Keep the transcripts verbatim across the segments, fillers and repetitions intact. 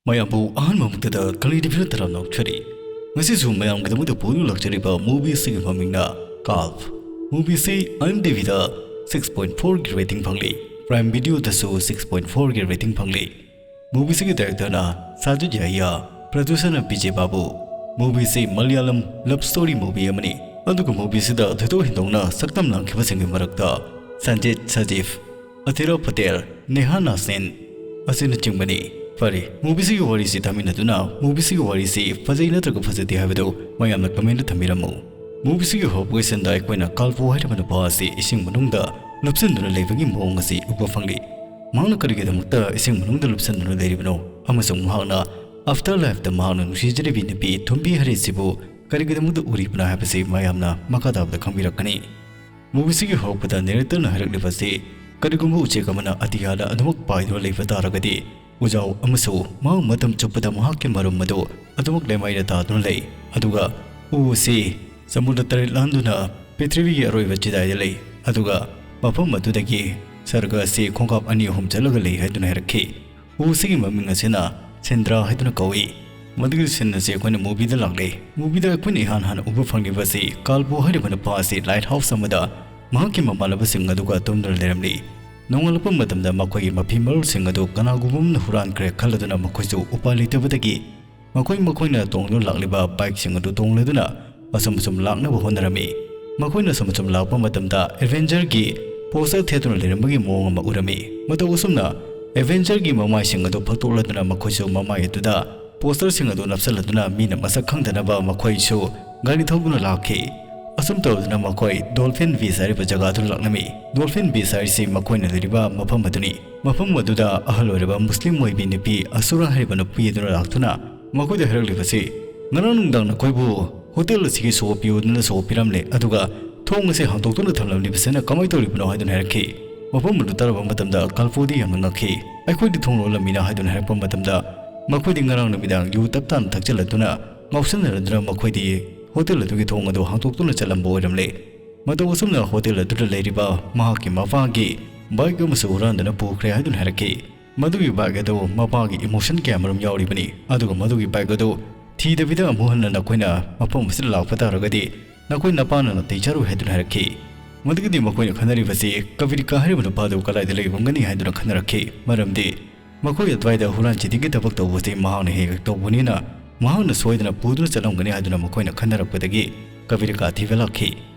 ꯃꯌꯥꯝꯕꯨ ꯑꯍꯥꯟꯕ ꯃꯛꯇꯗ ꯀꯂꯤ ꯇꯤꯚꯤꯅ ꯇꯔꯥꯝꯅ ꯑꯣꯛꯆꯔꯤ꯫ ꯉꯁꯤꯁꯨ ꯃꯌꯥꯝꯒꯤꯗꯃꯛꯇ ꯄꯨꯗꯨꯅ ꯂꯥꯛꯆꯔꯤꯕ movie ꯑꯁꯤꯒꯤ ꯃꯃꯤꯡꯅ Cult꯫ Movie ꯑꯁꯤ IMDb ꯗ six point four ꯒꯤ rating ꯐꯪꯂꯤ꯫ Prime Video ꯗꯁꯨ six point four ꯒꯤ rating ꯐꯪꯂꯤ꯫ Movie ꯑꯁꯤꯒꯤ director ꯅ ꯁꯥꯖꯤꯗ ꯌꯥꯍꯤꯌꯥ, producer ꯅ ꯕꯤꯖꯦ ꯕꯥꯕꯨ꯫ Movie ꯑꯁꯤ ꯃꯂꯌꯥꯂꯝ love story movie ꯑꯃꯅꯤ꯫ ꯑꯗꯨꯒ movie ꯑꯁꯤꯗ ꯊꯣꯏꯗꯣꯛ ꯍꯦꯟꯗꯣꯛꯅ ꯁꯛꯇꯝ ꯂꯥꯡꯈꯤꯕꯁꯤꯡꯒꯤ ꯃꯔꯛꯇ ꯁꯟꯖꯤꯠ ꯁꯖꯤꯐ, ꯑꯊꯤꯔꯥ ꯄꯇꯦꯜ, ꯅꯦꯍꯥ ꯅꯥꯁꯤꯟ ꯑꯁꯤꯅꯆꯤꯡꯕꯅꯤ꯫ ꯐꯔꯦ, movie ꯑꯁꯤꯒꯤ ꯋꯥꯔꯤꯁꯤ ꯇꯥꯃꯤꯟꯅꯗꯨꯅ movie ꯑꯁꯤꯒꯤ ꯋꯥꯔꯤꯁꯤ ꯐꯖꯩ ꯅꯠꯇ꯭ꯔꯒ ꯐꯖꯗꯦ ꯍꯥꯏꯕꯗꯨ ꯃꯌꯥꯝꯅ comment ꯗ ꯊꯝꯕꯤꯔꯝꯃꯨ꯫ Movie ꯑꯁꯤꯒꯤ ꯍꯧꯔꯛꯄꯒꯤ scene ꯗ ꯑꯩꯈꯣꯏꯅ ꯀꯥꯜꯄꯣ ꯍꯥꯏꯔꯤꯕ ꯅꯨꯄꯥ ꯑꯁꯤ ꯏꯁꯤꯡ ꯃꯅꯨꯡꯗ ꯂꯨꯞꯁꯤꯟꯗꯨꯅ ꯂꯩꯕꯒꯤ ꯃꯑꯣꯡ ꯑꯁꯤ ꯎꯕ ꯐꯪꯂꯤ꯫ ꯃꯍꯥꯛꯅ ꯀꯔꯤꯒꯤꯗꯃꯛꯇ ꯏꯁꯤꯡ ꯃꯅꯨꯡꯗ ꯂꯨꯞꯁꯤꯟꯗꯨꯅ ꯂꯩꯔꯤꯕꯅꯣ ꯑꯃꯁꯨꯡ ꯃꯍꯥꯛꯅ after life ꯇ ꯃꯍꯥꯛꯅ ꯅꯨꯡꯁꯤꯖꯔꯤꯕꯤ ꯅꯨꯄꯤ ꯊꯨꯝꯕꯤ ꯍꯥꯏꯔꯤꯁꯤꯕꯨ ꯀꯔꯤꯒꯤꯗꯃꯛꯇ ꯎꯔꯤꯕꯅꯣ ꯍꯥꯏꯕꯁꯤ ꯃꯌꯥꯝꯅ ꯃꯈꯥ ꯇꯥꯕꯗ ꯈꯪꯕꯤꯔꯛꯀꯅꯤ꯫ Movie ꯑꯁꯤꯒꯤ ꯍꯧꯔꯛꯄꯗ narrator ꯅ ꯍꯥꯏꯔꯛꯂꯤꯕꯁꯤ, ꯀꯔꯤꯒꯨꯝꯕ ꯎꯆꯦꯛ ꯑꯃꯅ ꯑꯇꯤꯌꯥꯗ ꯑꯗꯨꯃꯛ ꯄꯥꯏꯗꯨꯅ ꯂꯩꯕ ꯇꯥꯔꯒꯗꯤ, ꯎꯖꯥꯎ ꯑꯃꯁꯨ ꯃꯍꯥꯛ ꯃꯇꯝ ꯆꯨꯞꯄꯗ ꯃꯍꯥꯛꯀꯤ ꯃꯔꯨꯝ ꯑꯗꯨ ꯑꯗꯨꯃꯛ ꯂꯩꯃꯥꯏꯗ ꯇꯥꯗꯨꯅ ꯂꯩ, ꯑꯗꯨꯒ ꯎ ꯑꯁꯤ ꯁꯃꯨꯗ꯭ꯔ ꯇꯔꯦꯠ ꯂꯥꯟꯗꯨꯅ ꯄ꯭ꯔꯤꯊꯤꯕꯤꯒꯤ ꯑꯔꯣꯏꯕ ꯆꯤꯗꯥꯏꯗ ꯂꯩ, ꯑꯗꯨꯒ ꯃꯐꯝ ꯑꯗꯨꯗꯒꯤ ꯁꯔꯒ ꯑꯁꯤ ꯈꯣꯡꯀꯥꯞ ꯑꯅꯤ ꯑꯍꯨꯝ ꯆꯠꯂꯒ ꯂꯩ ꯍꯥꯏꯗꯨꯅ ꯍꯥꯏꯔꯛꯈꯤ꯫ ꯎ ꯑꯁꯤꯒꯤ ꯃꯃꯤꯡ ꯑꯁꯤꯅ ꯁꯤꯟꯗ꯭ꯔꯥ ꯍꯥꯏꯗꯨꯅ ꯀꯧꯏ꯫ ꯃꯗꯨꯒꯤ scene ꯑꯁꯤ ꯑꯩꯈꯣꯏꯅ movie ꯗ ꯂꯥꯛꯂꯦ꯫ Movie ꯗ ꯑꯩꯈꯣꯏꯅ ꯏꯍꯥꯟ ꯍꯥꯟꯅ ꯎꯕ ꯐꯪꯂꯤꯕ ꯑꯁꯤ ꯀꯥꯜꯕꯣ ꯍꯥꯏꯔꯤꯕ ꯅꯨꯄꯥ ꯑꯁꯤ lighthouse ꯑꯃꯗ ꯃꯍꯥꯛꯀꯤ ꯃꯃꯥꯟꯅꯕꯁꯤꯡ ꯑꯗꯨꯒ ꯇꯨꯝꯗꯨꯅ ꯂꯩꯔꯝꯂꯤ꯫ ꯅꯣꯡꯉꯥꯜꯂꯛꯄ ꯃꯇꯝꯗ ꯃꯈꯣꯏꯒꯤ ꯃꯐꯤ ꯃꯔꯣꯜꯁꯤꯡ ꯑꯗꯨ ꯀꯅꯥꯒꯨꯝꯕ ꯑꯃꯅ ꯍꯨꯔꯥꯟꯈ꯭ꯔꯦ ꯈꯜꯂꯗꯨꯅ ꯃꯈꯣꯏꯁꯨ ꯎꯄꯥꯏ ꯂꯩꯇꯕꯗꯒꯤ ꯃꯈꯣꯏ ꯃꯈꯣꯏꯅ ꯇꯣꯡꯗꯨꯅ ꯂꯥꯛꯂꯤꯕ bike ꯁꯤꯡ ꯑꯗꯨ ꯇꯣꯡꯂꯗꯨꯅ ꯑꯁꯨꯝ ꯑꯁꯨꯝ ꯂꯥꯛꯅꯕ ꯍꯣꯠꯅꯔꯝꯃꯤ꯫ ꯃꯈꯣꯏꯅ ꯑꯁꯨꯝ ꯑꯁꯨꯝ ꯂꯥꯛꯄ ꯃꯇꯝꯗ Avenger ꯒꯤ poster ꯊꯦꯠꯇꯨꯅ ꯂꯩꯔꯝꯕꯒꯤ ꯃꯑꯣꯡ ꯑꯃ ꯎꯔꯝꯃꯤ꯫ ꯃꯇꯧ ꯑꯁꯨꯝꯅ Avenger ꯒꯤ ꯃꯃꯥꯏꯁꯤꯡ ꯑꯗꯨ ꯐꯛꯇꯣꯛꯂꯗꯨꯅ ꯃꯈꯣꯏꯁꯨ ꯃꯃꯥꯏ ꯑꯗꯨꯗ poster ꯁꯤꯡ ꯑꯗꯨ ꯅꯞꯁꯤꯜꯂꯗꯨꯅ ꯃꯤꯅ ꯃꯁꯛ ꯈꯪꯗꯅꯕ ꯃꯈꯣꯏꯁꯨ ꯒꯥꯔꯤ ꯊꯧꯗꯨꯅ ꯂꯥꯛꯈꯤ꯫ ꯑꯁꯨꯝ ꯇꯧꯗꯨꯅ ꯃꯈꯣꯏ Dolphin Beach ꯍꯥꯏꯔꯤꯕ ꯖꯒꯥ ꯑꯗꯨ ꯂꯥꯛꯂꯝꯃꯤ꯫ Dolphin Beach ꯍꯥꯏꯔꯤꯁꯤ ꯃꯈꯣꯏꯅ ꯂꯩꯔꯤꯕ ꯃꯐꯝ ꯑꯗꯨꯅꯤ꯫ ꯃꯐꯝ ꯑꯗꯨꯗ ꯑꯍꯜ ꯑꯣꯏꯔꯕ ꯃꯨꯁꯂꯤꯝ ꯑꯣꯏꯕꯤ ꯅꯨꯄꯤ ꯑꯁꯨꯔꯥ ꯍꯥꯏꯔꯤꯕ ꯅꯨꯄꯤ ꯑꯗꯨꯅ ꯂꯥꯛꯇꯨꯅ ꯃꯈꯣꯏꯗ ꯍꯥꯏꯔꯛꯂꯤꯕꯁꯤ, "ꯉꯔꯥꯡ ꯅꯨꯡꯗꯥꯡ ꯅꯈꯣꯏꯕꯨ hotel ꯑꯁꯤꯒꯤ show ꯄꯤꯌꯨꯗꯅ show ꯄꯤꯔꯝꯂꯦ, ꯑꯗꯨꯒ ꯊꯣꯡ ꯑꯁꯤ ꯍꯥꯡꯗꯣꯛꯇꯨꯅ ꯊꯝꯂꯝꯂꯤꯕꯁꯤꯅ ꯀꯃꯥꯏ ꯇꯧꯔꯤꯕꯅꯣ?" ꯍꯥꯏꯗꯨꯅ ꯍꯥꯏꯔꯛꯈꯤ꯫ ꯃꯐꯝ ꯑꯗꯨ ꯇꯥꯔꯕ ꯃꯇꯝꯗ ꯀꯥꯜꯄꯣꯗꯤ ꯌꯥꯝꯅ ꯉꯛꯈꯤ꯫ "ꯑꯩꯈꯣꯏꯗꯤ ꯊꯣꯡ ꯂꯣꯜꯂꯝꯃꯤꯅ" ꯍꯥꯏꯗꯨꯅ ꯍꯥꯏꯔꯛꯄ ꯃꯇꯝꯗ, ꯃꯈꯣꯏꯗꯤ ꯉꯔꯥꯡ ꯅꯨꯃꯤꯗꯥꯡ ꯌꯨ ꯇꯞ ꯇꯥꯅ ꯊꯛꯆꯤꯜꯂꯗꯨꯅ ꯉꯥꯎꯁꯟꯅꯔꯗꯨꯅ ꯃꯈꯣꯏꯗꯤ hotel ꯑꯗꯨꯒꯤ ꯊꯣꯡ ꯑꯗꯨ ꯍꯥꯡꯗꯣꯛꯇꯨꯅ ꯆꯠꯂꯝꯕ ꯑꯣꯏꯔꯝꯂꯦ꯫ ꯃꯇꯧ ꯑꯁꯨꯝꯅ hotel ꯑꯗꯨꯗ ꯂꯩꯔꯤꯕ ꯃꯍꯥꯛꯀꯤ ꯃꯄꯥꯒꯤ bike ꯑꯃꯁꯨ ꯍꯨꯔꯥꯟꯗꯨꯅ ꯄꯨꯈ꯭ꯔꯦ ꯍꯥꯏꯗꯨꯅ ꯍꯥꯏꯔꯛꯈꯤ꯫ ꯃꯗꯨꯒꯤ ꯕꯥꯏꯛ ꯑꯗꯨ ꯃꯄꯥꯒꯤ ꯏꯃꯣꯁꯟ ꯀꯌꯥꯃꯔꯨꯝ ꯌꯥꯎꯔꯤꯕꯅꯤ, ꯑꯗꯨꯒ ꯃꯗꯨꯒꯤ ꯕꯥꯏꯛ ꯑꯗꯨ ꯊꯤꯗꯕꯤꯗ ꯑꯃꯨꯛ ꯍꯟꯅ ꯅꯈꯣꯏꯅ ꯃꯐꯝ ꯑꯁꯤꯗ ꯂꯥꯛꯄ ꯇꯥꯔꯒꯗꯤ ꯅꯈꯣꯏ ꯅꯄꯥꯅ ꯅꯥꯇꯩ ꯆꯥꯔꯣꯏ ꯍꯥꯏꯗꯨꯅ ꯍꯥꯏꯔꯛꯈꯤ꯫ ꯃꯗꯨꯒꯤꯗꯤ ꯃꯈꯣꯏꯅ ꯈꯟꯅꯔꯤꯕꯁꯤ ꯀꯕꯤꯔꯤꯀꯥ ꯍꯥꯏꯔꯤꯕ ꯅꯨꯄꯥꯗꯨ ꯀꯗꯥꯏꯗ ꯂꯩꯔꯝꯒꯅꯤ ꯍꯥꯏꯗꯨꯅ ꯈꯟꯅꯔꯛꯈꯤ, ꯃꯔꯝꯗꯤ ꯃꯈꯣꯏ ꯑꯗꯨꯋꯥꯏꯗ ꯍꯨꯔꯥꯟ ꯆꯤꯊꯤꯒꯤ ꯊꯕꯛ ꯇꯧꯕꯁꯤ ꯃꯍꯥꯛꯅ ꯍꯦꯛ ꯍꯦꯛ ꯇꯧꯕꯅꯤꯅ ꯃꯍꯥꯛꯅ ꯁꯣꯏꯗꯅ ꯄꯨꯗꯨꯅ ꯆꯠꯂꯝꯒꯅꯤ ꯍꯥꯏꯗꯨꯅ ꯃꯈꯣꯏꯅ ꯈꯟꯅꯔꯛꯄꯗꯒꯤ ꯀꯕꯤꯔꯤꯀꯥ ꯊꯤꯕ ꯂꯥꯛꯈꯤ꯫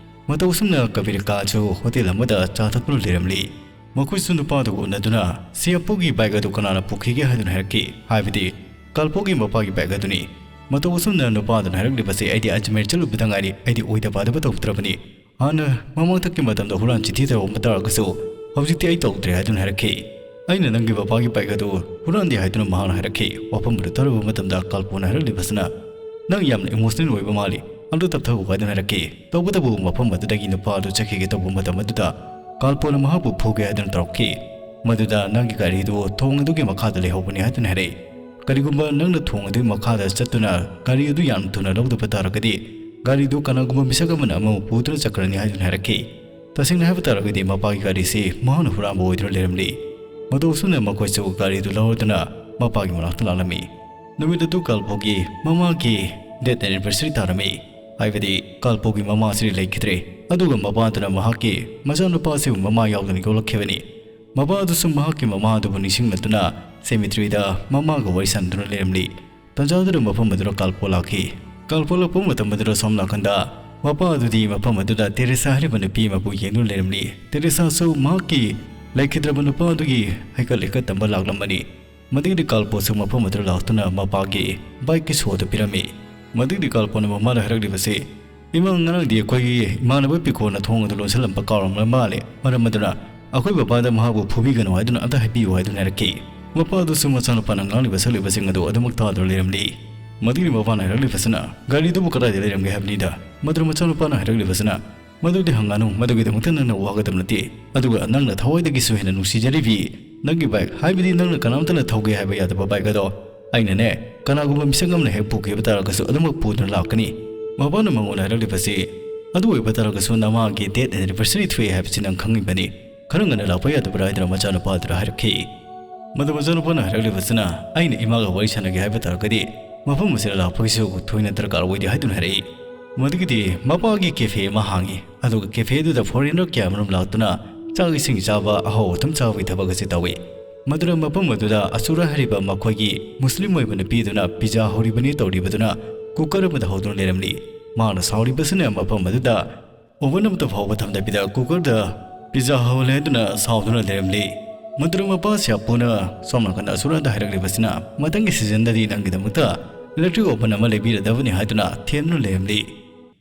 ꯃꯇꯧ ꯑꯁꯨꯝꯅ ꯀꯕꯤꯔꯤꯀꯥꯁꯨ ꯍꯣꯇꯦꯜ ꯑꯃꯗ ꯆꯥ ꯊꯛꯇꯨꯅ ꯂꯩꯔꯝꯂꯤ꯫ ꯃꯈꯣꯏꯁꯨ ꯅꯨꯄꯥꯗꯨꯒ ꯎꯅꯗꯨꯅ ꯁꯤ ꯑꯄꯨꯒꯤ ꯕꯥꯏꯛ ꯑꯗꯨ ꯀꯅꯥꯅ ꯄꯨꯈꯤꯒꯦ ꯍꯥꯏꯗꯨꯅ ꯍꯥꯏꯔꯛꯈꯤ, ꯍꯥꯏꯕꯗꯤ ꯀꯥꯜꯄꯣꯒꯤ ꯃꯄꯥꯒꯤ ꯕꯥꯏꯛ ꯑꯗꯨꯅꯤ꯫ ꯃꯇꯧ ꯑꯁꯨꯝꯅ ꯅꯨꯄꯥꯗꯨꯅ ꯍꯥꯏꯔꯛꯂꯤꯕꯁꯤ ꯑꯩꯗꯤ ꯑꯖꯃꯦꯔ ꯆꯠꯂꯨꯕꯗ ꯉꯥꯏꯔꯤ, ꯑꯩꯗꯤ ꯑꯣꯏꯗ ꯄꯥꯗꯕ ꯇꯧꯗ꯭ꯔꯕꯅꯤ꯫ ꯍꯥꯟꯅ ꯃꯃꯥꯡꯊꯛꯀꯤ ꯃꯇꯝꯗ ꯍꯨꯔꯥꯟ ꯆꯤꯊꯤ ꯇꯧꯔꯝꯕ ꯇꯥꯔꯒꯁꯨ ꯍꯧꯖꯤꯛꯇꯤ ꯑꯩ ꯇꯧꯗ꯭ꯔꯦ ꯍꯥꯏꯗꯨꯅ ꯍꯥꯏꯔꯛꯈꯤ꯫ ꯑꯩꯅ ꯅꯪꯒꯤ ꯕꯕꯥꯒꯤ ꯕꯥꯏꯛ ꯑꯗꯨ ꯍꯨꯔꯥꯟꯗꯦ ꯍꯥꯏꯗꯨꯅ ꯃꯍꯥꯛꯅ ꯍꯥꯏꯔꯛꯈꯤ꯫ ꯋꯥꯐꯝ ꯑꯗꯨ ꯇꯥꯔꯨꯕ ꯃꯇꯝꯗ ꯀꯥꯜꯄꯣꯅ ꯍꯥꯏꯔꯛꯂꯤꯕꯁꯤꯅ, "ꯅꯪ ꯌꯥꯝꯅ ꯏꯃꯣꯁꯅꯦꯜ ꯑꯣꯏꯕ ꯃꯥꯜꯂꯤ, ꯑꯝꯇ ꯇꯞꯊꯧ" ꯍꯥꯏꯗꯨꯅ ꯍꯥꯏꯔꯛꯈꯤ꯫ ꯇꯧꯕꯇꯕꯨ ꯃꯐꯝ ꯑꯗꯨꯗꯒꯤ ꯅꯨꯄꯥ ꯑꯗꯨ ꯆꯠꯈꯤꯒꯦ ꯇꯧꯕ ꯃꯇꯝ ꯑꯗꯨꯗ ꯀꯥꯜꯄꯣꯅ ꯃꯍꯥꯛꯄꯨ ꯐꯨꯒꯦ ꯍꯥꯏꯗꯨꯅ ꯇꯧꯔꯛꯈꯤ꯫ ꯃꯗꯨꯗ ꯅꯪꯒꯤ ꯒꯥꯔꯤꯗꯨ ꯊꯣꯡ ꯑꯗꯨꯒꯤ ꯃꯈꯥꯗ ꯂꯩꯍꯧꯕꯅꯤ ꯍꯥꯏꯗꯨꯅ ꯍꯥꯏꯔꯛꯏ꯫ ꯀꯔꯤꯒꯨꯝꯕ ꯅꯪꯅ ꯊꯣꯡ ꯑꯗꯨꯒꯤ ꯃꯈꯥꯗ ꯆꯠꯇꯨꯅ ꯒꯥꯔꯤ ꯑꯗꯨ ꯌꯥꯝ ꯊꯨꯅ ꯂꯧꯗꯕ ꯇꯥꯔꯒꯗꯤ ꯒꯥꯔꯤꯗꯨ ꯀꯅꯥꯒꯨꯝꯕ ꯃꯤꯁꯛ ꯑꯃꯅ ꯑꯃꯕꯨ ꯄꯨꯗꯨꯅ ꯆꯠꯈ꯭ꯔꯅꯤ ꯍꯥꯏꯗꯨꯅ ꯍꯥꯏꯔꯛꯈꯤ꯫ ꯇꯁꯦꯡꯅ ꯍꯥꯏꯕ ꯇꯥꯔꯒꯗꯤ ꯃꯄꯥꯒꯤ ꯒꯥꯔꯤꯁꯤ ꯃꯍꯥꯛꯅ ꯍꯨꯔꯥꯟꯕ ꯑꯣꯏꯗꯨꯅ ꯂꯩꯔꯝꯂꯤ꯫ ꯃꯇꯧ ꯑꯁꯨꯝꯅ ꯃꯈꯣꯏꯁꯨ ꯒꯥꯔꯤꯗꯨ ꯂꯧꯔꯗꯨꯅ ꯃꯄꯥꯒꯤ ꯃꯅꯥꯛꯇ ꯂꯥꯛꯂꯝꯃꯤ꯫ ꯅꯨꯃꯤꯠ ꯑꯗꯨ ꯀꯥꯜꯄꯣꯒꯤ ꯃꯃꯥꯒꯤ ꯗꯦꯠ ꯑꯦꯅꯤꯚꯔꯁꯔꯤ ꯇꯥꯔꯝꯃꯤ꯫ ꯍꯥꯏꯕꯗꯤ ꯀꯥꯜꯄꯣꯒꯤ ꯃꯃꯥꯁꯤ ꯂꯩꯈꯤꯗ꯭ꯔꯦ꯫ ꯑꯗꯨꯒ ꯃꯄꯥꯗꯨꯅ ꯃꯍꯥꯛꯀꯤ ꯃꯆꯥꯅꯨꯄꯥꯁꯤꯕꯨ ꯃꯃꯥ ꯌꯥꯎꯗꯅ ꯌꯣꯛꯂꯛꯈꯤꯕꯅꯤ꯫ ꯃꯄꯥ ꯑꯗꯨꯁꯨ ꯃꯍꯥꯛꯀꯤ ꯃꯃꯥ ꯑꯗꯨꯕꯨ ꯅꯤꯡꯁꯤꯡꯂꯗꯨꯅ ꯁꯦꯃꯤꯇ꯭ꯔꯤꯗ ꯃꯃꯥꯒ ꯋꯥꯔꯤ ꯁꯥꯟꯅꯗꯨꯅ ꯂꯩꯔꯝꯂꯤ꯫ ꯇꯟꯖꯥꯗꯨꯗ ꯃꯐꯝ ꯑꯗꯨꯗ ꯀꯥꯜꯄꯣ ꯂꯥꯛꯈꯤ꯫ ꯀꯥꯜꯄꯣ ꯂꯥꯛꯄ ꯃꯇꯝ ꯑꯗꯨꯗ ꯁꯣꯝ ꯅꯥꯀꯟꯗ ꯃꯄꯥ ꯑꯗꯨꯗꯤ ꯃꯐꯝ ꯑꯗꯨꯗ ꯇꯦꯔꯦꯁꯥ ꯍꯥꯏꯔꯤꯕ ꯅꯨꯄꯤ ꯑꯃꯕꯨ ꯌꯦꯡꯗꯨꯅ ꯂꯩꯔꯝꯂꯤ꯫ ꯇꯦꯔꯦꯁꯥꯁꯨ ꯃꯍꯥꯛꯀꯤ ꯂꯩꯈꯤꯗ꯭ꯔꯕ ꯅꯨꯄꯥ ꯑꯗꯨꯒꯤ ꯍꯩꯀꯠ ꯂꯩꯀꯠ ꯇꯝꯕ ꯂꯥꯛꯂꯝꯕꯅꯤ꯫ ꯃꯗꯨꯒꯤꯗꯤ ꯀꯥꯜꯄꯣꯁꯨ ꯃꯐꯝ ꯑꯗꯨꯗ ꯂꯥꯛꯇꯨꯅ ꯃꯄꯥꯒꯤ ꯕꯥꯏꯛꯀꯤ ꯁꯣ ꯑꯗꯨ ꯄꯤꯔꯝꯃꯤ꯫ ꯃꯗꯨꯒꯤꯗꯤ ꯀꯥꯜꯄꯣꯅ ꯃꯃꯥꯗ ꯍꯥꯏꯔꯛꯂꯤꯕꯁꯤ, "ꯏꯃꯥ, ꯉꯔꯥꯡꯗꯤ ꯑꯩꯈꯣꯏꯒꯤ ꯏꯃꯥꯟꯅꯕ ꯄꯤꯀꯣꯅ ꯊꯣꯡ ꯑꯗꯨ ꯂꯣꯟꯁꯤꯜꯂꯝꯕ ꯀꯥꯎꯔꯝꯂ ꯃꯥꯜꯂꯦ꯫ ꯃꯔꯝ ꯑꯗꯨꯅ ꯑꯩꯈꯣꯏ ꯕꯕꯥꯗ ꯃꯍꯥꯛꯄꯨ ꯐꯨꯕꯤꯒꯅꯨ ꯍꯥꯏꯗꯨꯅ ꯑꯝꯇ ꯍꯥꯏꯕꯤꯌꯨ" ꯍꯥꯏꯗꯨꯅ ꯍꯥꯏꯔꯛꯈꯤ꯫ ꯃꯄꯥ ꯑꯗꯨꯁꯨ ꯃꯆꯥꯅꯨꯄꯥꯅ ꯉꯥꯡꯂꯤꯕ ꯁꯛꯂꯤꯕꯁꯤꯡ ꯑꯗꯨ ꯑꯗꯨꯃꯛ ꯇꯥꯗꯨꯅ ꯂꯩꯔꯝꯂꯤ꯫ ꯃꯗꯨꯒꯤ ꯃꯄꯥꯅ ꯍꯥꯏꯔꯛꯂꯤꯕꯁꯤꯅ, "ꯒꯥꯔꯤꯗꯨꯕꯨ ꯀꯗꯥꯏꯗ ꯂꯩꯔꯝꯒꯦ ꯍꯥꯏꯕꯅꯤꯗ?" ꯃꯗꯨꯗ ꯃꯆꯥꯅꯨꯄꯥꯅ ꯍꯥꯏꯔꯛꯂꯤꯕꯁꯤꯅ, "ꯃꯗꯨꯗꯤ ꯍꯪꯒꯅꯨ, ꯃꯗꯨꯒꯤꯗꯃꯛꯇ ꯅꯪꯅ ꯋꯥꯒꯗꯕ ꯅꯠꯇꯦ꯫ ꯑꯗꯨꯒ ꯅꯪꯅ ꯊꯋꯥꯏꯗꯒꯤꯁꯨ ꯍꯦꯟꯅ ꯅꯨꯡꯁꯤꯖꯔꯤꯕꯤ ꯅꯪꯒꯤ ꯕꯥꯏꯛ, ꯍꯥꯏꯕꯗꯤ ꯅꯪꯅ ꯀꯅꯥꯝꯇꯅ ꯊꯧꯒꯦ ꯍꯥꯏꯕ ꯌꯥꯗꯕ ꯕꯥꯏꯛ ꯑꯗꯣ ꯑꯩꯅꯅꯦ, ꯀꯅꯥꯒꯨꯝꯕ ꯃꯤꯁꯛ ꯑꯃꯅ ꯍꯦꯛ ꯄꯨꯈꯤꯕ ꯇꯥꯔꯒꯁꯨ ꯑꯗꯨꯃꯛ ꯄꯨꯗꯨꯅ ꯂꯥꯛꯀꯅꯤ꯫" ꯃꯄꯥꯅ ꯃꯉꯣꯟꯗ ꯍꯥꯏꯔꯛꯂꯤꯕꯁꯤ, "ꯑꯗꯨ ꯑꯣꯏꯕ ꯇꯥꯔꯒꯁꯨ ꯅꯃꯥꯒꯤ ꯗꯦꯠ ꯑꯦꯅꯤꯚꯔꯁꯔꯤ ꯊꯣꯛꯑꯦ ꯍꯥꯏꯕꯁꯤ ꯅꯪ ꯈꯪꯉꯤꯕꯅꯤ꯫ ꯈꯔ ꯉꯟꯅ ꯂꯥꯛꯄ ꯌꯥꯗꯕ꯭ꯔꯥ?" ꯍꯥꯏꯗꯨꯅ ꯃꯆꯥꯅꯨꯄꯥ ꯑꯗꯨꯗ ꯍꯥꯏꯔꯛꯈꯤ꯫ ꯃꯗꯨ ꯃꯆꯥꯅꯨꯄꯥꯅ ꯍꯥꯏꯔꯛꯂꯤꯕꯁꯤꯅ, "ꯑꯩꯅ ꯏꯃꯥꯒ ꯋꯥꯔꯤ ꯁꯥꯟꯅꯒꯦ ꯍꯥꯏꯕ ꯇꯥꯔꯒꯗꯤ ꯃꯐꯝ ꯑꯁꯤꯗ ꯂꯥꯛꯄꯒꯤꯁꯨ ꯊꯣꯏꯅ ꯗꯔꯀꯥꯔ ꯑꯣꯏꯗꯦ" ꯍꯥꯏꯗꯨꯅ ꯍꯥꯏꯔꯛꯏ꯫ ꯃꯗꯨꯒꯤꯗꯤ ꯃꯄꯥꯒꯤ cafe ꯑꯃ ꯍꯥꯡꯉꯤ, ꯑꯗꯨꯒ cafe ꯑꯗꯨꯗ foreigner ꯀꯌꯥ ꯑꯃꯔꯣꯝ ꯂꯥꯛꯇꯨꯅ ꯆꯥꯛ ꯏꯁꯤꯡ ꯆꯥꯕ, ꯑꯍꯥꯎ ꯑꯊꯨꯝ ꯆꯥꯕꯒꯤ ꯊꯕꯛ ꯑꯁꯤ ꯇꯧꯏ꯫ ꯃꯗꯨꯅ ꯃꯐꯝ ꯑꯗꯨꯗ ꯑꯁꯨꯔꯥ ꯍꯥꯏꯔꯤꯕ ꯃꯈꯣꯏꯒꯤ ꯃꯨꯁꯂꯤꯝ ꯑꯣꯏꯕ ꯅꯨꯄꯤ ꯑꯗꯨꯅ pizza ꯍꯧꯔꯤꯕꯅꯤ ꯇꯧꯔꯤꯕꯗꯨꯅ cooker ꯑꯃꯗ ꯍꯧꯗꯨꯅ ꯂꯩꯔꯝꯂꯤ꯫ ꯃꯥꯅ ꯁꯥꯎꯔꯤꯕꯁꯤꯅ ꯃꯐꯝ ꯑꯗꯨꯗ oven ꯑꯃꯠꯇ ꯐꯥꯎꯕ ꯊꯝꯗꯕꯤꯗ cookerꯗ pizza ꯍꯧꯍꯜꯂꯦ ꯍꯥꯏꯗꯨꯅ ꯁꯥꯎꯗꯨꯅ ꯂꯩꯔꯝꯂꯤ꯫ ꯃꯗꯨꯅ ꯃꯄꯥ ꯁꯤꯌꯥꯄꯨꯅ ꯁꯣꯝ ꯅꯥꯀꯟꯗ ꯑꯁꯨꯔꯥꯗ ꯍꯥꯏꯔꯛꯂꯤꯕꯁꯤꯅ, "ꯃꯊꯪꯒꯤ seasonꯗꯗꯤ ꯅꯪꯒꯤꯗꯃꯛꯇ electric oven ꯑꯃ ꯂꯩꯕꯤꯔꯗꯕꯅꯤ" ꯍꯥꯏꯗꯨꯅ ꯊꯦꯝꯗꯨꯅ ꯂꯩꯔꯝꯂꯤ꯫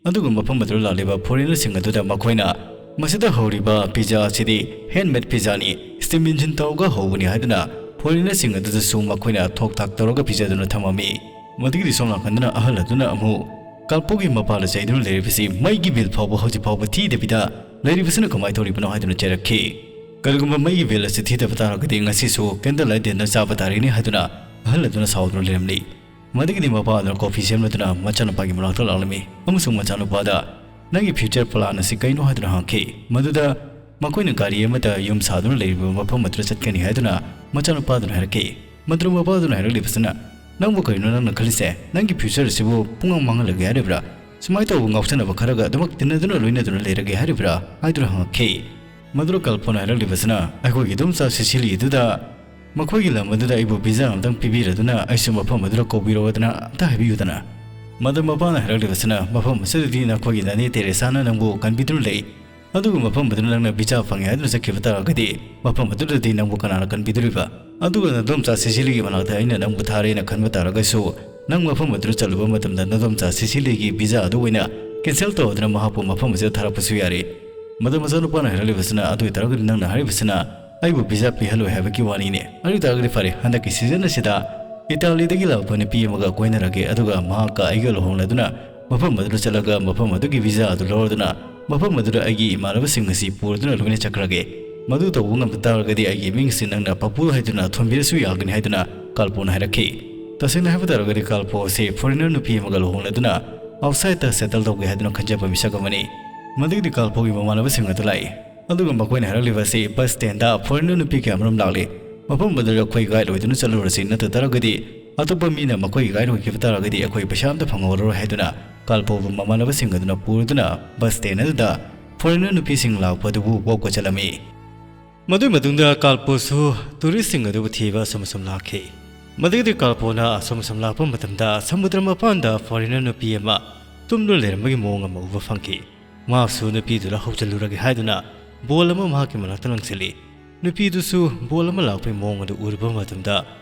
ꯑꯗꯨꯒ ꯃꯐꯝ ꯑꯗꯨꯗ ꯂꯥꯛꯂꯤꯕ foreignerꯁꯤꯡ ꯑꯗꯨꯗ ꯃꯈꯣꯏꯅ, "ꯃꯁꯤꯗ ꯍꯧꯔꯤꯕ pizza ꯑꯁꯤꯗꯤ handmade pizzaꯅꯤ, steam engine ꯇꯧꯔꯒ ꯍꯧꯕꯅꯤ" ꯍꯥꯏꯗꯨꯅ foreignerꯁꯤꯡ ꯑꯗꯨꯗꯁꯨ ꯃꯈꯣꯏꯅ ꯊꯣꯛ ꯊꯥꯛ ꯇꯧꯔꯒ ꯄꯤꯖꯗꯨꯅ ꯊꯝꯃꯝꯃꯤ꯫ ꯃꯗꯨꯒꯤꯗꯤ ꯁꯣꯝ ꯅꯥꯀꯟꯗꯅ ꯑꯍꯜ ꯑꯗꯨꯅ ꯑꯃꯨꯛ ꯀꯥꯜꯄꯣꯒꯤ ꯃꯄꯥꯗ ꯆꯩꯗꯨꯅ ꯂꯩꯔꯤꯕꯁꯤ, "ꯃꯩꯒꯤ bill ꯐꯥꯎꯕ ꯍꯧꯖꯤꯛ ꯐꯥꯎꯕ ꯊꯤꯗꯕꯤꯗ ꯂꯩꯔꯤꯕꯁꯤꯅ ꯀꯃꯥꯏꯅ ꯇꯧꯔꯤꯕꯅꯣ?" ꯍꯥꯏꯗꯨꯅ ꯆꯩꯔꯛꯈꯤ꯫ "ꯀꯔꯤꯒꯨꯝꯕ ꯃꯩꯒꯤ bill ꯑꯁꯤ ꯊꯤꯗꯕ ꯇꯥꯔꯒꯗꯤ ꯉꯁꯤꯁꯨ candle light dinner ꯆꯥꯕ ꯇꯥꯔꯦꯅꯦ" ꯍꯥꯏꯗꯨꯅ ꯑꯍꯜ ꯑꯗꯨꯅ ꯁꯥꯎꯗꯨꯅ ꯂꯩꯔꯝꯂꯤ꯫ ꯃꯗꯨꯒꯤꯗꯤ ꯃꯄꯥ ꯑꯗꯨꯅ coffee ꯁꯦꯝꯂꯗꯨꯅ ꯃꯆꯥꯅꯨꯄꯥꯒꯤ ꯃꯅꯥꯛꯇ ꯂꯥꯛꯂꯝꯃꯤ ꯑꯃꯁꯨꯡ ꯃꯆꯥꯅꯨꯄꯥꯗ, "ꯅꯪꯒꯤ future plan ꯑꯁꯤ ꯀꯩꯅꯣ?" ꯍꯥꯏꯗꯨꯅ ꯍꯪꯈꯤ꯫ ꯃꯗꯨꯗ ꯃꯈꯣꯏꯅ ꯒꯥꯔꯤ ꯑꯃꯗ ꯌꯨꯝ ꯁꯥꯗꯨꯅ ꯂꯩꯔꯤꯕ ꯃꯐꯝ ꯑꯗꯨꯗ ꯆꯠꯀꯅꯤ ꯍꯥꯏꯗꯨꯅ ꯃꯆꯥꯅꯨꯄꯥꯗꯨꯅ ꯍꯥꯏꯔꯛꯈꯤ꯫ ꯃꯗꯨꯗ ꯃꯄꯥꯗꯨꯅ ꯍꯥꯏꯔꯛꯂꯤꯕꯁꯤꯅ, "ꯅꯪꯕꯨ ꯀꯔꯤꯅꯣ ꯅꯪꯅ ꯈꯜꯂꯤꯁꯦ? ꯅꯪꯒꯤ future ꯑꯁꯤꯕꯨ ꯄꯨꯡꯃꯥꯡ ꯃꯥꯡꯍꯜꯂꯒꯦ ꯍꯥꯏꯔꯤꯕ꯭ꯔꯥ? ꯁꯨꯃꯥꯏꯅ ꯇꯧꯕ ꯉꯥꯎꯁꯟꯅꯕ ꯈꯔꯒ ꯑꯗꯨꯃꯛ ꯇꯤꯟꯅꯗꯨꯅ ꯂꯣꯏꯅꯗꯨꯅ ꯂꯩꯔꯒꯦ ꯍꯥꯏꯔꯤꯕ꯭ꯔꯥ?" ꯍꯥꯏꯗꯨꯅ ꯍꯪꯉꯛꯈꯤ꯫ ꯃꯗꯨꯗ ꯀꯥꯜꯄꯣꯅ ꯍꯥꯏꯔꯛꯂꯤꯕꯁꯤꯅ, "ꯑꯩꯈꯣꯏꯒꯤ ꯏꯗꯣꯝꯆꯥ ꯁꯤꯁꯤꯂꯤ ꯑꯗꯨꯗ ꯃꯈꯣꯏꯒꯤ ꯂꯝ ꯑꯗꯨꯗ ꯑꯩꯕꯨ visa ꯑꯃꯇꯪ ꯄꯤꯕꯤꯔꯗꯨꯅ ꯑꯩꯁꯨ ꯃꯐꯝ ꯑꯗꯨꯗ ꯀꯧꯕꯤꯔꯛꯑꯣꯗꯅ ꯑꯝꯇ ꯍꯥꯏꯕꯤꯌꯨꯗꯅ"꯫ ꯃꯗꯨ ꯃꯄꯥꯅ ꯍꯥꯏꯔꯛꯂꯤꯕꯁꯤꯅ, "ꯃꯐꯝ ꯑꯁꯤꯗꯗꯤ ꯅꯈꯣꯏꯒꯤ ꯅꯅꯦ ꯇꯦꯔꯦꯁꯥꯅ ꯅꯪꯕꯨ ꯀꯟꯕꯤꯗꯨꯅ ꯂꯩ, ꯑꯗꯨꯒ ꯃꯐꯝ ꯑꯗꯨꯗ ꯅꯪꯅ visa ꯐꯪꯉꯦ ꯍꯥꯏꯗꯨꯅ ꯆꯠꯈꯤꯕ ꯇꯥꯔꯒꯗꯤ ꯃꯐꯝ ꯑꯗꯨꯗꯗꯤ ꯅꯪꯕꯨ ꯀꯅꯥꯅ ꯀꯟꯕꯤꯗꯣꯔꯤꯕ? ꯑꯗꯨꯒ ꯅꯗꯣꯝꯆꯥ ꯁꯤꯁꯤꯂꯤꯒꯤ ꯃꯅꯥꯛꯇ ꯑꯩꯅ ꯅꯪꯕꯨ ꯊꯥꯔꯦꯅ ꯈꯟꯕ ꯇꯥꯔꯒꯁꯨ ꯅꯪ ꯃꯐꯝ ꯑꯗꯨꯗ ꯆꯠꯂꯨꯕ ꯃꯇꯝꯗ ꯅꯗꯣꯝꯆꯥ ꯁꯤꯁꯤꯂꯤꯒꯤ visa ꯑꯗꯨ ꯑꯣꯏꯅ cancel ꯇꯧꯗꯨꯅ ꯃꯍꯥꯛꯄꯨ ꯃꯐꯝ ꯑꯁꯤꯗ ꯊꯥꯔꯛꯄꯁꯨ ꯌꯥꯔꯦ"꯫ ꯃꯗꯨ ꯃꯆꯥꯅꯨꯄꯥꯅ ꯍꯥꯏꯔꯛꯂꯤꯕꯁꯤꯅ, "ꯑꯗꯨ ꯑꯣꯏꯇꯥꯔꯒꯗꯤ ꯅꯪꯅ ꯍꯥꯏꯔꯤꯕꯁꯤꯅ ꯑꯩꯕꯨ visa ꯄꯤꯍꯜꯂꯣꯏ ꯍꯥꯏꯕꯒꯤ ꯋꯥꯅꯤꯅꯦ꯫ ꯑꯗꯨ ꯑꯣꯏꯇꯥꯔꯒꯗꯤ ꯐꯔꯦ, ꯍꯟꯗꯛꯀꯤ season ꯑꯁꯤꯗ ꯏꯇꯥꯂꯤꯗꯒꯤ ꯂꯥꯛꯄ ꯅꯨꯄꯤ ꯑꯃꯒ ꯀꯣꯏꯅꯔꯒꯦ, ꯑꯗꯨꯒ ꯃꯍꯥꯛꯀ ꯑꯩꯒ ꯂꯨꯍꯣꯡꯂꯗꯨꯅ ꯃꯐꯝ ꯑꯗꯨꯗ ꯆꯠꯂꯒ ꯃꯐꯝ ꯑꯗꯨꯒꯤ visa ꯑꯗꯨ ꯂꯧꯔꯗꯨꯅ ꯃꯐꯝ ꯑꯗꯨꯗ ꯑꯩꯒꯤ ꯏꯃꯥꯟꯅꯕꯁꯤꯡ ꯑꯁꯤ ꯄꯨꯔꯗꯨꯅ ꯂꯣꯏꯅ ꯆꯠꯈ꯭ꯔꯒꯦ꯫ ꯃꯗꯨ ꯇꯧꯕ ꯉꯝꯕ ꯇꯥꯔꯒꯗꯤ ꯑꯩꯒꯤ ꯃꯤꯡ ꯑꯁꯤ ꯅꯪꯅ ꯄꯄꯨ ꯍꯥꯏꯗꯨꯅ ꯊꯣꯟꯕꯤꯔꯁꯨ ꯌꯥꯒꯅꯤ" ꯍꯥꯏꯗꯨꯅ ꯀꯥꯜꯄꯣꯅ ꯍꯥꯏꯔꯛꯈꯤ꯫ ꯇꯁꯦꯡꯅ ꯍꯥꯏꯕ ꯇꯥꯔꯒꯗꯤ ꯀꯥꯜꯄꯣ ꯑꯁꯤ foreigner ꯅꯨꯄꯤ ꯑꯃꯒ ꯂꯨꯍꯣꯡꯂꯗꯨꯅ outsideꯇ settle ꯇꯧꯒꯦ ꯍꯥꯏꯗꯨꯅ ꯈꯟꯖꯕ ꯃꯤꯁꯛ ꯑꯃꯅꯤ꯫ ꯃꯗꯨꯒꯤꯗꯤ ꯀꯥꯜꯄꯣꯒꯤ ꯃꯃꯥꯟꯅꯕꯁꯤꯡ ꯑꯗꯨ ꯂꯥꯛꯏ꯫ ꯑꯗꯨꯒ ꯃꯈꯣꯏꯅ ꯍꯥꯏꯔꯛꯂꯤꯕ ꯑꯁꯤ bus standꯗ foreigner ꯅꯨꯄꯤ ꯀꯌꯥ ꯑꯃꯔꯣꯝ ꯂꯥꯛꯂꯤ꯫ ꯃꯐꯝ ꯑꯗꯨꯗ ꯑꯩꯈꯣꯏ ꯒꯥꯏꯗ ꯑꯣꯏꯗꯨꯅ ꯆꯠꯂꯨꯔꯁꯤ, ꯅꯠꯇ ꯇꯥꯔꯒꯗꯤ ꯑꯇꯣꯞꯄ ꯃꯤꯅ ꯃꯈꯣꯏ ꯒꯥꯏꯗ ꯑꯣꯏꯈꯤꯕ ꯇꯥꯔꯒꯗꯤ ꯑꯩꯈꯣꯏ ꯄꯩꯁꯥ ꯑꯝꯇ ꯐꯪꯍꯧꯔꯔꯣꯏ" ꯍꯥꯏꯗꯨꯅ ꯀꯥꯜꯄꯣꯕꯨ ꯃꯃꯥꯟꯅꯕꯁꯤꯡ ꯑꯗꯨꯅ ꯄꯨꯔꯗꯨꯅ ꯕꯁ ꯁ꯭ꯇꯦꯟ ꯑꯗꯨꯗ ꯐꯣꯔꯦꯟꯅꯔ ꯅꯨꯄꯤꯁꯤꯡ ꯂꯥꯛꯄ ꯑꯗꯨꯕꯨ ꯋꯣꯛꯄ ꯆꯠꯂꯝꯃꯤ꯫ ꯃꯗꯨꯒꯤ ꯃꯇꯨꯡꯗ ꯀꯥꯜꯄꯣꯁꯨ ꯇꯨꯔꯤꯁꯁꯤꯡ ꯑꯗꯨꯕꯨ ꯊꯤꯕ ꯑꯁꯨꯝ ꯑꯁꯨꯝ ꯂꯥꯛꯈꯤ꯫ ꯃꯗꯨꯗꯒꯤ ꯀꯥꯜꯄꯣꯅ ꯑꯁꯨꯝ ꯑꯁꯨꯝ ꯂꯥꯛꯄ ꯃꯇꯝꯗ ꯁꯃꯨꯗ꯭ꯔ ꯃꯄꯥꯟꯗ ꯐꯣꯔꯦꯟꯅꯔ ꯅꯨꯄꯤ ꯑꯃ ꯇꯨꯝꯗꯨꯅ ꯂꯩꯔꯝꯕꯒꯤ ꯃꯑꯣꯡ ꯑꯃ ꯎꯕ ꯐꯪꯈꯤ꯫ ꯃꯍꯥꯛꯁꯨ ꯅꯨꯄꯤꯗꯨꯗ ꯍꯧꯖꯤꯜꯂꯨꯔꯒꯦ ꯍꯥꯏꯗꯨꯅ ꯕꯣꯜ ꯑꯃ ꯃꯍꯥꯛꯀꯤ ꯃꯅꯥꯛꯇ ꯂꯪꯁꯤꯜꯂꯤ꯫ ꯅꯨꯄꯤꯗꯨꯁꯨ ꯕꯣꯜ ꯑꯃ ꯂꯥꯛꯄꯒꯤ ꯃꯑꯣꯡ ꯑꯗꯨ ꯎꯔꯨꯕ ꯃꯇꯝꯗ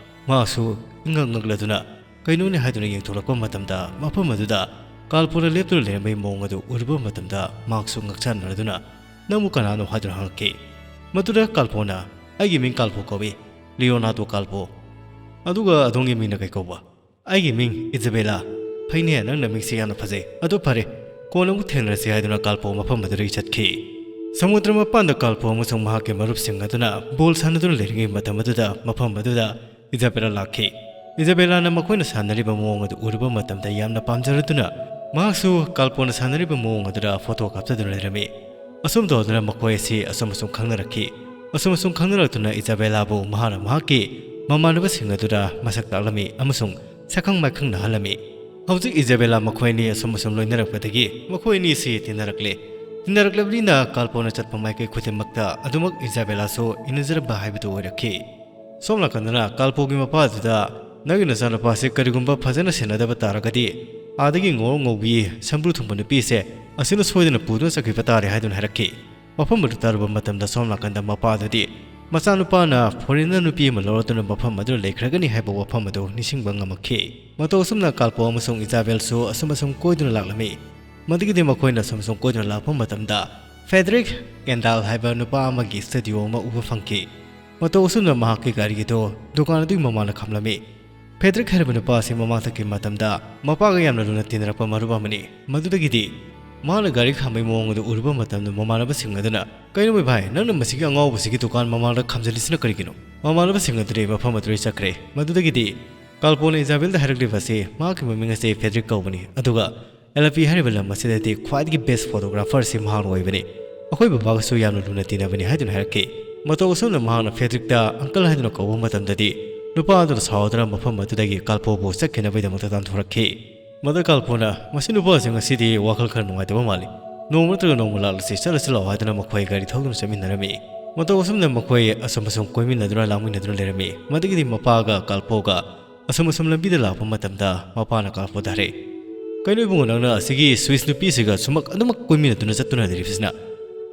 ꯃꯍꯥꯛꯁꯨ ꯏꯉꯛ ꯉꯛꯂꯗꯨꯅ ꯀꯩꯅꯣꯅꯦ ꯍꯥꯏꯗꯨꯅ ꯌꯦꯡꯊꯣꯛꯂꯛꯄ ꯃꯇꯝꯗ ꯃꯐꯝ ꯑꯗꯨꯗ ꯀꯥꯜꯄꯣꯅ ꯂꯦꯞꯇꯨꯅ ꯂꯩꯔꯝꯕꯒꯤ ꯃꯑꯣꯡ ꯑꯗꯨ ꯎꯔꯨꯕ ꯃꯇꯝꯗ ꯃꯍꯥꯛꯁꯨ ꯉꯛꯁꯥꯟꯅꯔꯗꯨꯅ "ꯅꯪꯕꯨ ꯀꯅꯥꯅꯣ?" ꯍꯥꯏꯗꯨꯅ ꯍꯪꯉꯛꯈꯤ꯫ ꯃꯗꯨꯗ ꯀꯥꯜꯄꯣꯅ, "ꯑꯩꯒꯤ ꯃꯤꯡ ꯀꯥꯜꯄꯣ ꯀꯧꯏ, ꯂꯤꯑꯣꯅꯥꯔꯗꯣ ꯀꯥꯜꯄꯣ꯫ ꯑꯗꯨꯒ ꯑꯗꯣꯝꯒꯤ ꯃꯤꯡꯅ ꯀꯩ ꯀꯧꯕ?" "ꯑꯩꯒꯤ ꯃꯤꯡ ꯏꯖꯥꯕꯦꯂꯥ꯫ ꯐꯩꯅꯦ, ꯅꯪ ꯅꯃꯤꯡꯁꯤ ꯌꯥꯝꯅ ꯐꯖꯩ꯫ ꯑꯗꯨ ꯐꯔꯦ, ꯀꯣꯟꯅ ꯑꯃꯨꯛ ꯊꯦꯡꯅꯔꯁꯤ" ꯍꯥꯏꯗꯨꯅ ꯀꯥꯜꯄꯣ ꯃꯐꯝ ꯑꯗꯨꯗꯒꯤ ꯆꯠꯈꯤ꯫ ꯁꯃꯨꯗ꯭ꯔ ꯃꯄꯥꯟꯗ ꯀꯥꯜꯄꯣ ꯑꯃꯁꯨꯡ ꯃꯍꯥꯛꯀꯤ ꯃꯔꯨꯞꯁꯤꯡ ꯑꯗꯨꯅ ꯕꯣꯜ ꯁꯥꯟꯅꯗꯨꯅ ꯂꯩꯔꯤꯉꯩ ꯃꯇꯝ ꯑꯗꯨꯗ ꯃꯐꯝ ꯑꯗꯨꯗ ꯏꯖꯥꯕꯦꯂꯥ ꯂꯥꯛꯈꯤ꯫ ꯏꯖꯥꯕꯦꯂꯥꯅ ꯃꯈꯣꯏꯅ ꯁꯥꯟꯅꯔꯤꯕ ꯃꯑꯣꯡ ꯑꯗꯨ ꯎꯔꯨꯕ ꯃꯇꯝꯗ ꯌꯥꯝꯅ ꯄꯥꯝꯖꯔꯗꯨꯅ ꯃꯍꯥꯛꯁꯨ ꯀꯥꯜꯄꯣꯅ ꯁꯥꯟꯅꯔꯤꯕ ꯃꯑꯣꯡ ꯑꯗꯨꯗ ꯐꯣꯇꯣ ꯀꯥꯞꯆꯗꯨꯅ ꯂꯩꯔꯝꯃꯤ꯫ ꯑꯁꯨꯝ ꯇꯧꯗꯨꯅ ꯃꯈꯣꯏ ꯑꯁꯤ ꯑꯁꯨꯝ ꯑꯁꯨꯝ ꯈꯪꯅꯔꯛꯈꯤ꯫ ꯑꯁꯨꯝ ꯑꯁꯨꯝ ꯈꯪꯅꯔꯛꯇꯨꯅ ꯏꯖꯥꯕꯦꯂꯥꯕꯨ ꯃꯍꯥꯛꯅ ꯃꯍꯥꯛꯀꯤ ꯃꯃꯥꯟꯅꯕꯁꯤꯡ ꯑꯗꯨꯗ ꯃꯁꯛ ꯇꯥꯛꯂꯝꯃꯤ ꯑꯃꯁꯨꯡ ꯁꯛꯈꯪ ꯃꯥꯏꯈꯪꯅꯍꯜꯂꯝꯃꯤ꯫ ꯍꯧꯖꯤꯛ ꯏꯖꯥꯕꯦꯂꯥ ꯃꯈꯣꯏ ꯑꯅꯤ ꯑꯁꯨꯝ ꯑꯁꯨꯝ ꯂꯣꯏꯅꯔꯛꯄꯗꯒꯤ ꯃꯈꯣꯏ ꯑꯅꯤ ꯑꯁꯤ ꯇꯤꯟꯅꯔꯛꯂꯦ꯫ ꯇꯤꯟꯅꯔꯛꯂꯕꯅꯤꯅ ꯀꯥꯜꯄꯣꯅ ꯆꯠꯄ ꯃꯥꯏꯀꯩ ꯈꯨꯗꯤꯡꯃꯛꯇ ꯑꯗꯨꯃꯛ ꯏꯖꯥꯕꯦꯂꯥꯁꯨ ꯏꯟꯅꯖꯔꯕ ꯍꯥꯏꯕꯗꯨ ꯑꯣꯏꯔꯛꯈꯤ꯫ ꯁꯣꯝ ꯅꯥꯀꯟꯗꯅ ꯀꯥꯜꯄꯣꯒꯤ ꯃꯄꯥꯗꯨꯗ, "ꯅꯪꯒꯤ ꯅꯆꯥꯅꯨꯄꯥꯁꯦ ꯀꯔꯤꯒꯨꯝꯕ ꯐꯖꯅ ꯁꯦꯟꯅꯗꯕ ꯇꯥꯔꯒꯗꯤ ꯑꯥꯗꯒꯤ ꯉꯧꯔꯣꯛ ꯉꯧꯕꯤ ꯁꯝꯕ꯭ꯔꯨ ꯊꯨꯡꯕ ꯅꯨꯄꯤꯁꯦ ꯑꯁꯤꯅ ꯁꯣꯏꯗꯅ ꯄꯨꯗꯨꯅ ꯆꯠꯈꯤꯕ ꯇꯥꯔꯦ" ꯍꯥꯏꯗꯨꯅ ꯍꯥꯏꯔꯛꯈꯤ꯫ ꯋꯥꯐꯝ ꯑꯗꯨ ꯇꯥꯔꯨꯕ ꯃꯇꯝꯗ ꯁꯣꯝ ꯅꯥꯀꯟꯗ ꯃꯄꯥꯗꯨꯗꯤ ꯃꯆꯥꯅꯨꯄꯥꯅ ꯐꯣꯔꯦꯟꯅꯔ ꯅꯨꯄꯤ ꯑꯃ ꯂꯧꯔꯗꯨꯅ ꯃꯐꯝ ꯑꯗꯨꯗ ꯂꯩꯈ꯭ꯔꯒꯅꯤ ꯍꯥꯏꯕ ꯋꯥꯐꯝ ꯑꯗꯨ ꯅꯤꯡꯁꯤꯡꯕ ꯉꯝꯃꯛꯈꯤ꯫ ꯃꯇꯧ ꯑꯁꯨꯝꯅ ꯀꯥꯜꯄꯣ ꯑꯃꯁꯨꯡ ꯏꯖꯥꯕꯦꯜꯁꯨ ꯑꯁꯨꯝ ꯑꯁꯨꯝ ꯀꯣꯏꯗꯨꯅ ꯂꯥꯛꯂꯝꯃꯤ꯫ ꯃꯗꯨꯒꯤꯗꯤ ꯃꯈꯣꯏꯅ ꯑꯁꯨꯝ ꯑꯁꯨꯝ ꯀꯣꯏꯗꯨꯅ ꯂꯥꯛꯄ ꯃꯇꯝꯗ ꯐꯦꯗ꯭ꯔꯤꯛ ꯀꯦꯟꯗꯥꯜ ꯍꯥꯏꯕ ꯅꯨꯄꯥ ꯑꯃꯒꯤ ꯁ꯭ꯇꯨꯗꯤꯑꯣ ꯑꯃ ꯎꯕ ꯐꯪꯈꯤ꯫ ꯃꯇꯧ ꯑꯁꯨꯝꯅ ꯃꯍꯥꯛꯀꯤ ꯒꯥꯔꯤ ꯑꯗꯨ ꯗꯨꯀꯥꯟ ꯑꯗꯨꯒꯤ ꯃꯃꯥꯡꯗ ꯈꯥꯝꯂꯝꯃꯤ꯫ ꯐꯦꯗ꯭ꯔꯤꯛ ꯍꯥꯏꯔꯤꯕ ꯅꯨꯄꯥ ꯑꯁꯤ ꯃꯃꯥꯡꯊꯛꯀꯤ ꯃꯇꯝꯗ ꯃꯄꯥꯒ ꯌꯥꯝꯅ ꯂꯨꯅ ꯇꯤꯟꯅꯔꯛꯄ ꯃꯔꯨꯞ ꯑꯃꯅꯤ꯫ ꯃꯗꯨꯗꯒꯤꯗꯤ ꯃꯍꯥꯛꯅ ꯒꯥꯔꯤ ꯈꯥꯝꯕꯒꯤ ꯃꯑꯣꯡ ꯑꯗꯨ ꯎꯔꯨꯕ ꯃꯇꯝꯗ ꯃꯃꯥꯟꯅꯕꯁꯤꯡ ꯑꯗꯨꯅ, "ꯀꯩꯅꯣ ꯃꯤ ꯚꯥꯏ, ꯅꯪꯅ ꯃꯁꯤꯒꯤ ꯑꯉꯥꯎꯕꯁꯤꯒꯤ ꯗꯨꯀꯥꯟ ꯃꯃꯥꯡꯗ ꯈꯥꯝꯖꯤꯜꯂꯤꯁꯤꯅ ꯀꯔꯤꯒꯤꯅꯣ?" ꯃꯃꯥꯟꯅꯕꯁꯤꯡ ꯑꯗꯨꯗꯤ ꯃꯐꯝ ꯑꯗꯨꯗꯒꯤ ꯆꯠꯈ꯭ꯔꯦ꯫ ꯃꯗꯨꯗꯒꯤꯗꯤ ꯀꯥꯜꯄꯣꯅ ꯏꯖꯥꯕꯦꯜꯗ ꯍꯥꯏꯔꯛꯂꯤꯕ ꯑꯁꯤ ꯃꯍꯥꯛꯀꯤ ꯃꯃꯤꯡ ꯑꯁꯤ ꯐꯦꯗ꯭ꯔꯤꯛ ꯀꯧꯕꯅꯤ, ꯑꯗꯨꯒ ꯑꯦꯂꯄꯤ ꯍꯥꯏꯔꯤꯕ ꯂꯝ ꯑꯁꯤꯗꯗꯤ ꯈ꯭ꯋꯥꯏꯗꯒꯤ ꯕꯦꯁ ꯐꯣꯇꯣꯒ꯭ꯔꯥꯐꯔ ꯑꯁꯤ ꯃꯍꯥꯛꯅ ꯑꯣꯏꯕꯅꯤ꯫ ꯑꯩꯈꯣꯏ ꯕꯕꯥꯒꯁꯨ ꯌꯥꯝꯅ ꯂꯨꯅ ꯇꯤꯟꯅꯕꯅꯤ ꯍꯥꯏꯗꯨꯅ ꯍꯥꯏꯔꯛꯈꯤ꯫ ꯃꯇꯧ ꯑꯁꯨꯝꯅ ꯃꯍꯥꯛꯅ ꯐꯦꯗ꯭ꯔꯤꯛꯇ uncle ꯍꯥꯏꯗꯨꯅ ꯀꯧꯕ ꯃꯇꯝꯗꯗꯤ, ꯅꯨꯄꯥ ꯑꯗꯨꯅ ꯁꯥꯎꯗꯨꯅ ꯃꯐꯝ ꯑꯗꯨꯗꯒꯤ ꯀꯥꯜꯄꯣꯕꯨ ꯆꯠꯈꯤꯅꯕꯒꯤꯗꯃꯛꯇ ꯇꯥꯟꯊꯣꯔꯛꯈꯤ꯫ ꯃꯗ ꯀꯥꯜꯄꯣꯅ, "ꯃꯁꯤ ꯅꯨꯄꯥꯁꯤ ꯉꯁꯤꯗꯤ ꯋꯥꯈꯜ ꯈꯔ ꯅꯨꯡꯉꯥꯏꯇꯕ ꯃꯥꯜꯂꯤ꯫ ꯅꯣꯡꯃ ꯅꯠꯇ꯭ꯔꯒ ꯅꯣꯡꯃ ꯂꯥꯛꯂꯁꯤ, ꯆꯠꯂꯁꯤ ꯂꯥꯛꯑꯣ" ꯍꯥꯏꯗꯨꯅ ꯃꯈꯣꯏ ꯒꯥꯔꯤ ꯊꯧꯗꯨꯅ ꯆꯠꯃꯤꯟꯅꯔꯝꯃꯤ꯫ ꯃꯇꯧ ꯑꯁꯨꯝꯅ ꯃꯈꯣꯏ ꯑꯁꯨꯝ ꯑꯁꯨꯝ ꯀꯣꯏꯃꯤꯟꯅꯗꯨꯅ ꯂꯥꯡꯃꯤꯟꯅꯗꯨꯅ ꯂꯩꯔꯝꯃꯤ꯫ ꯃꯗꯒꯤꯗꯤ ꯃꯄꯥꯒ ꯀꯥꯜꯄꯣꯒ ꯑꯁꯨꯝ ꯑꯁꯨꯝ ꯂꯝꯕꯤꯗ ꯂꯥꯛꯄ ꯃꯇꯝꯗ ꯃꯄꯥꯅ ꯀꯥꯜꯄꯣꯗ ꯍꯥꯏꯔꯛꯏ, "ꯀꯩꯅꯣ ꯏꯕꯨꯡꯉꯣ, ꯅꯪꯅ ꯑꯁꯤꯒꯤ ꯁ꯭ꯋꯤꯁ ꯅꯨꯄꯤꯁꯤꯒ ꯁꯨꯃꯛ ꯑꯗꯨꯃꯛ ꯀꯣꯏꯃꯤꯟꯅꯗꯨꯅ ꯆꯠꯇꯨꯅ ꯂꯩꯔꯤꯕꯁꯤꯅ?"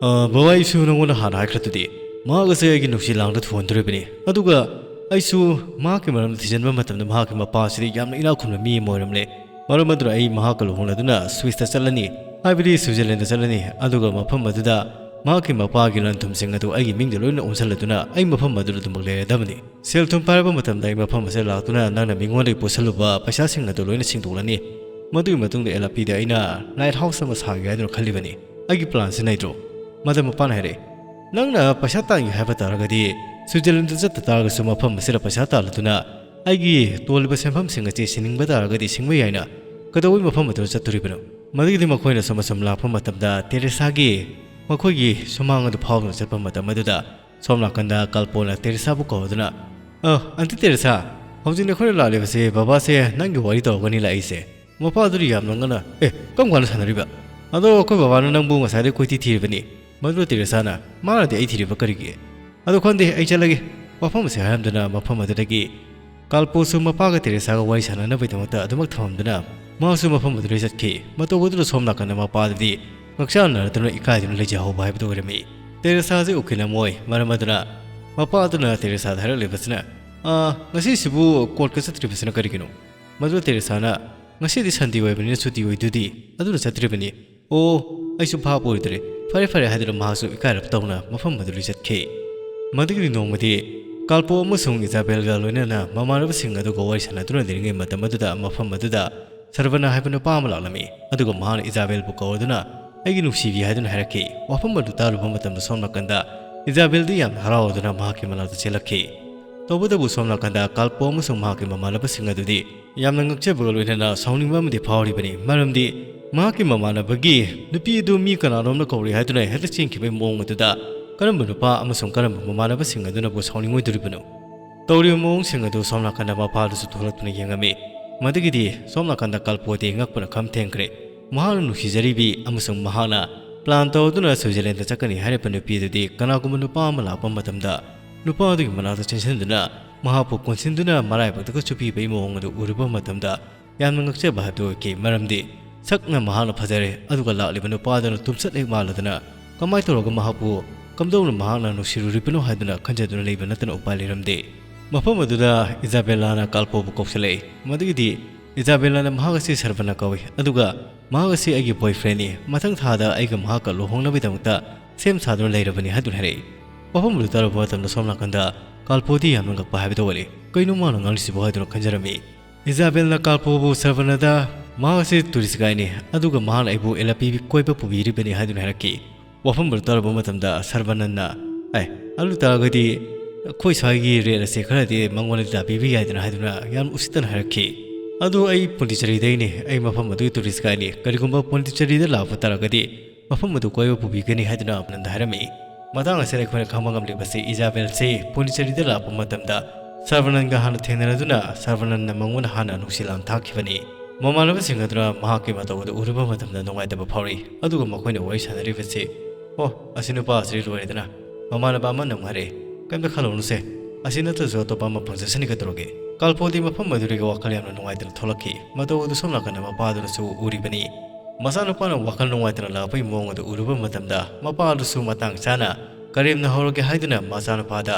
"ꯑ, ꯕꯕꯥ, ꯑꯩꯁꯨ ꯅꯪꯉꯣꯟꯗ ꯍꯥꯟꯅ ꯍꯥꯏꯈ꯭ꯔꯗꯨꯗꯤ, ꯃꯍꯥꯛ ꯑꯁꯤ ꯑꯩꯒꯤ ꯅꯨꯡꯁꯤ ꯂꯥꯡꯗ ꯊꯨꯍꯟꯗꯣꯔꯤꯕꯅꯤ꯫ ꯑꯗꯨꯒ ꯑꯩꯁꯨ ꯃꯍꯥꯛꯀꯤ ꯃꯔꯝꯗ ꯊꯤꯖꯤꯟꯕ ꯃꯇꯝꯗ ꯃꯍꯥꯛꯀꯤ ꯃꯄꯥ ꯑꯁꯤꯗꯤ ꯌꯥꯝꯅ ꯏꯅꯥꯛ ꯈꯨꯟꯕ ꯃꯤ ꯑꯃ ꯑꯣꯏꯔꯝꯂꯦ꯫ ꯃꯔꯝ ꯑꯗꯨꯅ ꯑꯩ ꯃꯍꯥꯛꯀ ꯂꯨꯍꯣꯡꯂꯗꯨꯅ ꯁ꯭ꯋꯤꯁꯇ ꯆꯠꯂꯅꯤ, ꯍꯥꯏꯕꯗꯤ ꯁ꯭ꯋꯤꯖꯔꯂꯦꯟꯗ ꯆꯠꯂꯅꯤ꯫ ꯑꯗꯨꯒ ꯃꯐꯝ ꯑꯗꯨꯗ ꯃꯍꯥꯛꯀꯤ ꯃꯄꯥꯒꯤ ꯂꯟ ꯊꯨꯝꯁꯤꯡ ꯑꯗꯨ ꯑꯩꯒꯤ ꯃꯤꯡꯗ ꯂꯣꯏꯅ ꯑꯣꯟꯁꯤꯜꯂꯗꯨꯅ ꯑꯩ ꯃꯐꯝ ꯑꯗꯨꯗ ꯑꯗꯨꯃꯛ ꯂꯩꯔꯗꯕꯅꯤ꯫ ꯁꯦꯜ ꯊꯨꯝ ꯄꯥꯏꯔꯕ ꯃꯇꯝꯗ ꯑꯩ ꯃꯐꯝ ꯑꯁꯤꯗ ꯂꯥꯛꯇꯨꯅ ꯅꯪꯅ ꯃꯤꯉꯣꯟꯗꯒꯤ ꯄꯨꯁꯜꯂꯨꯕ ꯄꯩꯁꯥꯁꯤꯡ ꯑꯗꯨ ꯂꯣꯏꯅ ꯁꯤꯡꯗꯣꯛꯂꯅꯤ꯫ ꯃꯗꯨꯒꯤ ꯃꯇꯨꯡꯗ ꯑꯦꯂꯥꯄꯤꯗ ꯑꯩꯅ ꯂꯥꯏꯠ ꯍꯥꯎꯁ ꯑꯃ ꯁꯥꯒꯦ ꯍꯥꯏꯗꯨꯅ ꯈꯜꯂꯤꯕꯅꯤ꯫ ꯑꯩꯒꯤ ꯄ꯭ꯂꯥꯟꯁꯤ ꯅꯩꯗ꯭ꯔꯣ?" ꯃꯗ ꯃꯄꯥꯅ ꯍꯥꯏꯔꯛꯏ, "ꯅꯪꯅ ꯄꯩꯁꯥ ꯇꯥꯟꯒꯦ ꯍꯥꯏꯕ ꯇꯥꯔꯒꯗꯤ, ꯁ꯭ꯋꯤꯖꯔꯂꯦꯟꯗ ꯆꯠꯇ ꯇꯥꯔꯒꯁꯨ ꯃꯐꯝ ꯑꯁꯤꯗ ꯄꯩꯁꯥ ꯇꯥꯜꯂꯗꯨꯅ ꯑꯩꯒꯤ ꯇꯣꯜꯂꯤꯕ ꯁꯦꯟꯐꯝꯁꯤꯡ ꯑꯁꯤ ꯁꯤꯡꯅꯤꯡꯕ ꯇꯥꯔꯒꯗꯤ ꯁꯤꯡꯕ ꯌꯥꯏꯅ, ꯀꯩꯗꯧꯕꯩ ꯃꯐꯝ ꯑꯗꯨꯗ ꯆꯠꯇꯣꯔꯤꯕꯅꯣ?" ꯃꯗꯒꯤꯗꯤ ꯃꯈꯣꯏꯅ ꯁꯨꯝ ꯑꯁꯨꯝ ꯂꯥꯛꯄ ꯃꯇꯝꯗ ꯇꯦꯔꯦꯁꯥꯒꯤ ꯃꯈꯣꯏꯒꯤ ꯁꯨꯃꯥꯡ ꯑꯗꯨ ꯐꯥꯎꯗꯨꯅ ꯆꯠꯄ ꯃꯇꯝ ꯑꯗꯨꯗ ꯁꯣꯝ ꯅꯥꯀꯟꯗ ꯀꯥꯜꯄꯣꯅ ꯇꯦꯔꯦꯁꯥꯕꯨ ꯀꯧꯗꯨꯅ, "ꯑ, ꯑꯟꯇꯤ ꯇꯦꯔꯦꯁꯥ, ꯍꯧꯖꯤꯛ ꯅꯈꯣꯏꯅ ꯂꯥꯛꯂꯤꯕꯁꯦ ꯕꯕꯥꯁꯦ ꯅꯪꯒꯤ ꯋꯥꯔꯤ ꯇꯧꯔꯒꯅꯤ ꯂꯥꯛꯏꯁꯦ꯫ ꯃꯄꯥꯗꯨꯗꯤ ꯌꯥꯝꯅ ꯉꯟꯅ, ꯑꯦ, ꯀꯔꯝ ꯀꯥꯟꯗ ꯁꯥꯟꯅꯔꯤꯕ? ꯑꯗꯣ ꯑꯩꯈꯣꯏ ꯕꯕꯥꯅ ꯅꯪꯕꯨ ꯉꯁꯥꯏꯗꯩ ꯀꯣꯏꯊꯤ ꯊꯤꯔꯤꯕꯅꯤ꯫" ꯃꯗꯨꯗ ꯇꯦꯔꯦꯁꯥꯅ, "ꯃꯥꯅꯗꯤ ꯑꯩ ꯊꯤꯔꯤꯕ ꯀꯔꯤꯒꯤ? ꯑꯗꯣ ꯈꯪꯗꯦ, ꯑꯩ ꯆꯠꯂꯒꯦ꯫" ꯋꯥꯐꯝ ꯑꯁꯤ ꯍꯥꯏꯔꯝꯗꯨꯅ ꯃꯐꯝ ꯑꯗꯨꯗꯒꯤ ꯀꯥꯜꯄꯣꯁꯨ ꯃꯄꯥꯒ ꯇꯦꯔꯦꯁꯥꯒ ꯋꯥꯔꯤ ꯁꯥꯟꯅꯅꯕꯒꯤꯗꯃꯛꯇ ꯑꯗꯨꯃꯛ ꯊꯝꯃꯝꯗꯨꯅ ꯃꯥꯁꯨ ꯃꯐꯝ ꯑꯗꯨꯗꯒꯤ ꯆꯠꯈꯤ꯫ ꯃꯇꯧ ꯑꯗꯨꯗ ꯁꯣꯝ ꯅꯥꯀꯟꯗ ꯃꯄꯥꯗꯨꯗꯤ ꯉꯛꯆꯥꯟꯅꯔꯗꯨꯅ ꯏꯀꯥꯏꯗꯨꯅ ꯂꯩꯖꯍꯧꯕ ꯍꯥꯏꯕꯗꯨ ꯑꯣꯏꯔꯝꯃꯤ꯫ ꯇꯦꯔꯦꯁꯥꯁꯤ ꯎꯈꯤꯅꯃꯣꯏ꯫ ꯃꯔꯝ ꯑꯗꯨꯅ ꯃꯄꯥ ꯑꯗꯨꯅ ꯇꯦꯔꯦꯁꯥꯗ ꯍꯥꯏꯔꯛꯂꯤꯕꯁꯤꯅ, "ꯑꯥ, ꯉꯁꯤꯁꯤꯕꯨ ꯀꯣꯔꯠꯀ ꯆꯠꯇ꯭ꯔꯤꯕꯁꯤꯅ ꯀꯔꯤꯒꯤꯅꯣ?" ꯃꯗꯨꯗ ꯇꯦꯔꯦꯁꯥꯅ, "ꯉꯁꯤꯗꯤ ꯁꯟꯗꯦ ꯑꯣꯏꯕꯅꯤꯅ ꯁꯨꯇꯤ ꯑꯣꯏꯗꯨꯗꯤ, ꯑꯗꯨꯅ ꯆꯠꯇ꯭ꯔꯤꯕꯅꯤ꯫" "ꯑꯣ, ꯑꯩꯁꯨ ꯚꯥꯞ ꯑꯣꯏꯗ꯭ꯔꯦ꯫ ꯐꯔꯦ, ꯐꯔꯦ," ꯍꯥꯏꯗꯨꯅ ꯃꯍꯥꯛꯁꯨ ꯏꯀꯥꯏꯔꯞ ꯇꯧꯅ ꯃꯐꯝ ꯑꯗꯨꯗꯒꯤ ꯆꯠꯈꯤ꯫ ꯃꯗꯨꯒꯤ ꯅꯣꯡꯃꯗꯤ ꯀꯥꯜꯄꯣ ꯑꯃꯁꯨꯡ ꯏꯖꯥꯕꯦꯜꯒ ꯂꯣꯏꯅꯅ ꯃꯃꯥꯟꯅꯕꯁꯤꯡ ꯑꯗꯨꯒ ꯋꯥꯔꯤ ꯁꯥꯟꯅꯗꯨꯅ ꯂꯩꯔꯤꯉꯩ ꯃꯇꯝ ꯑꯗꯨꯗ ꯃꯐꯝ ꯑꯗꯨꯗ ꯁꯔꯚꯅ ꯍꯥꯏꯕ ꯅꯨꯄꯥ ꯑꯃ ꯂꯥꯛꯂꯝꯃꯤ꯫ ꯑꯗꯨꯒ ꯃꯍꯥꯛꯅ ꯏꯖꯥꯕꯦꯜꯕꯨ ꯀꯧꯔꯗꯨꯅ, "ꯑꯩꯒꯤ ꯅꯨꯡꯁꯤꯕꯤ" ꯍꯥꯏꯗꯨꯅ ꯍꯥꯏꯔꯛꯈꯤ꯫ ꯋꯥꯐꯝ ꯑꯗꯨ ꯇꯥꯔꯨꯕ ꯃꯇꯝꯗ ꯁꯣꯝ ꯅꯥꯀꯟꯗ ꯏꯖꯥꯕꯦꯜꯗꯤ ꯌꯥꯝꯅ ꯍꯔꯥꯎꯗꯨꯅ ꯃꯍꯥꯛꯀꯤ ꯃꯅꯥꯛꯇ ꯆꯦꯜꯂꯛꯈꯤ꯫ ꯇꯧꯕꯇꯕꯨ ꯁꯣꯝ ꯅꯥꯀꯟꯗ ꯀꯥꯜꯄꯣ ꯑꯃꯁꯨꯡ ꯃꯍꯥꯛꯀꯤ ꯃꯃꯥꯟꯅꯕꯁꯤꯡ ꯑꯗꯨꯗꯤ ꯌꯥꯝꯅ ꯉꯛꯆꯕꯒ ꯂꯣꯏꯅꯅ ꯁꯥꯎꯅꯤꯡꯕ ꯑꯃꯗꯤ ꯐꯥꯎꯔꯤꯕꯅꯤ꯫ ꯃꯔꯝꯗꯤ ꯃꯍꯥꯛꯀꯤ ꯃꯃꯥꯟꯅꯕꯒꯤ ꯅꯨꯄꯤ ꯑꯗꯨ ꯃꯤ ꯀꯅꯥꯅꯣꯝꯅ ꯀꯧꯔꯤ ꯍꯥꯏꯗꯨꯅ ꯍꯦꯛꯇ ꯆꯦꯟꯈꯤꯕꯒꯤ ꯃꯑꯣꯡ ꯑꯗꯨꯗ ꯀꯔꯝꯕ ꯅꯨꯄꯥ ꯑꯃꯁꯨꯡ ꯀꯔꯝꯕ ꯃꯃꯥꯟꯅꯕꯁꯤꯡ ꯑꯗꯨꯅꯕꯨ ꯁꯥꯎꯅꯤꯡꯉꯣꯏꯗꯣꯔꯤꯕꯅꯣ? ꯇꯧꯔꯤꯕ ꯃꯑꯣꯡꯁꯤꯡ ꯑꯗꯨ ꯁꯣꯝ ꯅꯥꯀꯟꯗ ꯃꯄꯥꯗꯨꯁꯨ ꯊꯣꯛꯂꯛꯇꯨꯅ ꯌꯦꯡꯉꯝꯃꯤ꯫ ꯃꯗꯨꯒꯤꯗꯤ ꯁꯣꯝ ꯅꯥꯀꯟꯗ ꯀꯥꯜꯄꯣꯗꯤ ꯉꯛꯄꯅ ꯈꯝ ꯊꯦꯡꯈ꯭ꯔꯦ꯫ ꯃꯍꯥꯛꯅ ꯅꯨꯡꯁꯤꯖꯔꯤꯕꯤ ꯑꯃꯁꯨꯡ ꯃꯍꯥꯛꯅ ꯄ꯭ꯂꯥꯟ ꯇꯧꯗꯨꯅ ꯁ꯭ꯋꯤꯖꯔꯂꯦꯟꯗ ꯆꯠꯀꯅꯤ ꯍꯥꯏꯔꯤꯕ ꯅꯨꯄꯤ ꯑꯗꯨꯗꯤ ꯀꯅꯥꯒꯨꯝꯕ ꯅꯨꯄꯥ ꯑꯃ ꯂꯥꯛꯄ ꯃꯇꯝꯗ ꯅꯨꯄꯥ ꯑꯗꯨꯒꯤ ꯃꯅꯥꯛꯇ ꯆꯦꯟꯁꯤꯟꯗꯨꯅ ꯃꯍꯥꯛꯄꯨ ꯀꯣꯟꯁꯤꯟꯗꯨꯅ ꯃꯔꯥꯏꯕꯛꯇꯒ ꯆꯨꯞꯄꯤꯕꯒꯤ ꯃꯑꯣꯡ ꯑꯗꯨ ꯎꯔꯨꯕ ꯃꯇꯝꯗ ꯌꯥꯝꯅ ꯉꯛꯆꯕ ꯍꯥꯏꯕꯗꯨ ꯑꯣꯏꯈꯤ꯫ ꯃꯔꯝꯗꯤ ꯁꯛꯅ ꯃꯍꯥꯛꯅ ꯐꯖꯔꯦ, ꯑꯗꯨꯒ ꯂꯥꯛꯂꯤꯕ ꯅꯨꯄꯥ ꯑꯗꯨꯅ ꯇꯨꯝꯆꯠ ꯍꯦꯛ ꯃꯥꯜꯂꯗꯅ ꯀꯃꯥꯏꯅ ꯇꯧꯔꯒ ꯃꯍꯥꯛꯄꯨ ꯀꯝꯗꯧꯅ ꯃꯍꯥꯛꯅ ꯅꯨꯡꯁꯤꯔꯨꯔꯤꯕꯅꯣ ꯍꯥꯏꯗꯨꯅ ꯈꯟꯖꯗꯨꯅ ꯂꯩꯕ ꯅꯠꯇꯅ ꯎꯄꯥꯏ ꯂꯩꯔꯝꯗꯦ꯫ ꯃꯐꯝ ꯑꯗꯨꯗ ꯏꯖꯥꯕꯦꯂꯥꯅ ꯀꯥꯜꯄꯣꯕꯨ ꯀꯧꯁꯤꯜꯂꯛꯏ꯫ ꯃꯗꯨꯒꯤꯗꯤ ꯏꯖꯥꯕꯦꯂꯥꯅ ꯃꯍꯥꯛ ꯑꯁꯤ ꯁꯔꯕꯅ ꯀꯧꯏ, ꯑꯗꯨꯒ ꯃꯍꯥꯛ ꯑꯁꯤ ꯑꯩꯒꯤ ꯕꯣꯏꯐ꯭ꯔꯦꯟꯅꯤ, ꯃꯊꯪ ꯊꯥꯗ ꯑꯩꯒ ꯃꯍꯥꯛꯀ ꯂꯨꯍꯣꯡꯅꯕꯒꯤꯗꯃꯛꯇ ꯁꯦꯝ ꯁꯥꯗꯨꯅ ꯂꯩꯔꯕꯅꯤ ꯍꯥꯏꯗꯨꯅ ꯍꯥꯏꯔꯛꯏ꯫ ꯋꯥꯐꯝ ꯑꯗꯨ ꯇꯥꯔꯨꯕ ꯃꯇꯝꯗ ꯁꯣꯝ ꯅꯥꯀꯟꯗ ꯀꯥꯜꯄꯣꯗꯤ ꯌꯥꯝꯅ ꯉꯛꯄ ꯍꯥꯏꯕꯗꯨ ꯑꯣꯏꯔꯦ꯫ ꯀꯩꯅꯣ ꯃꯥꯅ ꯉꯥꯡꯂꯤꯁꯤꯕꯣ ꯍꯥꯏꯗꯨꯅ ꯈꯟꯖꯔꯝꯃꯤ꯫ ꯏꯖꯥꯕꯦꯜꯅ ꯀꯥꯜꯄꯣꯕꯨ ꯁꯔꯕꯅꯗ ꯃꯍꯥꯛ ꯑꯁꯤ ꯇꯨꯔꯤꯁ ꯒꯥꯏꯗꯅꯤ, ꯑꯗꯨꯒ ꯃꯍꯥꯛꯅ ꯑꯩꯕꯨ ꯑꯦꯂꯄꯤ ꯀꯣꯏꯕ ꯄꯨꯕꯤꯔꯤꯕꯅꯤ ꯍꯥꯏꯗꯨꯅ ꯍꯥꯏꯔꯛꯈꯤ꯫ ꯋꯥꯐꯝ ꯑꯗꯨ ꯇꯥꯔꯨꯕ ꯃꯇꯝꯗ ꯁꯔꯕꯅꯟꯅ, "ꯑꯦ, ꯑꯗꯨ ꯇꯥꯔꯒꯗꯤ ꯑꯩꯈꯣꯏ ꯁ꯭ꯋꯥꯏꯒꯤ ꯔꯦꯠ ꯑꯁꯦ ꯈꯔꯗꯤ ꯃꯉꯣꯟꯗ ꯇꯥꯕꯤꯕ ꯌꯥꯏꯗꯅ" ꯍꯥꯏꯗꯨꯅ ꯌꯥꯝ ꯎꯁꯤꯠꯇꯅ ꯍꯥꯏꯔꯛꯈꯤ꯫ "ꯑꯗꯨ ꯑꯩ ꯄꯣꯟꯗꯤꯆꯦꯔꯤꯗꯩꯅꯤ, ꯑꯩ ꯃꯐꯝ ꯑꯗꯨꯒꯤ ꯇꯨꯔꯤꯁ ꯒꯥꯏꯗꯅꯤ꯫ ꯀꯔꯤꯒꯨꯝꯕ ꯄꯣꯟꯗꯤꯆꯦꯔꯤꯗ ꯂꯥꯛꯄ ꯇꯥꯔꯒꯗꯤ ꯃꯐꯝ ꯑꯗꯨ ꯀꯣꯏꯕ ꯄꯨꯕꯤꯒꯅꯤ" ꯍꯥꯏꯗꯨꯅ ꯁꯔꯕꯅꯟꯗ ꯍꯥꯏꯔꯝꯃꯤ꯫ ꯃꯇꯥꯡ ꯑꯁꯤꯗ ꯑꯩꯈꯣꯏꯅ ꯈꯪꯕ ꯉꯝꯂꯤꯕꯁꯤ ꯏꯖꯥꯕꯦꯜꯁꯤ ꯄꯣꯟꯗꯤꯆꯦꯔꯤꯗ ꯂꯥꯛꯄ ꯃꯇꯝꯗ ꯁꯔꯕꯅꯟꯒ ꯍꯥꯟꯅ ꯊꯦꯡꯅꯔꯗꯨꯅ ꯁꯔꯕꯅꯟꯅ ꯃꯉꯣꯟꯗ ꯍꯥꯟꯅ ꯅꯨꯡꯁꯤ ꯂꯥꯟ ꯊꯥꯛꯈꯤꯕꯅꯤ꯫ ꯃꯃꯥꯟꯅꯕꯁꯤꯡ ꯑꯗꯨꯅ ꯃꯍꯥꯛꯀꯤ ꯃꯇꯧ ꯑꯗꯨ ꯎꯔꯨꯕ ꯃꯇꯝꯗ ꯅꯨꯡꯉꯥꯏꯇꯕ ꯐꯥꯎꯔꯤ, ꯑꯗꯨꯒ ꯃꯈꯣꯏꯅ ꯋꯥꯔꯤ ꯁꯥꯟꯅꯔꯤꯕꯁꯤ, "ꯑꯣ, ꯑꯁꯤ ꯅꯨꯄꯥ ꯑꯁꯤ ꯂꯣꯏꯔꯦꯗꯅ, ꯃꯃꯥꯟꯅꯕ ꯑꯃꯅ ꯑꯃꯨꯛ ꯍꯥꯏꯔꯛꯏ, ꯀꯩꯝꯇ ꯈꯜꯂꯨꯅꯨꯁꯦ, ꯑꯁꯤ ꯅꯠꯇ꯭ꯔꯁꯨ ꯑꯇꯣꯞꯄ ꯑꯃ ꯐꯪꯖꯁꯅꯤ ꯀꯩꯗꯧꯔꯒꯦ?" ꯀꯥꯜꯄꯣꯗꯤ ꯃꯐꯝ ꯑꯗꯨꯗꯒꯤ ꯋꯥꯈꯜ ꯌꯥꯝꯅ ꯅꯨꯡꯉꯥꯏꯇꯅ ꯊꯣꯛꯂꯛꯈꯤ꯫ ꯃꯇꯧ ꯑꯗꯨ ꯁꯣꯝ ꯅꯥꯀꯟꯗ ꯃꯄꯥꯗꯨꯅꯁꯨ ꯎꯔꯤꯕꯅꯤ꯫ ꯃꯆꯥꯅꯨꯄꯥꯅ ꯋꯥꯈꯜ ꯅꯨꯡꯉꯥꯏꯇꯅ ꯂꯥꯛꯄꯒꯤ ꯃꯑꯣꯡ ꯑꯗꯨ ꯎꯔꯨꯕ ꯃꯇꯝꯗ ꯃꯄꯥ ꯑꯗꯨꯁꯨ ꯃꯇꯥꯡ ꯆꯥꯅ ꯀꯔꯦꯝꯅ ꯍꯧꯔꯒꯦ ꯍꯥꯏꯗꯨꯅ ꯃꯆꯥꯅꯨꯄꯥꯗ,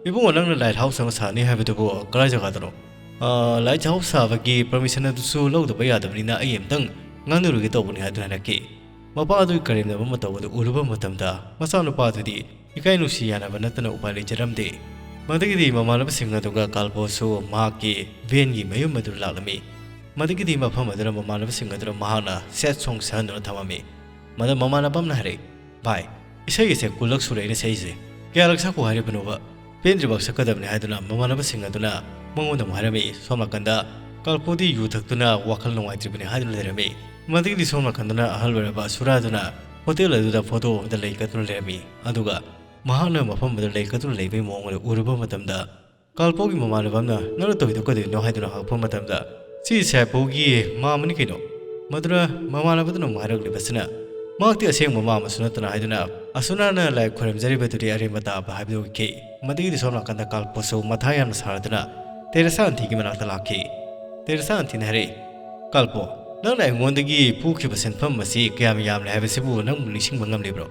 "ꯏꯕꯨꯡꯉꯣ, ꯅꯪꯅ ꯂꯥꯏꯠ ꯍꯥꯎꯁ ꯑꯃ ꯁꯥꯅꯤ ꯍꯥꯏꯕꯗꯨꯕꯨ ꯀꯗꯥꯏ ꯖꯒꯥꯗꯅꯣ? ꯑ, ꯂꯥꯏꯠ ꯍꯥꯎꯁ ꯁꯥꯕꯒꯤ ꯄꯔꯃꯤꯁꯟ ꯑꯗꯨꯁꯨ ꯂꯧꯗꯕ ꯌꯥꯗꯕꯅꯤꯅ ꯑꯩ ꯑꯝꯇꯪ ꯉꯥꯡꯅꯔꯨꯒꯦ ꯇꯧꯕꯅꯤ" ꯍꯥꯏꯗꯨꯅ ꯍꯥꯏꯔꯛꯈꯤ꯫ ꯃꯄꯥ ꯑꯗꯨꯒꯤ ꯀꯔꯦꯝꯅꯕ ꯃꯇꯧ ꯑꯗꯨ ꯎꯔꯨꯕ ꯃꯇꯝꯗ ꯃꯆꯥꯅꯨꯄꯥ ꯑꯗꯨꯗꯤ ꯏꯀꯥꯏ ꯅꯨꯡꯁꯤ ꯌꯥꯅꯕ ꯅꯠꯇꯅ ꯎꯄꯥꯏ ꯂꯩꯖꯔꯝꯗꯦ꯫ ꯃꯗꯨꯒꯤꯗꯤ ꯃꯃꯥꯟꯅꯕꯁꯤꯡ ꯑꯗꯨꯒ ꯀꯥꯜꯄꯣꯁꯨ ꯃꯍꯥꯛꯀꯤ ꯚꯦꯟꯒꯤ ꯃꯌꯨꯝ ꯑꯗꯨ ꯂꯥꯛꯂꯝꯃꯤ꯫ ꯃꯗꯨꯒꯤꯗꯤ ꯃꯐꯝ ꯑꯗꯨꯗ ꯃꯃꯥꯟꯅꯕꯁꯤꯡ ꯑꯗꯨꯅ ꯃꯍꯥꯛꯅ ꯁꯦꯠ ꯁꯣꯡ ꯁꯛꯍꯟꯗꯨꯅ ꯊꯝꯃꯝꯃꯤ꯫ ꯃꯗꯨ ꯃꯃꯥꯟꯅꯕ ꯑꯃꯅ ꯍꯥꯏꯔꯛꯏ, "ꯚꯥꯏ, ꯏꯁꯩ ꯑꯁꯦ ꯀꯨꯟꯂꯛ ꯁꯨꯔꯦ ꯑꯩꯅ ꯁꯛꯏꯁꯦ꯫ ꯀꯌꯥꯔꯛ ꯁꯛꯈꯣ ꯍꯥꯏꯔꯤꯕꯅꯣꯕ? ꯄꯦꯟꯗ꯭ꯔꯤꯕꯥꯎ ꯁꯛꯀꯗꯕꯅꯤ" ꯍꯥꯏꯗꯨꯅ ꯃꯃꯥꯟꯅꯕꯁꯤꯡ ꯑꯗꯨꯅ ꯃꯉꯣꯟꯗ ꯑꯃꯨꯛ ꯍꯥꯏꯔꯝꯃꯤ꯫ ꯁꯣꯝ ꯅꯥꯀꯟꯗ ꯀꯥꯜꯄꯣꯗꯤ ꯌꯨ ꯊꯛꯇꯨꯅ ꯋꯥꯈꯜ ꯅꯨꯡꯉꯥꯏꯇ꯭ꯔꯤꯕꯅꯤ ꯍꯥꯏꯗꯨꯅ ꯂꯩꯔꯝꯃꯤ꯫ ꯃꯗꯨꯒꯤꯗꯤ ꯁꯣꯝ ꯅꯥꯀꯟꯗꯅ ꯑꯍꯜ ꯑꯣꯏꯔꯕ ꯁꯨꯔꯥꯗꯨꯅ ꯍꯣꯇꯦꯜ ꯑꯗꯨꯗ ꯐꯣꯇꯣ ꯑꯃꯗ ꯂꯩ ꯀꯠꯇꯨꯅ ꯂꯩꯔꯝꯃꯤ꯫ ꯑꯗꯨꯒ ꯃꯍꯥꯛꯅ ꯃꯐꯝ ꯑꯗꯨꯗ ꯂꯩꯀꯠꯇꯨꯅ ꯂꯩꯕꯒꯤ ꯃꯑꯣꯡ ꯑꯗꯨ ꯎꯔꯨꯕ ꯃꯇꯝꯗ, ꯀꯥꯜꯄꯣꯒꯤ ꯃꯃꯥꯟꯅꯕ ꯑꯃꯅ "ꯅꯪꯅ ꯇꯧꯔꯤꯗꯣ ꯀꯩꯗꯧꯔꯤꯅꯣ?" ꯍꯥꯏꯗꯨꯅ ꯍꯪꯉꯛꯄ ꯃꯇꯝꯗ, "ꯁꯤ ꯁꯥꯏꯄꯣꯒꯤ ꯃꯥꯝꯃꯅꯤ ꯀꯩꯅꯣ?" ꯃꯗꯨꯅ ꯃꯃꯥꯟꯅꯕꯗꯨꯅ ꯑꯃꯨꯛ ꯍꯥꯏꯔꯛꯂꯤꯕꯁꯤꯅ, "ꯃꯍꯥꯛꯇꯤ ꯑꯁꯦꯡꯕ ꯃꯥꯝꯃꯁꯨ ꯅꯠꯇꯅ" ꯍꯥꯏꯗꯨꯅ ꯑꯁꯨꯅꯥꯅ ꯂꯥꯏ ꯈꯣꯏꯔꯝꯖꯔꯤꯕꯗꯨꯗꯤ ꯑꯔꯦꯝꯕ ꯇꯥꯕ ꯍꯥꯏꯕꯗꯨ ꯑꯣꯏꯈꯤ꯫ ꯃꯗꯨꯒꯤꯗꯤ ꯁꯣꯝ ꯅꯥꯀꯟꯗ ꯀꯥꯜꯄꯣꯁꯨ ꯃꯊꯥ ꯌꯥꯝꯅ ꯁꯥꯔꯗꯨꯅ ꯇꯦꯔꯦꯁꯥ ꯑꯟꯇꯤꯒꯤ ꯃꯅꯥꯛꯇ ꯂꯥꯛꯈꯤ꯫ ꯇꯦꯔꯦꯁꯥ ꯑꯟꯇꯤꯅ ꯍꯥꯏꯔꯛꯏ, "ꯀꯥꯜꯄꯣ, ꯅꯪꯅ ꯑꯩꯉꯣꯟꯗꯒꯤ ꯄꯨꯈꯤꯕ ꯁꯦꯟꯐꯝ ꯑꯁꯤ ꯀꯌꯥꯝ ꯌꯥꯝꯂꯦ ꯍꯥꯏꯕꯁꯤꯕꯨ ꯅꯪꯕꯨ ꯅꯤꯡꯁꯤꯡꯕ ꯉꯝꯂꯤꯕ꯭ꯔꯣ?"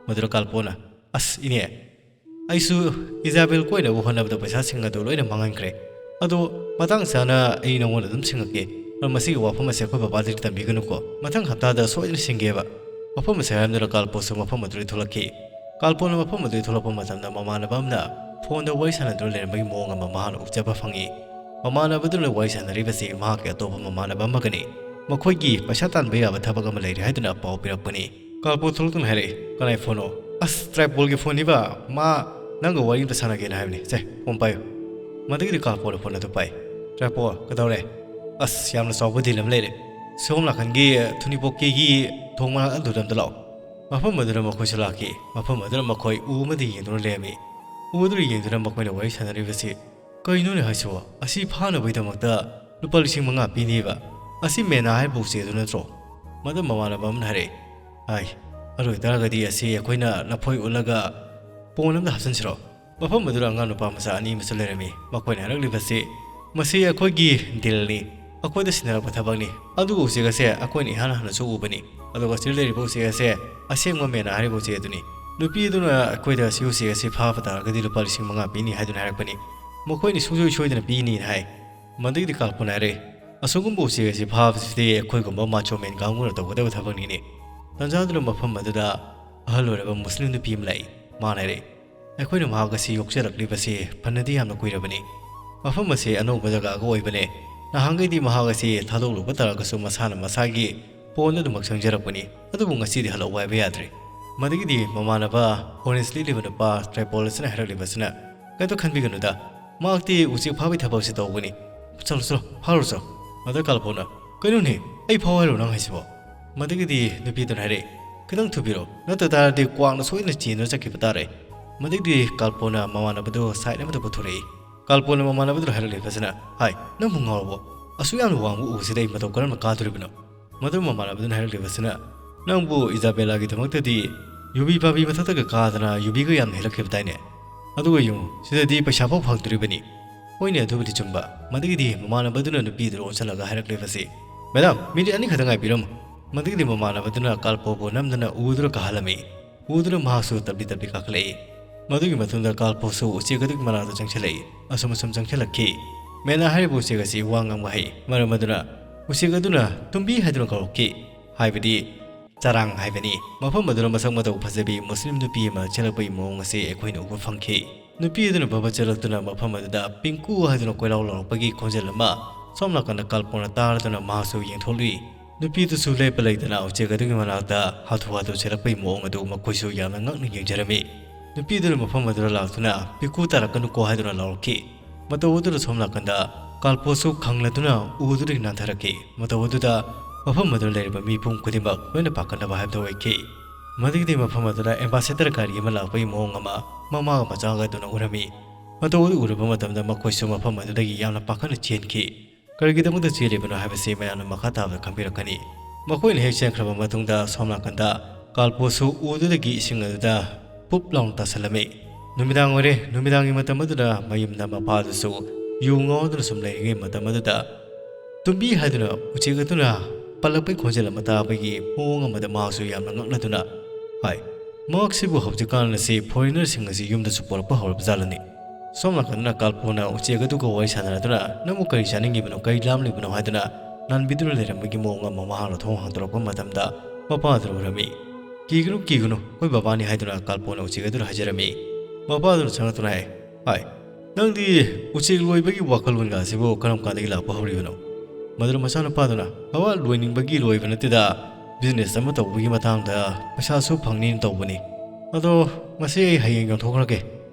ꯃꯗꯨꯗ ꯀꯥꯜꯄꯣꯅ, "ꯑꯁ ꯏꯅꯦ, ꯑꯩꯁꯨ ꯏꯖꯥꯕꯦꯜ ꯀꯣꯏꯅꯕ ꯍꯣꯠꯅꯕꯗ ꯄꯩꯁꯥꯁꯤꯡ ꯑꯗꯨ ꯂꯣꯏꯅ ꯃꯥꯡꯍꯟꯈ꯭ꯔꯦ꯫ ꯑꯗꯣ ꯃꯇꯥꯡ ꯆꯥꯅ ꯑꯩ ꯅꯉꯣꯟꯗ ꯑꯗꯨꯝ ꯁꯤꯡꯉꯛꯀꯦ꯫ ꯑꯗꯣ ꯃꯁꯤꯒꯤ ꯋꯥꯐꯝ ꯑꯁꯦ ꯑꯩꯈꯣꯏ ꯕꯕꯥꯗꯗꯤ ꯇꯝꯕꯤꯒꯅꯨꯀꯣ꯫ ꯃꯊꯪ ꯍꯞꯇꯥꯗ ꯁꯣꯏꯗꯅ ꯁꯤꯡꯒꯦꯕ꯫" ꯋꯥꯐꯝ ꯑꯁꯦ ꯍꯥꯏꯔꯝꯗꯨꯅ ꯀꯥꯜꯄꯣꯁꯨ ꯃꯐꯝ ꯑꯗꯨꯗꯒꯤ ꯊꯣꯛꯂꯛꯈꯤ꯫ ꯀꯥꯜꯄꯣꯅ ꯃꯐꯝ ꯑꯗꯨꯗꯒꯤ ꯊꯣꯛꯂꯛꯄ ꯃꯇꯝꯗ ꯃꯃꯥꯟꯅꯕ ꯑꯃꯅ ꯐꯣꯟꯗ ꯋꯥꯔꯤ ꯁꯥꯟꯅꯗꯨꯅ ꯂꯩꯔꯝꯕꯒꯤ ꯃꯑꯣꯡ ꯑꯃ ꯃꯍꯥꯛꯅ ꯎꯕ ꯐꯪꯉꯤ꯫ ꯃꯃꯥꯟꯅꯕꯗꯨꯅ ꯋꯥꯔꯤ ꯁꯥꯟꯅꯔꯤꯕꯁꯤ ꯃꯍꯥꯛꯀꯤ ꯑꯇꯣꯞꯄ ꯃꯃꯥꯟꯅꯕ ꯑꯃꯒꯅꯤ꯫ ꯃꯈꯣꯏꯒꯤ ꯄꯩꯁꯥ ꯇꯥꯟꯕ ꯌꯥꯕ ꯊꯕꯛ ꯑꯃ ꯂꯩꯔꯦ ꯍꯥꯏꯗꯨꯅ ꯄꯥꯎ ꯄꯤꯔꯛꯄꯅꯤ꯫ ꯀꯥꯜꯄꯣ ꯊꯣꯛꯂꯛꯇꯨꯅ ꯍꯥꯏꯔꯛꯏ, "ꯀꯅꯥꯏ ꯐꯣꯟꯅꯣ?" "ꯑꯁ, ꯇ꯭ꯔꯥꯏꯄꯣꯜꯒꯤ ꯐꯣꯟꯅꯤꯕ꯫ ꯃꯥ ꯅꯪꯒ ꯋꯥꯔꯤ ꯑꯝꯇ ꯁꯥꯟꯅꯒꯦꯅ ꯍꯥꯏꯕꯅꯤ꯫ ꯁꯦ, ꯐꯣꯟ ꯄꯥꯏꯌꯨ꯫" ꯃꯗꯨꯒꯤꯗꯤ ꯀꯥꯜꯄꯣꯅ ꯐꯣꯟ ꯑꯗꯨ ꯄꯥꯏ꯫ "ꯇ꯭ꯔꯥꯏꯄꯣꯜ, ꯀꯩꯗꯧꯔꯦ?" "ꯑꯁ, ꯌꯥꯝꯅ ꯆꯥꯎꯕ ꯗꯤꯜ ꯑꯃ ꯂꯩꯔꯦ꯫ ꯁꯣꯝ ꯅꯥꯀꯟꯒꯤ ꯊꯨꯅꯤꯄꯣꯛꯀꯤꯒꯤ ꯊꯣꯡ ꯃꯅꯥꯛ ꯑꯗꯨꯗ ꯑꯝꯇ ꯂꯥꯛꯑꯣ꯫" ꯃꯐꯝ ꯑꯗꯨꯗ ꯃꯈꯣꯏꯁꯨ ꯂꯥꯛꯈꯤ꯫ ꯃꯐꯝ ꯑꯗꯨꯗ ꯃꯈꯣꯏ ꯎ ꯑꯃꯗ ꯌꯦꯡꯗꯨꯅ ꯂꯩꯔꯝꯃꯤ꯫ ꯎ ꯑꯗꯨꯗ ꯌꯦꯡꯗꯨꯅ ꯃꯈꯣꯏꯅ ꯋꯥꯔꯤ ꯁꯥꯟꯅꯔꯤꯕꯁꯤ, "ꯀꯩꯅꯣꯅꯦ ꯍꯥꯏꯁꯤꯕꯣ? ꯑꯁꯤ ꯐꯥꯅꯕꯒꯤꯗꯃꯛꯇ ꯂꯨꯄꯥ ꯂꯤꯁꯤꯡ ꯃꯉꯥ ꯄꯤꯅꯦꯕ꯫ ꯑꯁꯤ ꯃꯦꯅꯥ ꯍꯥꯏꯔꯤꯕ ꯎꯆꯦꯛ ꯑꯗꯨ ꯅꯠꯇ꯭ꯔꯣ?" ꯃꯗꯨ ꯃꯃꯥꯟꯅꯕ ꯑꯃꯅ ꯍꯥꯏꯔꯛꯏ꯫ "ꯑꯥꯏ, ꯑꯗꯨ ꯑꯣꯏꯇꯥꯔꯒꯗꯤ ꯑꯁꯤ ꯑꯩꯈꯣꯏꯅ ꯂꯐꯣꯏ ꯎꯠꯂꯒ ꯄꯣꯟ ꯑꯃꯗ ꯍꯥꯞꯆꯤꯟꯁꯤꯔꯣ?" ꯃꯐꯝ ꯑꯗꯨꯗ ꯑꯉꯥꯡ ꯅꯨꯄꯥ ꯃꯆꯥ ꯑꯅꯤ ꯑꯃꯁꯨ ꯂꯩꯔꯝꯃꯤ꯫ ꯃꯈꯣꯏꯅ ꯍꯥꯏꯔꯛꯂꯤꯕꯁꯤ, "ꯃꯁꯤ ꯑꯩꯈꯣꯏꯒꯤ ꯗꯤꯜꯅꯤ꯫ ꯑꯩꯈꯣꯏꯗ ꯁꯤꯟꯅꯔꯛꯄ ꯊꯕꯛꯅꯤ꯫ ꯑꯗꯨꯒ ꯎꯆꯦꯛ ꯑꯁꯦ ꯑꯩꯈꯣꯏꯅ ꯏꯍꯥꯟ ꯍꯥꯟꯅꯁꯨ ꯎꯕꯅꯤ꯫ ꯑꯗꯨꯒ ꯑꯁꯤꯗ ꯂꯩꯔꯤꯕ ꯎꯆꯦꯛ ꯑꯁꯦ ꯑꯁꯦꯡꯕ ꯃꯦꯅꯥ ꯍꯥꯏꯔꯤꯕ ꯎꯆꯦꯛ ꯑꯗꯨꯅꯤ꯫ ꯅꯨꯄꯤ ꯑꯗꯨꯅ ꯑꯩꯈꯣꯏꯗ ꯑꯁꯤ ꯎꯆꯦꯛ ꯑꯁꯤ ꯐꯥꯕ ꯇꯥꯔꯒꯗꯤ ꯂꯨꯄꯥ ꯂꯤꯁꯤꯡ ꯃꯉꯥ ꯄꯤꯅꯤ ꯍꯥꯏꯗꯨꯅ ꯍꯥꯏꯔꯛꯄꯅꯤ꯫ ꯃꯈꯣꯏꯅ ꯁꯨꯡꯁꯣꯏ ꯁꯣꯏꯗꯅ ꯄꯤꯅꯤꯅ ꯍꯥꯏ꯫" ꯃꯗꯨꯒꯤꯗꯤ ꯀꯥꯜꯄꯣꯅ ꯍꯥꯏꯔꯛꯏ, "ꯑꯁꯤꯒꯨꯝꯕ ꯎꯆꯦꯛ ꯑꯁꯤ ꯐꯥꯕꯁꯤꯗꯤ ꯑꯩꯈꯣꯏꯒꯨꯝꯕ ꯃꯥꯆꯣ ꯃꯦꯟ ꯀꯥꯡꯕꯨꯅ ꯇꯧꯒꯗꯕ ꯊꯕꯛꯅꯤꯅꯦ꯫" ꯇꯟꯖꯥꯗꯨꯅ ꯃꯐꯝ ꯑꯗꯨꯗ ꯑꯍꯜ ꯑꯣꯏꯔꯕ ꯃꯨꯁꯂꯤꯝ ꯅꯨꯄꯤ ꯑꯃ ꯂꯥꯛꯏ꯫ ꯃꯥꯅ ꯍꯥꯏꯔꯛꯏ, "ꯑꯩꯈꯣꯏꯅ ꯃꯍꯥꯛ ꯑꯁꯤ ꯌꯣꯛꯆꯔꯛꯂꯤꯕꯁꯤ ꯐꯅꯗꯤ ꯌꯥꯝꯅ ꯀꯨꯏꯔꯕꯅꯤ꯫ ꯃꯐꯝ ꯑꯁꯤ ꯑꯅꯧꯕ ꯖꯒꯥꯒ ꯑꯣꯏꯕꯅꯦ꯫ ꯅꯍꯥꯟꯈꯩꯗꯤ ꯃꯍꯥꯛ ꯑꯁꯤ ꯊꯥꯗꯣꯛꯂꯨꯕ ꯇꯥꯔꯒꯁꯨ ꯃꯁꯥꯅ ꯃꯁꯥꯒꯤ ꯄꯣꯟꯗ ꯑꯗꯨꯃꯛ ꯆꯪꯖꯔꯛꯄꯅꯤ꯫ ꯑꯗꯨꯕꯨ ꯉꯁꯤꯗꯤ ꯍꯜꯂꯛꯎ ꯍꯥꯏꯕ ꯌꯥꯗ꯭ꯔꯦ꯫" ꯃꯗꯨꯒꯤꯗꯤ ꯃꯃꯥꯟꯅꯕ ꯑꯣꯔꯦꯟꯖ ꯂꯤꯠꯂꯤꯕ ꯅꯨꯄꯥ ꯇ꯭ꯔꯥꯏꯄꯣꯜ ꯑꯁꯤꯅ ꯍꯥꯏꯔꯛꯂꯤꯕꯁꯤꯅ, "ꯀꯩꯝꯇ ꯈꯟꯕꯤꯒꯅꯨꯗ, ꯃꯍꯥꯛꯇꯤ ꯎꯆꯦꯛ ꯐꯥꯕꯒꯤ ꯊꯕꯛꯁꯤ ꯇꯧꯒꯅꯤ꯫ ꯆꯠꯂꯣ, ꯆꯠꯂꯣ, ꯐꯥꯔꯨꯔꯣ ꯆꯠꯂꯣ꯫" ꯃꯗꯨ ꯀꯥꯜꯄꯣꯅ, "ꯀꯩꯅꯣꯅꯦ, ꯑꯩ ꯐꯥꯎ ꯍꯥꯏꯔꯣ ꯅꯪ ꯍꯥꯏꯁꯤꯕꯣ?" ꯃꯗꯨꯒꯤꯗꯤ ꯅꯨꯄꯤꯗꯨꯅ ꯍꯥꯏꯔꯛꯏ, "ꯈꯤꯇꯪ ꯊꯨꯕꯤꯔꯣ, ꯅꯠꯇ ꯇꯥꯔꯗꯤ ꯀ꯭ꯋꯥꯛꯅ ꯁꯣꯏꯗꯅ ꯆꯦꯟꯗꯨꯅ ꯆꯠꯈꯤꯕ ꯇꯥꯔꯦ꯫ ꯃꯗꯩꯗꯤ ꯀꯥꯜꯄꯣꯅ ꯃꯃꯥꯟꯅꯕꯗꯨ ꯁꯥꯏꯠ ꯑꯃꯗ ꯄꯨꯊꯣꯔꯛꯏ꯫ ꯀꯥꯜꯄꯣꯅ ꯃꯃꯥꯟꯅꯕꯗꯨꯗ ꯍꯥꯏꯔꯛꯂꯦ ꯐꯖꯅ, "ꯍꯥꯏ, ꯅꯪꯕꯨ ꯉꯥꯎꯔꯕꯣ? ꯑꯁꯨꯛ ꯌꯥꯝꯅ ꯋꯥꯡꯕ ꯎꯁꯤꯗ ꯑꯩ ꯃꯇꯧ ꯀꯔꯝꯅ ꯀꯥꯗꯣꯔꯤꯕꯅꯣ?" ꯃꯗꯨ ꯃꯃꯥꯟꯅꯕꯗꯨꯅ ꯍꯥꯏꯔꯛꯂꯦ ꯐꯖꯅ, "ꯅꯪꯕꯨ ꯏꯖꯥꯕꯦꯂꯥꯒꯤꯗꯃꯛꯇꯗꯤ ꯌꯨꯕꯤ ꯄꯥꯝꯕꯤ ꯃꯊꯛꯇꯒ ꯀꯥꯗꯅ ꯌꯨꯕꯤꯒ ꯌꯥꯝꯅ ꯍꯦꯜꯂꯛꯈꯤꯕꯗꯥꯏꯅꯦ? ꯑꯗꯨꯒ ꯌꯦꯡꯉꯨ, ꯁꯤꯗꯗꯤ ꯄꯩꯁꯥ ꯐꯥꯎ ꯐꯪꯗꯣꯔꯤꯕꯅꯤ꯫" "ꯍꯣꯏꯅꯦ, ꯑꯗꯨꯕꯨꯗꯤ ꯆꯨꯝꯕ꯫" ꯃꯗꯒꯤꯗꯤ ꯃꯃꯥꯟꯅꯕꯗꯨꯅ ꯅꯨꯄꯤꯗꯨꯗ ꯑꯣꯟꯁꯤꯜꯂꯒ ꯍꯥꯏꯔꯛꯂꯦ ꯐꯖꯩ, "ꯃꯦꯗꯥꯝ, ꯃꯤꯅꯤꯠ ꯑꯅꯤ ꯈꯛꯇ ꯉꯥꯏꯕꯤꯔꯝꯃꯨ꯫" ꯃꯗꯒꯤꯗꯤ ꯃꯃꯥꯟꯅꯕꯗꯨꯅ ꯀꯥꯜꯄꯣꯕꯨ ꯅꯝꯗꯅ ꯎꯗꯨꯅ ꯀꯥꯍꯜꯂꯝꯃꯤ꯫ ꯎꯗꯨꯅ ꯃꯍꯥꯛꯁꯨ ꯇꯞꯂꯤ ꯇꯞꯂꯤ ꯀꯥꯈꯠꯂꯛꯏ꯫ ꯃꯗꯨꯒꯤ ꯃꯇꯨꯡꯗ ꯀꯥꯜꯄꯣꯁꯨ ꯎꯆꯦꯛ ꯑꯗꯨꯒꯤ ꯃꯅꯥꯛꯇ ꯆꯪꯁꯤꯜꯂꯛꯏ꯫ ꯑꯁꯨꯝ ꯑꯁꯨꯝ ꯆꯪꯁꯤꯜꯂꯛꯈꯤ꯫ ꯃꯦꯅꯥ ꯍꯥꯏꯔꯤꯕ ꯎꯆꯦꯛ ꯑꯁꯤ ꯋꯥ ꯉꯥꯡꯕ ꯍꯩ꯫ ꯃꯔꯝ ꯑꯗꯨꯅ ꯎꯆꯦꯛ ꯑꯗꯨꯅ "ꯇꯨꯝꯕꯤ" ꯍꯥꯏꯗꯨꯅ ꯀꯧꯔꯛꯈꯤ꯫ ꯍꯥꯏꯕꯗꯤ ꯆꯔꯥꯡ ꯍꯥꯏꯕꯅꯤ꯫ ꯃꯐꯝ ꯑꯗꯨꯗ ꯃꯁꯛ ꯃꯇꯧ ꯐꯖꯕꯤ ꯃꯨꯁꯂꯤꯝ ꯅꯨꯄꯤ ꯑꯃ ꯆꯦꯜꯂꯛꯄꯒꯤ ꯃꯑꯣꯡ ꯑꯁꯤ ꯑꯩꯈꯣꯏꯅ ꯎꯕ ꯐꯪꯈꯤ꯫ ꯅꯨꯄꯤ ꯑꯗꯨꯅ ꯕꯕ ꯆꯦꯜꯂꯛꯇꯨꯅ ꯃꯐꯝ ꯑꯗꯨꯗ "ꯄꯤꯡꯀꯨ" ꯍꯥꯏꯗꯨꯅ ꯀꯣꯏꯂꯥꯎ ꯂꯥꯎꯔꯛꯄꯒꯤ ꯈꯣꯟꯖꯦꯜ ꯑꯃ ꯁꯣꯝ ꯅꯥꯀꯟꯗ ꯀꯥꯜꯄꯣꯅ ꯇꯥꯔꯗꯨꯅ ꯃꯍꯥꯛꯁꯨ ꯌꯦꯡꯊꯣꯛꯂꯨꯏ꯫ ꯅꯨꯄꯤꯗꯨꯁꯨ ꯂꯦꯞꯄ ꯂꯩꯇꯅ ꯎꯆꯦꯛ ꯑꯗꯨꯒꯤ ꯃꯅꯥꯛꯇ ꯍꯥꯊꯨ ꯍꯥꯊꯨ ꯆꯦꯜꯂꯛꯄꯒꯤ ꯃꯑꯣꯡ ꯑꯗꯨ ꯃꯈꯣꯏꯁꯨ ꯌꯥꯝꯅ ꯉꯛꯅ ꯌꯦꯡꯖꯔꯝꯃꯤ꯫ ꯅꯨꯄꯤꯗꯨꯅ ꯃꯐꯝ ꯑꯗꯨꯗ ꯂꯥꯛꯇꯨꯅ "ꯄꯤꯡꯀꯨ ꯇꯥꯔꯛꯀꯅꯨꯀꯣ" ꯍꯥꯏꯗꯨꯅ ꯂꯥꯎꯔꯛꯈꯤ꯫ ꯃꯇꯧ ꯑꯗꯨꯗ ꯁꯣꯝ ꯅꯥꯀꯟꯗ ꯀꯥꯜꯄꯣꯁꯨ ꯈꯪꯂꯗꯨꯅ ꯎ ꯑꯗꯨꯗꯒꯤ ꯅꯥꯟꯊꯔꯛꯈꯤ꯫ ꯃꯇꯧ ꯑꯗꯨꯗ ꯃꯐꯝ ꯑꯗꯨꯗ ꯂꯩꯔꯤꯕ ꯃꯤꯄꯨꯝ ꯈꯨꯗꯤꯡꯃꯛ ꯂꯣꯏꯅ ꯄꯥꯈꯠꯅꯕ ꯍꯥꯏꯕꯗꯨ ꯑꯣꯏꯈꯤ꯫ ꯃꯗꯨꯒꯤꯗꯤ ꯃꯐꯝ ꯑꯗꯨꯗ ꯑꯦꯝꯕꯥꯁꯦꯗꯔ ꯒꯥꯔꯤ ꯑꯃ ꯂꯥꯛꯄꯒꯤ ꯃꯑꯣꯡ ꯑꯃ ꯃꯃꯥꯒ ꯃꯆꯥꯒ ꯑꯗꯨꯅ ꯎꯔꯝꯃꯤ꯫ ꯃꯇꯧ ꯑꯗꯨ ꯎꯔꯕ ꯃꯇꯝꯗ ꯃꯈꯣꯏꯁꯨ ꯃꯐꯝ ꯑꯗꯨꯗꯒꯤ ꯌꯥꯝꯅ ꯄꯥꯈꯠꯅ ꯆꯦꯟꯈꯤ꯫ ꯀꯔꯤꯒꯤꯗꯃꯛꯇ ꯆꯦꯜꯂꯤꯕꯅꯣ ꯍꯥꯏꯕꯁꯤ ꯃꯌꯥꯝꯅ ꯃꯈꯥ ꯇꯥꯕꯗ ꯈꯪꯕꯤꯔꯛꯀꯅꯤ꯫ ꯃꯈꯣꯏꯅ ꯍꯦꯛ ꯆꯦꯟꯈ꯭ꯔꯕ ꯃꯇꯨꯡꯗ ꯁꯣꯝ ꯅꯥꯀꯟꯗ ꯀꯥꯜꯄꯣꯁꯨ ꯎꯗꯨꯗꯒꯤ ꯏꯁꯤꯡ ꯑꯗꯨꯗ ꯄꯨꯞ ꯂꯥꯎꯅ ꯇꯥꯁꯜꯂꯝꯃꯤ꯫ ꯅꯨꯃꯤꯗꯥꯡ ꯑꯣꯏꯔꯦ꯫ ꯅꯨꯃꯤꯗꯥꯡꯒꯤ ꯃꯇꯝ ꯑꯗꯨꯗ ꯃꯌꯨꯝꯗ ꯃꯄꯥꯗꯨꯁꯨ ꯌꯨ ꯉꯥꯎꯗꯨꯅ ꯁꯨꯝ ꯂꯩꯔꯤꯉꯩ ꯃꯇꯝ ꯑꯗꯨꯗ "ꯇꯨꯝꯕꯤ" ꯍꯥꯏꯗꯨꯅ ꯎꯆꯦꯛ ꯑꯗꯨꯅ ꯄꯜꯂꯛꯄꯒꯤ ꯈꯣꯟꯖꯦꯜ ꯑꯃ ꯇꯥꯕꯒꯤ ꯃꯑꯣꯡ ꯑꯃꯗ ꯃꯍꯥꯛꯁꯨ ꯌꯥꯝꯅ ꯉꯛꯅꯗꯨꯅ ꯍꯥꯏ, "ꯃꯍꯥꯛꯁꯤꯕꯨ ꯍꯧꯖꯤꯛꯀꯥꯟ ꯑꯁꯤ ꯐꯣꯔꯦꯅꯔꯁꯤꯡ ꯑꯁꯤ ꯌꯨꯝꯗꯁꯨ ꯄꯨꯔꯛꯄ ꯍꯧꯔꯕ ꯖꯥꯠꯂꯅꯤ?" ꯁꯣꯝ ꯅꯥꯀꯟꯗꯅ ꯀꯥꯜꯄꯣꯅ ꯎꯆꯦꯛ ꯑꯗꯨꯒ ꯋꯥꯔꯤ ꯁꯥꯟꯅꯔꯗꯨꯅ, "ꯅꯪꯕꯨ ꯀꯔꯤ ꯆꯥꯅꯤꯡꯉꯤꯕꯅꯣ, ꯀꯔꯤ ꯂꯥꯝꯂꯤꯕꯅꯣ?" ꯍꯥꯏꯗꯨꯅ ꯂꯥꯟꯕꯤꯗꯨꯅ ꯂꯩꯔꯝꯕꯒꯤ ꯃꯑꯣꯡ ꯑꯃ ꯃꯍꯥꯛꯅ ꯊꯣꯡ ꯍꯥꯡꯗꯣꯔꯛꯄ ꯃꯇꯝꯗ ꯃꯄꯥ ꯑꯗꯨꯅ ꯎꯔꯝꯃꯤ꯫ "ꯀꯤꯒꯅꯨ, ꯀꯤꯒꯅꯨ, ꯑꯩꯈꯣꯏ ꯕꯕꯥꯅꯤ" ꯍꯥꯏꯗꯨꯅ ꯀꯥꯜꯄꯣꯅ ꯎꯆꯦꯛ ꯑꯗꯨꯗ ꯍꯥꯏꯖꯔꯝꯃꯤ꯫ ꯃꯄꯥ ꯑꯗꯨꯅ ꯆꯪꯂꯛꯇꯨꯅ ꯍꯥꯏ, "ꯍꯥꯏ, ꯅꯪꯗꯤ ꯎꯆꯦꯛ ꯂꯣꯏꯕꯒꯤ ꯋꯥꯈꯜꯂꯣꯟꯒ ꯑꯁꯤꯕꯨ ꯀꯔꯝ ꯀꯥꯟꯗꯒꯤ ꯂꯥꯛꯄ ꯍꯧꯔꯤꯕꯅꯣ?" ꯃꯗꯨꯗ ꯃꯆꯥꯅꯨꯄꯥꯗꯨꯅ, "ꯕꯕꯥ, ꯂꯣꯏꯅꯤꯡꯕꯒꯤ ꯂꯣꯏꯕ ꯅꯠꯇꯦꯗ, ꯕꯤꯖꯤꯅꯦꯁ ꯑꯃ ꯇꯧꯕꯒꯤ ꯃꯇꯥꯡꯗ ꯄꯩꯁꯥꯁꯨ ꯐꯪꯅꯤꯅ ꯇꯧꯕꯅꯤ꯫ ꯑꯗꯣ ꯃꯁꯤ ꯑꯩ ꯍꯌꯦꯡ ꯌꯣꯟꯊꯣꯛꯈ꯭ꯔꯒꯦ꯫"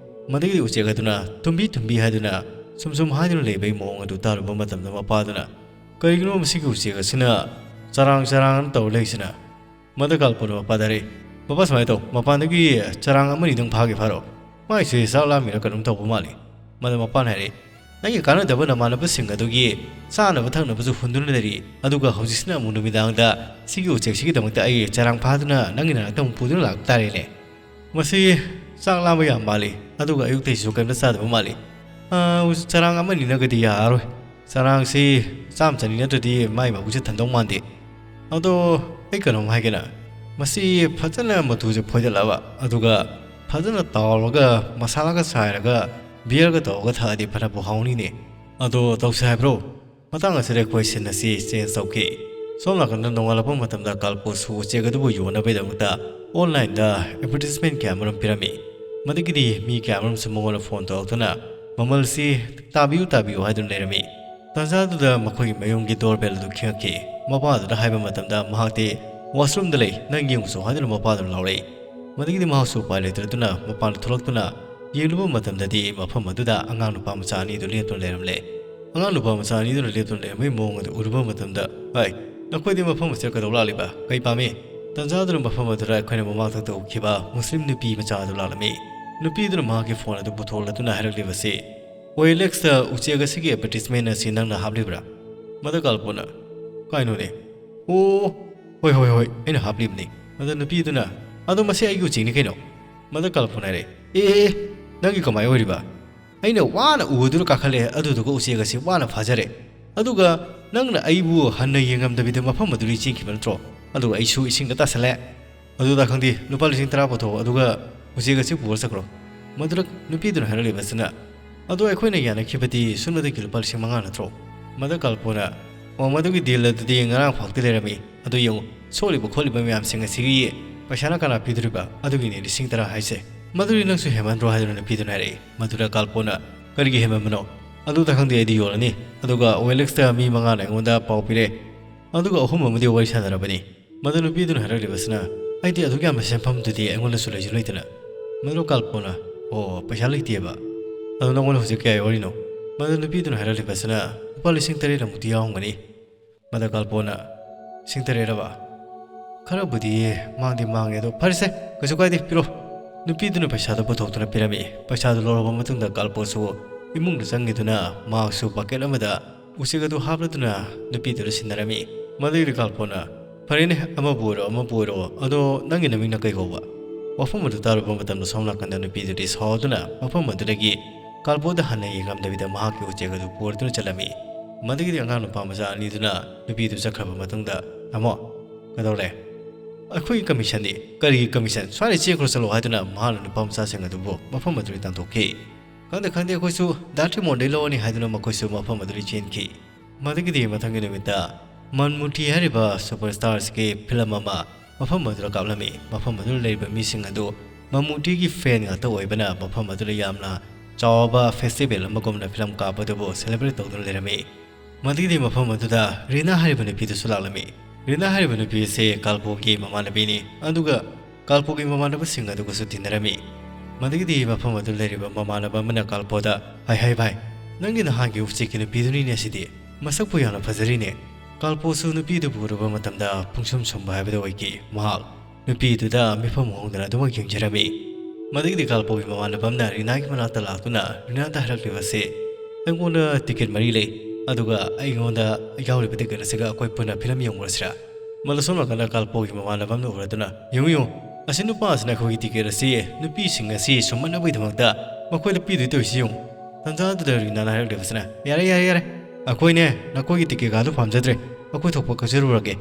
ꯃꯗꯒꯤꯗꯤ ꯎꯆꯦꯛ ꯑꯗꯨꯅ "ꯇꯨꯝꯕꯤ, ꯇꯨꯝꯕꯤ" ꯍꯥꯏꯗꯨꯅ ꯁꯨꯝ ꯁꯨꯝ ꯍꯥꯏꯗꯨꯅ ꯂꯩꯕꯒꯤ ꯃꯑꯣꯡ ꯑꯗꯨ ꯇꯥꯔꯨꯕ ꯃꯇꯝꯗ ꯃꯄꯥꯗꯨꯅ, "ꯀꯔꯤꯒꯤꯅꯣ ꯃꯁꯤꯒꯤ ꯎꯆꯦꯛ ꯑꯁꯤꯅ ꯆꯔꯥꯡ ꯆꯔꯥꯡ ꯇꯧꯔ ꯂꯩꯁꯤꯅ?" ꯃꯗ ꯀꯥꯜꯄꯣꯅ ꯃꯄꯥꯗ ꯍꯥꯏꯔꯛꯏ, "ꯃꯄꯥ, ꯁꯨꯃꯥꯏꯅ ꯇꯧ, ꯃꯄꯥꯟꯗꯒꯤ ꯆꯔꯥꯡ ꯑꯃꯅꯤꯗꯪ ꯐꯥꯒꯦ ꯐꯥꯔꯛꯑꯣ꯫" "ꯃꯥꯏꯁꯦ ꯆꯥꯛ ꯂꯥꯝꯃꯤꯔ ꯀꯩꯅꯣꯝ ꯇꯧꯕ ꯃꯥꯜꯂꯤ꯫" ꯃꯗ ꯃꯄꯥꯅ ꯍꯥꯏꯔꯛꯏ, "ꯅꯪꯒꯤ ꯀꯥꯟꯅꯗꯕ ꯅꯃꯥꯟꯅꯕꯁꯤꯡ ꯑꯗꯨꯒꯤ ꯆꯥꯅꯕ ꯊꯛꯅꯕꯁꯨ ꯍꯨꯟꯗꯨꯅ ꯂꯩꯔꯤ, ꯑꯗꯨꯒ ꯍꯧꯖꯤꯛꯁꯤꯅ ꯑꯃꯨꯛ ꯅꯨꯃꯤꯗꯥꯡꯗ ꯁꯤꯒꯤ ꯎꯆꯦꯛꯁꯤꯒꯤꯗꯃꯛꯇ ꯑꯩ ꯆꯔꯥꯡ ꯐꯥꯗꯨꯅ ꯅꯪꯒꯤ ꯅꯥꯛꯇ ꯑꯃꯨꯛ ꯄꯨꯗꯨꯅ ꯂꯥꯛꯄ ꯇꯥꯔꯦꯅꯦ꯫ ꯃꯁꯤ ꯆꯥꯛ ꯂꯥꯝꯕ ꯌꯥꯝ ꯃꯥꯜꯂꯤ, ꯑꯗꯨꯒ ꯑꯌꯨꯛꯇꯩꯁꯨ ꯀꯩꯝꯇ ꯆꯥꯗꯕ ꯃꯥꯜꯂꯤ꯫ ꯑꯥ, ꯆꯔꯥꯡ ꯑꯃꯅꯤꯅꯒꯗꯤ ꯌꯥꯔꯔꯣꯏ꯫ ꯆꯔꯥꯡꯁꯤ ꯆꯥꯝ ꯆꯅꯤ ꯅꯠꯇ꯭ꯔꯗꯤ ꯃꯥꯏ ꯃꯕꯨꯛꯁꯦ ꯊꯟꯗꯧ ꯃꯥꯟꯗꯦ꯫ ꯑꯗꯣ ꯑꯩ ꯀꯩꯅꯣꯝ ꯍꯥꯏꯒꯦꯅ, ꯃꯁꯤ ꯐꯖꯅ ꯃꯇꯨꯁꯦ ꯐꯣꯏꯗꯠꯂꯕ, ꯑꯗꯨꯒ ꯐꯖꯅ ꯇꯥꯎꯔꯒ ꯃꯁꯥꯂꯥꯒ ꯁꯥꯏꯔꯒ ꯕꯤꯌꯔꯒ ꯇꯧꯔꯒ ꯊꯛꯑꯗꯤ ꯐꯅꯕꯨ ꯍꯥꯎꯅꯤꯅꯦ꯫ ꯑꯗꯣ ꯇꯧꯁꯦ ꯍꯥꯏꯕ꯭ꯔꯣ?" ꯃꯇꯥꯡ ꯑꯁꯤꯗ ꯑꯩꯈꯣꯏ ꯁꯤꯟ ꯑꯁꯤ ꯆꯦꯟꯖ ꯇꯧꯈꯤ꯫ ꯁꯣꯝ ꯅꯥꯀꯟꯗ ꯅꯣꯡꯉꯥꯜꯂꯛꯄ ꯃꯇꯝꯗ ꯀꯥꯜꯄꯣꯁꯨ ꯎꯆꯦꯛ ꯑꯗꯨꯕꯨ ꯌꯣꯟꯅꯕꯒꯤꯗꯃꯛꯇ ꯑꯣꯟꯂꯥꯏꯟꯗ ꯑꯦꯗꯚꯔꯇꯤꯁꯃꯦꯟ ꯀꯌꯥ ꯑꯃꯔꯣꯝ ꯄꯤꯔꯝꯃꯤ꯫ ꯃꯗꯨꯒꯤꯗꯤ ꯃꯤ ꯀꯌꯥ ꯑꯃꯔꯣꯝꯁꯨ ꯃꯉꯣꯟꯗ ꯐꯣꯟ ꯇꯧꯔꯛꯇꯨꯅ ꯃꯃꯜꯁꯤ ꯇꯥꯕꯤꯌꯨ, ꯇꯥꯕꯤꯌꯨ ꯍꯥꯏꯗꯨꯅ ꯂꯩꯔꯝꯃꯤ꯫ ꯇꯥꯟꯖꯥꯗꯨꯗ ꯃꯈꯣꯏꯒꯤ ꯃꯌꯨꯝꯒꯤ ꯗꯣꯔꯕꯦꯜ ꯑꯗꯨ ꯈꯤꯡꯉꯛꯈꯤ꯫ ꯃꯄꯥꯗꯨꯗ ꯍꯥꯏꯕ ꯃꯇꯝꯗ ꯃꯍꯥꯛꯇꯤ "ꯋꯥꯁꯔꯨꯝꯗ ꯂꯩ, ꯅꯪ ꯌꯦꯡꯉꯨꯆꯣ" ꯍꯥꯏꯗꯨꯅ ꯃꯄꯥꯗꯨꯅ ꯂꯥꯎꯔꯛꯏ꯫ ꯃꯗꯒꯤꯗꯤ ꯃꯍꯥꯛꯁꯨ ꯎꯄꯥꯏ ꯂꯩꯇꯗꯨꯅ ꯃꯄꯥꯟꯗ ꯊꯣꯛꯂꯛꯇꯨꯅ ꯌꯦꯡꯂꯨꯕ ꯃꯇꯝꯗꯗꯤ ꯃꯐꯝ ꯑꯗꯨꯗ ꯑꯉꯥꯡ ꯅꯨꯄꯥ ꯃꯆꯥ ꯑꯅꯤꯗꯨ ꯂꯦꯞꯇꯨꯅ ꯂꯩꯔꯝꯂꯦ꯫ ꯑꯉꯥꯡ ꯅꯨꯄꯥ ꯃꯆꯥ ꯑꯅꯤꯗꯨꯅ ꯂꯦꯞꯇꯨꯅ ꯂꯩꯔꯝꯕꯒꯤ ꯃꯑꯣꯡ ꯑꯗꯨ ꯎꯔꯨꯕ ꯃꯇꯝꯗ, "ꯍꯥꯏ, ꯅꯈꯣꯏꯗꯤ ꯃꯐꯝ ꯑꯁꯤꯗ ꯀꯩꯗꯧ ꯂꯥꯛꯂꯤꯕ? ꯀꯩ ꯄꯥꯝꯃꯤ?" ꯇꯥꯟꯖꯥꯗꯨꯅ ꯃꯐꯝ ꯑꯗꯨꯗ ꯑꯩꯈꯣꯏꯅ ꯃꯃꯥꯡꯗ ꯎꯈꯤꯕ ꯃꯨꯁꯂꯤꯝ ꯅꯨꯄꯤ ꯃꯆꯥ ꯑꯗꯨ ꯂꯥꯛꯂꯝꯃꯤ꯫ ꯅꯨꯄꯤꯗꯨꯅ ꯃꯍꯥꯛꯀꯤ ꯐꯣꯟ ꯑꯗꯨ ꯄꯨꯊꯣꯛꯂꯗꯨꯅ ꯍꯥꯏꯔꯛꯂꯤꯕꯁꯤ, "ꯑꯣ ꯑꯦꯜ ꯑꯦꯛꯁꯇ ꯎꯆꯦꯛ ꯑꯁꯤꯒꯤ ꯑꯦꯗꯚꯔꯇꯤꯁꯃꯦꯟ ꯑꯁꯤ ꯅꯪꯅ ꯍꯥꯞꯂꯤꯕ꯭ꯔꯥ?" ꯃꯗ ꯀꯥꯜꯄꯣꯅ, "ꯀꯥꯏꯅꯣꯅꯦ? ꯑꯣ, ꯍꯣꯏ, ꯍꯣꯏ, ꯍꯣꯏ, ꯑꯩꯅ ꯍꯥꯞꯂꯤꯕꯅꯤ꯫" ꯃꯗ ꯅꯨꯄꯤꯗꯨꯅ, "ꯑꯗꯣ ꯃꯁꯤ ꯑꯩꯒꯤ ꯎꯆꯦꯛꯅꯤ ꯀꯩꯅꯣ?" ꯃꯗ ꯀꯥꯜꯄꯣꯅ ꯍꯥꯏꯔꯦ, "ꯑꯦ, ꯑꯦ, ꯑꯦ, ꯅꯪꯒꯤ ꯀꯃꯥꯏ ꯑꯣꯏꯔꯤꯕ? ꯑꯩꯅ ꯋꯥꯅ ꯎ ꯑꯗꯨꯗ ꯀꯥꯈꯠꯂꯦ, ꯑꯗꯨꯗꯨꯒ ꯎꯆꯦꯛ ꯑꯁꯤ ꯋꯥꯅ ꯐꯥꯖꯔꯦ꯫ ꯑꯗꯨꯒ ꯅꯪꯅ ꯑꯩꯕꯨ ꯍꯟꯅ ꯌꯦꯡꯉꯝꯗꯕꯤꯗ ꯃꯐꯝ ꯑꯗꯨꯗ ꯆꯦꯟꯈꯤꯕ ꯅꯠꯇ꯭ꯔꯣ? ꯑꯗꯨꯒ ꯑꯩꯁꯨ ꯏꯁꯤꯡꯗ ꯇꯥꯁꯜꯂꯦ꯫ ꯑꯗꯨꯗ ꯈꯪꯗꯦ, ꯂꯨꯄꯥ ꯂꯤꯁꯤꯡ ꯇꯔꯥ ꯄꯨꯊꯣꯛꯑꯣ, ꯑꯗꯨꯒ ꯎꯆꯦꯛ ꯑꯁꯤ ꯄꯨꯔ ꯆꯠꯈ꯭ꯔꯣ꯫" ꯃꯗꯨꯗ ꯅꯨꯄꯤꯗꯨꯅ ꯍꯥꯏꯔꯛꯂꯤꯕꯁꯤꯅ, "ꯑꯗꯣ ꯑꯩꯈꯣꯏꯅ ꯌꯥꯅꯈꯤꯕꯗꯤ ꯁꯨꯞꯅꯇꯒꯤ ꯂꯨꯄꯥ ꯂꯤꯁꯤꯡ ꯃꯉꯥ ꯅꯠꯇ꯭ꯔꯣ?" ꯃꯗ ꯀꯥꯜꯄꯣꯅ, "ꯑꯣ, ꯃꯗꯨꯒꯤ ꯗꯤꯜ ꯑꯗꯨꯗꯤ ꯉꯔꯥꯡ ꯐꯥꯎꯇꯤ ꯂꯩꯔꯝꯃꯤ꯫ ꯑꯗꯨ ꯌꯦꯡꯉꯨ, ꯁꯣꯛꯂꯤꯕ ꯈꯣꯠꯂꯤꯕ ꯃꯌꯥꯝꯁꯤꯡ ꯑꯁꯤꯒꯤ ꯄꯩꯁꯥꯅ ꯀꯅꯥ ꯄꯤꯗꯣꯔꯤꯕ? ꯑꯗꯨꯒꯤꯅꯦ ꯂꯤꯁꯤꯡ ꯇꯔꯥ ꯍꯥꯏꯁꯦ꯫ ꯃꯗꯨꯗꯤ ꯅꯪꯁꯨ ꯍꯦꯟꯃꯟꯗ꯭ꯔꯣ?" ꯍꯥꯏꯗꯨꯅ ꯅꯨꯄꯤꯗꯨꯅ ꯍꯥꯏꯔꯛꯏ꯫ ꯃꯗꯨꯗ ꯀꯥꯜꯄꯣꯅ, "ꯀꯔꯤꯒꯤ ꯍꯦꯟꯃꯟꯕꯅꯣ? ꯑꯗꯨꯗ ꯈꯪꯗꯦ, ꯑꯩꯗꯤ ꯌꯣꯜꯂꯅꯤ꯫ ꯑꯗꯨꯒ ꯑꯣ ꯑꯦꯜ ꯑꯦꯛꯁꯇ ꯃꯤ ꯃꯉꯥꯅ ꯑꯩꯉꯣꯟꯗ ꯄꯥꯎ ꯄꯤꯔꯦ, ꯑꯗꯨꯒ ꯑꯍꯨꯝ ꯑꯃꯗꯤ ꯋꯥꯔꯤ ꯁꯥꯟꯅꯔꯕꯅꯤ꯫" ꯃꯗꯨ ꯅꯨꯄꯤꯗꯨꯅ ꯍꯥꯏꯔꯛꯂꯤꯕꯁꯤꯅ, "ꯑꯩꯗꯤ ꯑꯗꯨꯛ ꯌꯥꯝꯕ ꯁꯦꯟꯐꯝꯗꯨꯗꯤ ꯑꯩꯉꯣꯟꯗꯁꯨ ꯂꯩꯁꯨ ꯂꯩꯇꯅ꯫" ꯃꯗꯨ ꯀꯥꯜꯄꯣꯅ, "ꯑꯣ, ꯄꯩꯁꯥ ꯂꯩꯇꯦꯕ꯫ ꯑꯗꯣ ꯅꯪꯉꯣꯟꯗ ꯍꯧꯖꯤꯛ ꯀꯌꯥ ꯌꯥꯎꯔꯤꯅꯣ?" ꯃꯗꯨ ꯅꯨꯄꯤꯗꯨꯅ ꯍꯥꯏꯔꯛꯂꯤꯕꯁꯤꯅ, "ꯂꯨꯄꯥ ꯂꯤꯁꯤꯡ ꯇꯔꯦꯠ ꯑꯃꯨꯛꯇꯤ ꯌꯥꯎꯔꯝꯒꯅꯤ꯫" ꯃꯗ ꯀꯥꯜꯄꯣꯅ, "ꯂꯤꯁꯤꯡ ꯇꯔꯦꯠ ꯍꯥꯏꯕ? ꯈꯔꯕꯨꯗꯤ ꯃꯥꯡꯗꯤ ꯃꯥꯡꯉꯦ, ꯑꯗꯣ ꯐꯔꯦꯁꯦ, ꯀꯩꯁꯨ ꯀꯥꯏꯗꯦ, ꯄꯤꯔꯣ꯫" ꯅꯨꯄꯤꯗꯨꯅ ꯄꯩꯁꯥꯗꯨ ꯄꯨꯊꯣꯛꯇꯨꯅ ꯄꯤꯔꯝꯃꯤ꯫ ꯄꯩꯁꯥꯗꯨ ꯂꯧꯔꯕ ꯃꯇꯨꯡꯗ ꯀꯥꯜꯄꯣꯁꯨ ꯏꯃꯨꯡꯗ ꯆꯪꯈꯤꯗꯨꯅ ꯃꯍꯥꯛꯁꯨ ꯕꯛꯀꯦꯠ ꯑꯃꯗ ꯎꯆꯦꯛ ꯑꯗꯨ ꯍꯥꯞꯂꯗꯨꯅ ꯅꯨꯄꯤꯗꯨꯗ ꯁꯤꯟꯅꯔꯝꯃꯤ꯫ ꯃꯗꯨꯒꯤ ꯀꯥꯜꯄꯣꯅ, "ꯐꯔꯦꯅꯦ, ꯑꯃꯕꯨ ꯑꯣꯏꯔꯣ ꯑꯃꯕꯨ ꯑꯣꯏꯔꯣ, ꯑꯗꯣ ꯅꯪꯒꯤ ꯅꯃꯤꯡꯅ ꯀꯩ ꯀꯧꯕ?" ꯋꯥꯐꯝ ꯑꯗꯨ ꯇꯥꯔꯨꯕ ꯃꯇꯝꯗ ꯁꯣꯝ ꯅꯥꯀꯟꯗ ꯅꯨꯄꯤꯗꯨꯗꯤ ꯁꯥꯎꯗꯨꯅ ꯃꯐꯝ ꯑꯗꯨꯗꯒꯤ ꯀꯥꯜꯄꯣꯗ ꯍꯟꯅ ꯌꯦꯡꯉꯝꯗꯕꯤꯗ ꯃꯍꯥꯛꯀꯤ ꯎꯆꯦꯛ ꯑꯗꯨ ꯄꯨꯔꯗꯨꯅ ꯆꯠꯂꯝꯃꯤ꯫ ꯃꯗꯨꯒꯤꯗꯤ ꯑꯉꯥꯡ ꯅꯨꯄꯥ ꯃꯆꯥ ꯑꯅꯤꯗꯨꯅ ꯅꯨꯄꯤꯗꯨ ꯆꯠꯈ꯭ꯔꯕ ꯃꯇꯨꯡꯗ, "ꯇꯥꯃꯣ, ꯀꯩꯗꯧꯔꯦ? ꯑꯩꯈꯣꯏꯒꯤ ꯀꯃꯤꯁꯟꯗꯤ?" "ꯀꯔꯤꯒꯤ ꯀꯃꯤꯁꯟ? ꯁ꯭ꯋꯥꯏꯗ ꯆꯦꯟꯈ꯭ꯔꯣ ꯆꯠꯂꯣ" ꯍꯥꯏꯗꯨꯅ ꯃꯍꯥꯛꯅ ꯅꯨꯄꯥ ꯃꯆꯥꯁꯤꯡ ꯑꯗꯨꯕꯨ ꯃꯐꯝ ꯑꯗꯨꯗꯒꯤ ꯇꯥꯟꯊꯣꯛꯈꯤ꯫ "ꯈꯪꯗꯦ, ꯈꯪꯗꯦ, ꯑꯩꯈꯣꯏꯁꯨ ꯗꯥ ꯇ꯭ꯔꯤꯃꯣꯟꯗꯒꯤ ꯂꯧꯔꯅꯤ" ꯍꯥꯏꯗꯨꯅ ꯃꯈꯣꯏꯁꯨ ꯃꯐꯝ ꯑꯗꯨꯗꯒꯤ ꯆꯦꯟꯈꯤ꯫ ꯃꯗꯨꯒꯤꯗꯤ ꯃꯊꯪꯒꯤ ꯅꯨꯃꯤꯠꯇ ꯃꯟꯃꯨꯇꯤ ꯍꯥꯏꯔꯤꯕ ꯁꯨꯄꯔ ꯁ꯭ꯇꯥꯔꯁꯤꯒꯤ ꯐꯤꯂꯝ ꯑꯃ ꯃꯐꯝ ꯑꯗꯨꯗ ꯀꯥꯞꯂꯝꯃꯤ꯫ ꯃꯐꯝ ꯑꯗꯨꯗ ꯂꯩꯔꯤꯕ ꯃꯤꯁꯤꯡ ꯑꯗꯨ ꯃꯃꯨꯇꯤꯒꯤ ꯐꯦꯟ ꯉꯥꯛꯇ ꯑꯣꯏꯕꯅ ꯃꯐꯝ ꯑꯗꯨꯗ ꯌꯥꯝꯅ ꯆꯥꯎꯕ ꯐꯦꯁꯇꯤꯚꯦꯜ ꯑꯃꯒꯨꯝꯅ ꯐꯤꯂꯝ ꯀꯥꯞꯄ ꯑꯗꯨꯕꯨ ꯁꯦꯂꯦꯕ꯭ꯔꯦꯠ ꯇꯧꯗꯨꯅ ꯂꯩꯔꯝꯃꯤ꯫ ꯃꯗꯨꯒꯤꯗꯤ ꯃꯐꯝ ꯑꯗꯨꯗ ꯔꯤꯅꯥ ꯍꯥꯏꯔꯤꯕ ꯅꯨꯄꯤꯗꯨꯁꯨ ꯂꯥꯛꯂꯝꯃꯤ꯫ ꯔꯤꯅꯥ ꯍꯥꯏꯔꯤꯕ ꯅꯨꯄꯤ ꯑꯁꯤ ꯀꯥꯜꯄꯣꯒꯤ ꯃꯃꯥꯟꯅꯕꯤꯅꯤ, ꯑꯗꯨꯒ ꯀꯥꯜꯄꯣꯒꯤ ꯃꯃꯥꯟꯅꯕꯁꯤꯡ ꯑꯗꯨꯒꯁꯨ ꯇꯤꯟꯅꯔꯝꯃꯤ꯫ ꯃꯗꯨꯒꯤꯗꯤ ꯃꯐꯝ ꯑꯗꯨ ꯂꯩꯔꯤꯕ ꯃꯃꯥꯟꯅꯕ ꯑꯃꯅ ꯀꯥꯜꯄꯣꯗ, "ꯍꯥꯏ ꯍꯥꯏ ꯚꯥꯏ, ꯅꯪꯒꯤ ꯅꯍꯥꯟꯒꯤ ꯎꯆꯦꯛꯀꯤ ꯅꯨꯄꯤꯗꯨꯅꯤꯅꯦ ꯑꯁꯤꯗꯤ, ꯃꯁꯛꯄꯨ ꯌꯥꯝꯅ ꯐꯖꯔꯤꯅꯦ"꯫ ꯀꯥꯜꯄꯣꯁꯨ ꯅꯨꯄꯤꯗꯨꯕꯨ ꯎꯔꯨꯕ ꯃꯇꯝꯗ ꯄꯨꯡꯁꯨꯝ ꯁꯨꯝꯕ ꯍꯥꯏꯕꯗꯨ ꯑꯣꯏꯈꯤ꯫ ꯃꯍꯥꯛ ꯅꯨꯄꯤꯗꯨꯗ ꯃꯤꯐꯝ ꯍꯣꯡꯗꯅ ꯑꯗꯨꯃꯛ ꯌꯦꯡꯖꯔꯝꯃꯤ꯫ ꯃꯗꯨꯒꯤꯗꯤ ꯀꯥꯜꯄꯣꯒꯤ ꯃꯃꯥꯟꯅꯕ ꯑꯃꯅ ꯔꯤꯅꯥꯒꯤ ꯃꯅꯥꯛꯇ ꯂꯥꯛꯇꯨꯅ ꯔꯤꯅꯥꯗ ꯍꯥꯏꯔꯛꯂꯤꯕ ꯑꯁꯤ, "ꯑꯩꯉꯣꯟꯗ ꯇꯤꯀꯦꯠ ꯃꯔꯤ ꯂꯩ, ꯑꯗꯨꯒ ꯑꯩꯉꯣꯟꯗ ꯌꯥꯎꯔꯤꯕ ꯇꯤꯀꯦꯠ ꯑꯁꯤꯒ ꯑꯩꯈꯣꯏ ꯄꯨꯟꯅ ꯐꯤꯂꯝ ꯌꯦꯡꯉꯨꯔꯁꯤꯔꯥ?" ꯃꯗꯨ ꯁꯣꯝ ꯅꯥꯀꯟꯗ ꯀꯥꯜꯄꯣꯒꯤ ꯃꯃꯥꯟꯅꯕ ꯑꯃꯅ ꯎꯔꯗꯨꯅ, "ꯌꯦꯡꯉꯨ ꯌꯦꯡꯉꯨ, ꯑꯁꯤ ꯅꯨꯄꯥ ꯑꯁꯤꯅ ꯑꯩꯈꯣꯏꯒꯤ ꯇꯤꯀꯦꯠ ꯑꯁꯤ ꯅꯨꯄꯤꯁꯤꯡ ꯑꯁꯤ ꯁꯨꯝꯍꯠꯅꯕꯒꯤꯗꯃꯛꯇ ꯃꯈꯣꯏꯗ ꯄꯤꯗꯣꯏ ꯇꯧꯔꯤꯁꯤ ꯌꯦꯡꯉꯨ"꯫ ꯇꯟꯖꯥ ꯑꯗꯨꯗ ꯔꯤꯅꯥꯅ ꯍꯥꯏꯔꯛꯂꯤꯕꯁꯤꯅ, "ꯌꯥꯔꯦ, ꯌꯥꯔꯦ, ꯌꯥꯔꯦ, ꯑꯩꯈꯣꯏꯅꯦ ꯅꯈꯣꯏꯒꯤ ꯇꯤꯀꯦꯠ ꯀꯥꯗꯨ ꯄꯥꯝꯖꯗ꯭ꯔꯦ, ꯑꯩꯈꯣꯏ ꯊꯣꯛꯄ ꯀꯛꯆꯔꯨꯔꯒꯦ"꯫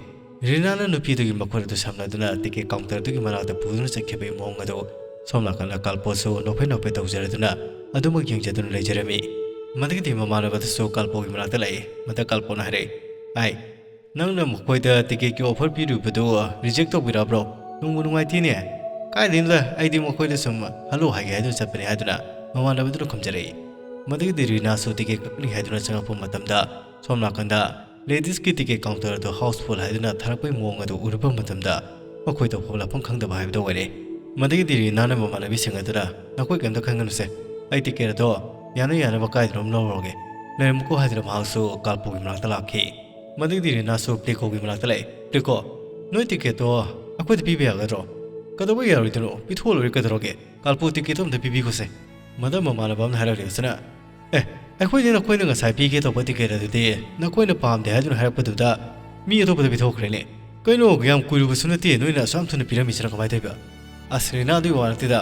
ꯔꯤꯅꯥꯅ ꯅꯨꯄꯤꯗꯨꯒꯤ ꯃꯈꯨꯠ ꯑꯗꯨ ꯁꯝꯅꯗꯨꯅ ꯇꯤꯀꯦꯠ ꯀꯥꯎꯟꯇꯔꯗꯨꯒꯤ ꯃꯅꯥꯛꯇ ꯄꯨꯗꯨꯅ ꯆꯠꯈꯤꯕꯒꯤ ꯃꯑꯣꯡ ꯑꯗꯨ ꯁꯣꯝ ꯅꯥꯀꯟꯗ ꯀꯥꯜꯄꯣꯁꯨ ꯅꯣꯛꯐꯦꯠ ꯅꯣꯛꯐꯦꯠ ꯇꯧꯖꯔꯗꯨꯅ ꯑꯗꯨꯃꯛ ꯌꯦꯡꯖꯗꯨꯅ ꯂꯩꯖꯔꯝꯃꯤ꯫ ꯃꯗꯨꯒꯤꯗꯤ ꯃꯃꯥꯟꯅꯕꯗꯨꯁꯨ ꯀꯥꯜꯄꯣꯒꯤ ꯃꯅꯥꯛꯇ ꯂꯥꯛꯏ꯫ ꯃꯗ ꯀꯥꯜꯄꯣꯅ ꯍꯥꯏꯔꯛꯏ, "ꯑꯥꯏ, ꯅꯪꯅ ꯃꯈꯣꯏꯗ ꯇꯤꯀꯦꯠꯀꯤ ꯑꯣꯐꯔ ꯄꯤꯔꯨꯕꯗꯨ ꯔꯤꯖꯦꯛ ꯇꯧꯕꯤꯔꯛꯑꯕ꯭ꯔꯣ? ꯅꯨꯡꯕꯨ ꯅꯨꯡꯉꯥꯏꯇꯦꯅꯦ꯫ ꯀꯥꯏꯗꯩꯅꯣꯗ, ꯑꯩꯗꯤ ꯃꯈꯣꯏꯗ ꯁꯨꯝ ꯍꯜꯂꯣ ꯍꯥꯏꯒꯦ ꯍꯥꯏꯗꯨꯅ ꯆꯠꯄꯅꯦ" ꯍꯥꯏꯗꯨꯅ ꯃꯃꯥꯟꯅꯕꯗꯨꯅ ꯈꯨꯝꯖꯔꯛꯏ꯫ ꯃꯗꯨꯒꯤꯗꯤ ꯔꯤꯅꯥꯁꯨ ꯇꯤꯀꯦꯠ ꯀꯛꯅꯤ ꯍꯥꯏꯗꯨꯅ ꯆꯪꯉꯛꯄ ꯃꯇꯝꯗ ꯁꯣꯝ ꯅꯥꯀꯟꯗ ꯂꯦꯗꯤꯁꯀꯤ ꯇꯤꯀꯦꯠ ꯀꯥꯎꯟꯇꯔ ꯑꯗꯨ ꯍꯥꯎꯁꯐꯨꯜ ꯍꯥꯏꯗꯨꯅ ꯊꯥꯔꯛꯄꯒꯤ ꯃꯑꯣꯡ ꯑꯗꯨ ꯎꯔꯨꯕ ꯃꯇꯝꯗ ꯃꯈꯣꯏ ꯇꯧꯐꯝ ꯂꯥꯛꯐꯝ ꯈꯪꯗꯕ ꯍꯥꯏꯕꯗꯨ ꯑꯣꯏꯔꯦ꯫ ꯃꯗꯨꯒꯤꯗꯤ ꯔꯤꯅꯥꯅ ꯃꯃꯥꯟꯅꯕꯤꯁꯤꯡ ꯑꯗꯨꯗ, "ꯅꯈꯣꯏ ꯀꯔꯤꯝꯇ ꯈꯟꯒꯅꯨꯁꯦ, ꯑꯩ ꯇꯤꯀꯦꯠ ꯑꯗꯣ ꯌꯥꯅ ꯌꯥꯅꯕ ꯀꯥꯏꯗꯅꯣꯝ ꯂꯧꯔꯨꯔꯒꯦ, ꯂꯩꯔꯝꯃꯨꯀꯣ" ꯍꯥꯏꯗꯨꯅ ꯃꯍꯥꯛꯁꯨ ꯀꯥꯜꯄꯣꯒꯤ ꯃꯅꯥꯛꯇ ꯂꯥꯛꯈꯤ꯫ ꯃꯗꯨꯒꯤꯗꯤ ꯔꯤꯅꯥꯁꯨ ꯄ꯭ꯂꯦꯀꯣꯒꯤ ꯃꯅꯥꯛꯇ ꯂꯥꯛꯏ꯫ "ꯄ꯭ꯂꯦꯀꯣ, ꯅꯣꯏ ꯇꯤꯀꯦꯠꯇꯣ ꯑꯩꯈꯣꯏꯗ ꯄꯤꯕ ꯌꯥꯒꯗ꯭ꯔꯣ? "ꯀꯩꯗꯧꯕ ꯌꯥꯔꯣꯏꯗꯣꯏꯅꯣ? ꯄꯤꯊꯣꯛꯑ ꯂꯣꯏꯔꯦ ꯀꯩꯗꯧꯔꯒꯦ? ꯀꯥꯜꯄꯣ, ꯇꯤꯀꯦꯠꯇꯣ ꯑꯝꯇ ꯄꯤꯕꯤꯈꯣꯁꯦ꯫" ꯃꯗꯨ ꯃꯃꯥꯟꯅꯕ ꯑꯃꯅ ꯍꯥꯏꯔꯛꯂꯤꯕꯁꯤꯅ, "ꯑꯦ, ꯑꯩꯈꯣꯏꯗꯤ ꯅꯈꯣꯏꯅ ꯉꯁꯥꯏ ꯄꯤꯒꯦ ꯇꯧꯕ ꯇꯤꯀꯦꯠ ꯑꯗꯨꯗꯤ ꯅꯈꯣꯏꯅ ꯄꯥꯝꯗꯦ ꯍꯥꯏꯗꯨꯅ ꯍꯥꯏꯔꯛꯄꯗꯨꯗ ꯃꯤ ꯑꯇꯣꯞꯄꯗ ꯄꯤꯊꯣꯛꯈ꯭ꯔꯦꯅꯦ꯫ ꯀꯩꯅꯣ, ꯌꯥꯝ ꯀꯨꯏꯔꯨꯕꯁꯨ ꯅꯠꯇꯦ, ꯅꯣꯏꯅ ꯑꯁꯨꯛ ꯌꯥꯝ ꯊꯨꯅ ꯄꯤꯔꯝꯃꯤꯁꯤꯅ ꯀꯃꯥꯏꯅ ꯇꯧꯔꯤꯕ?" "ꯑꯁ, ꯔꯤꯅꯥ, ꯑꯗꯨꯒꯤ ꯋꯥ ꯅꯠꯇꯦꯗ꯫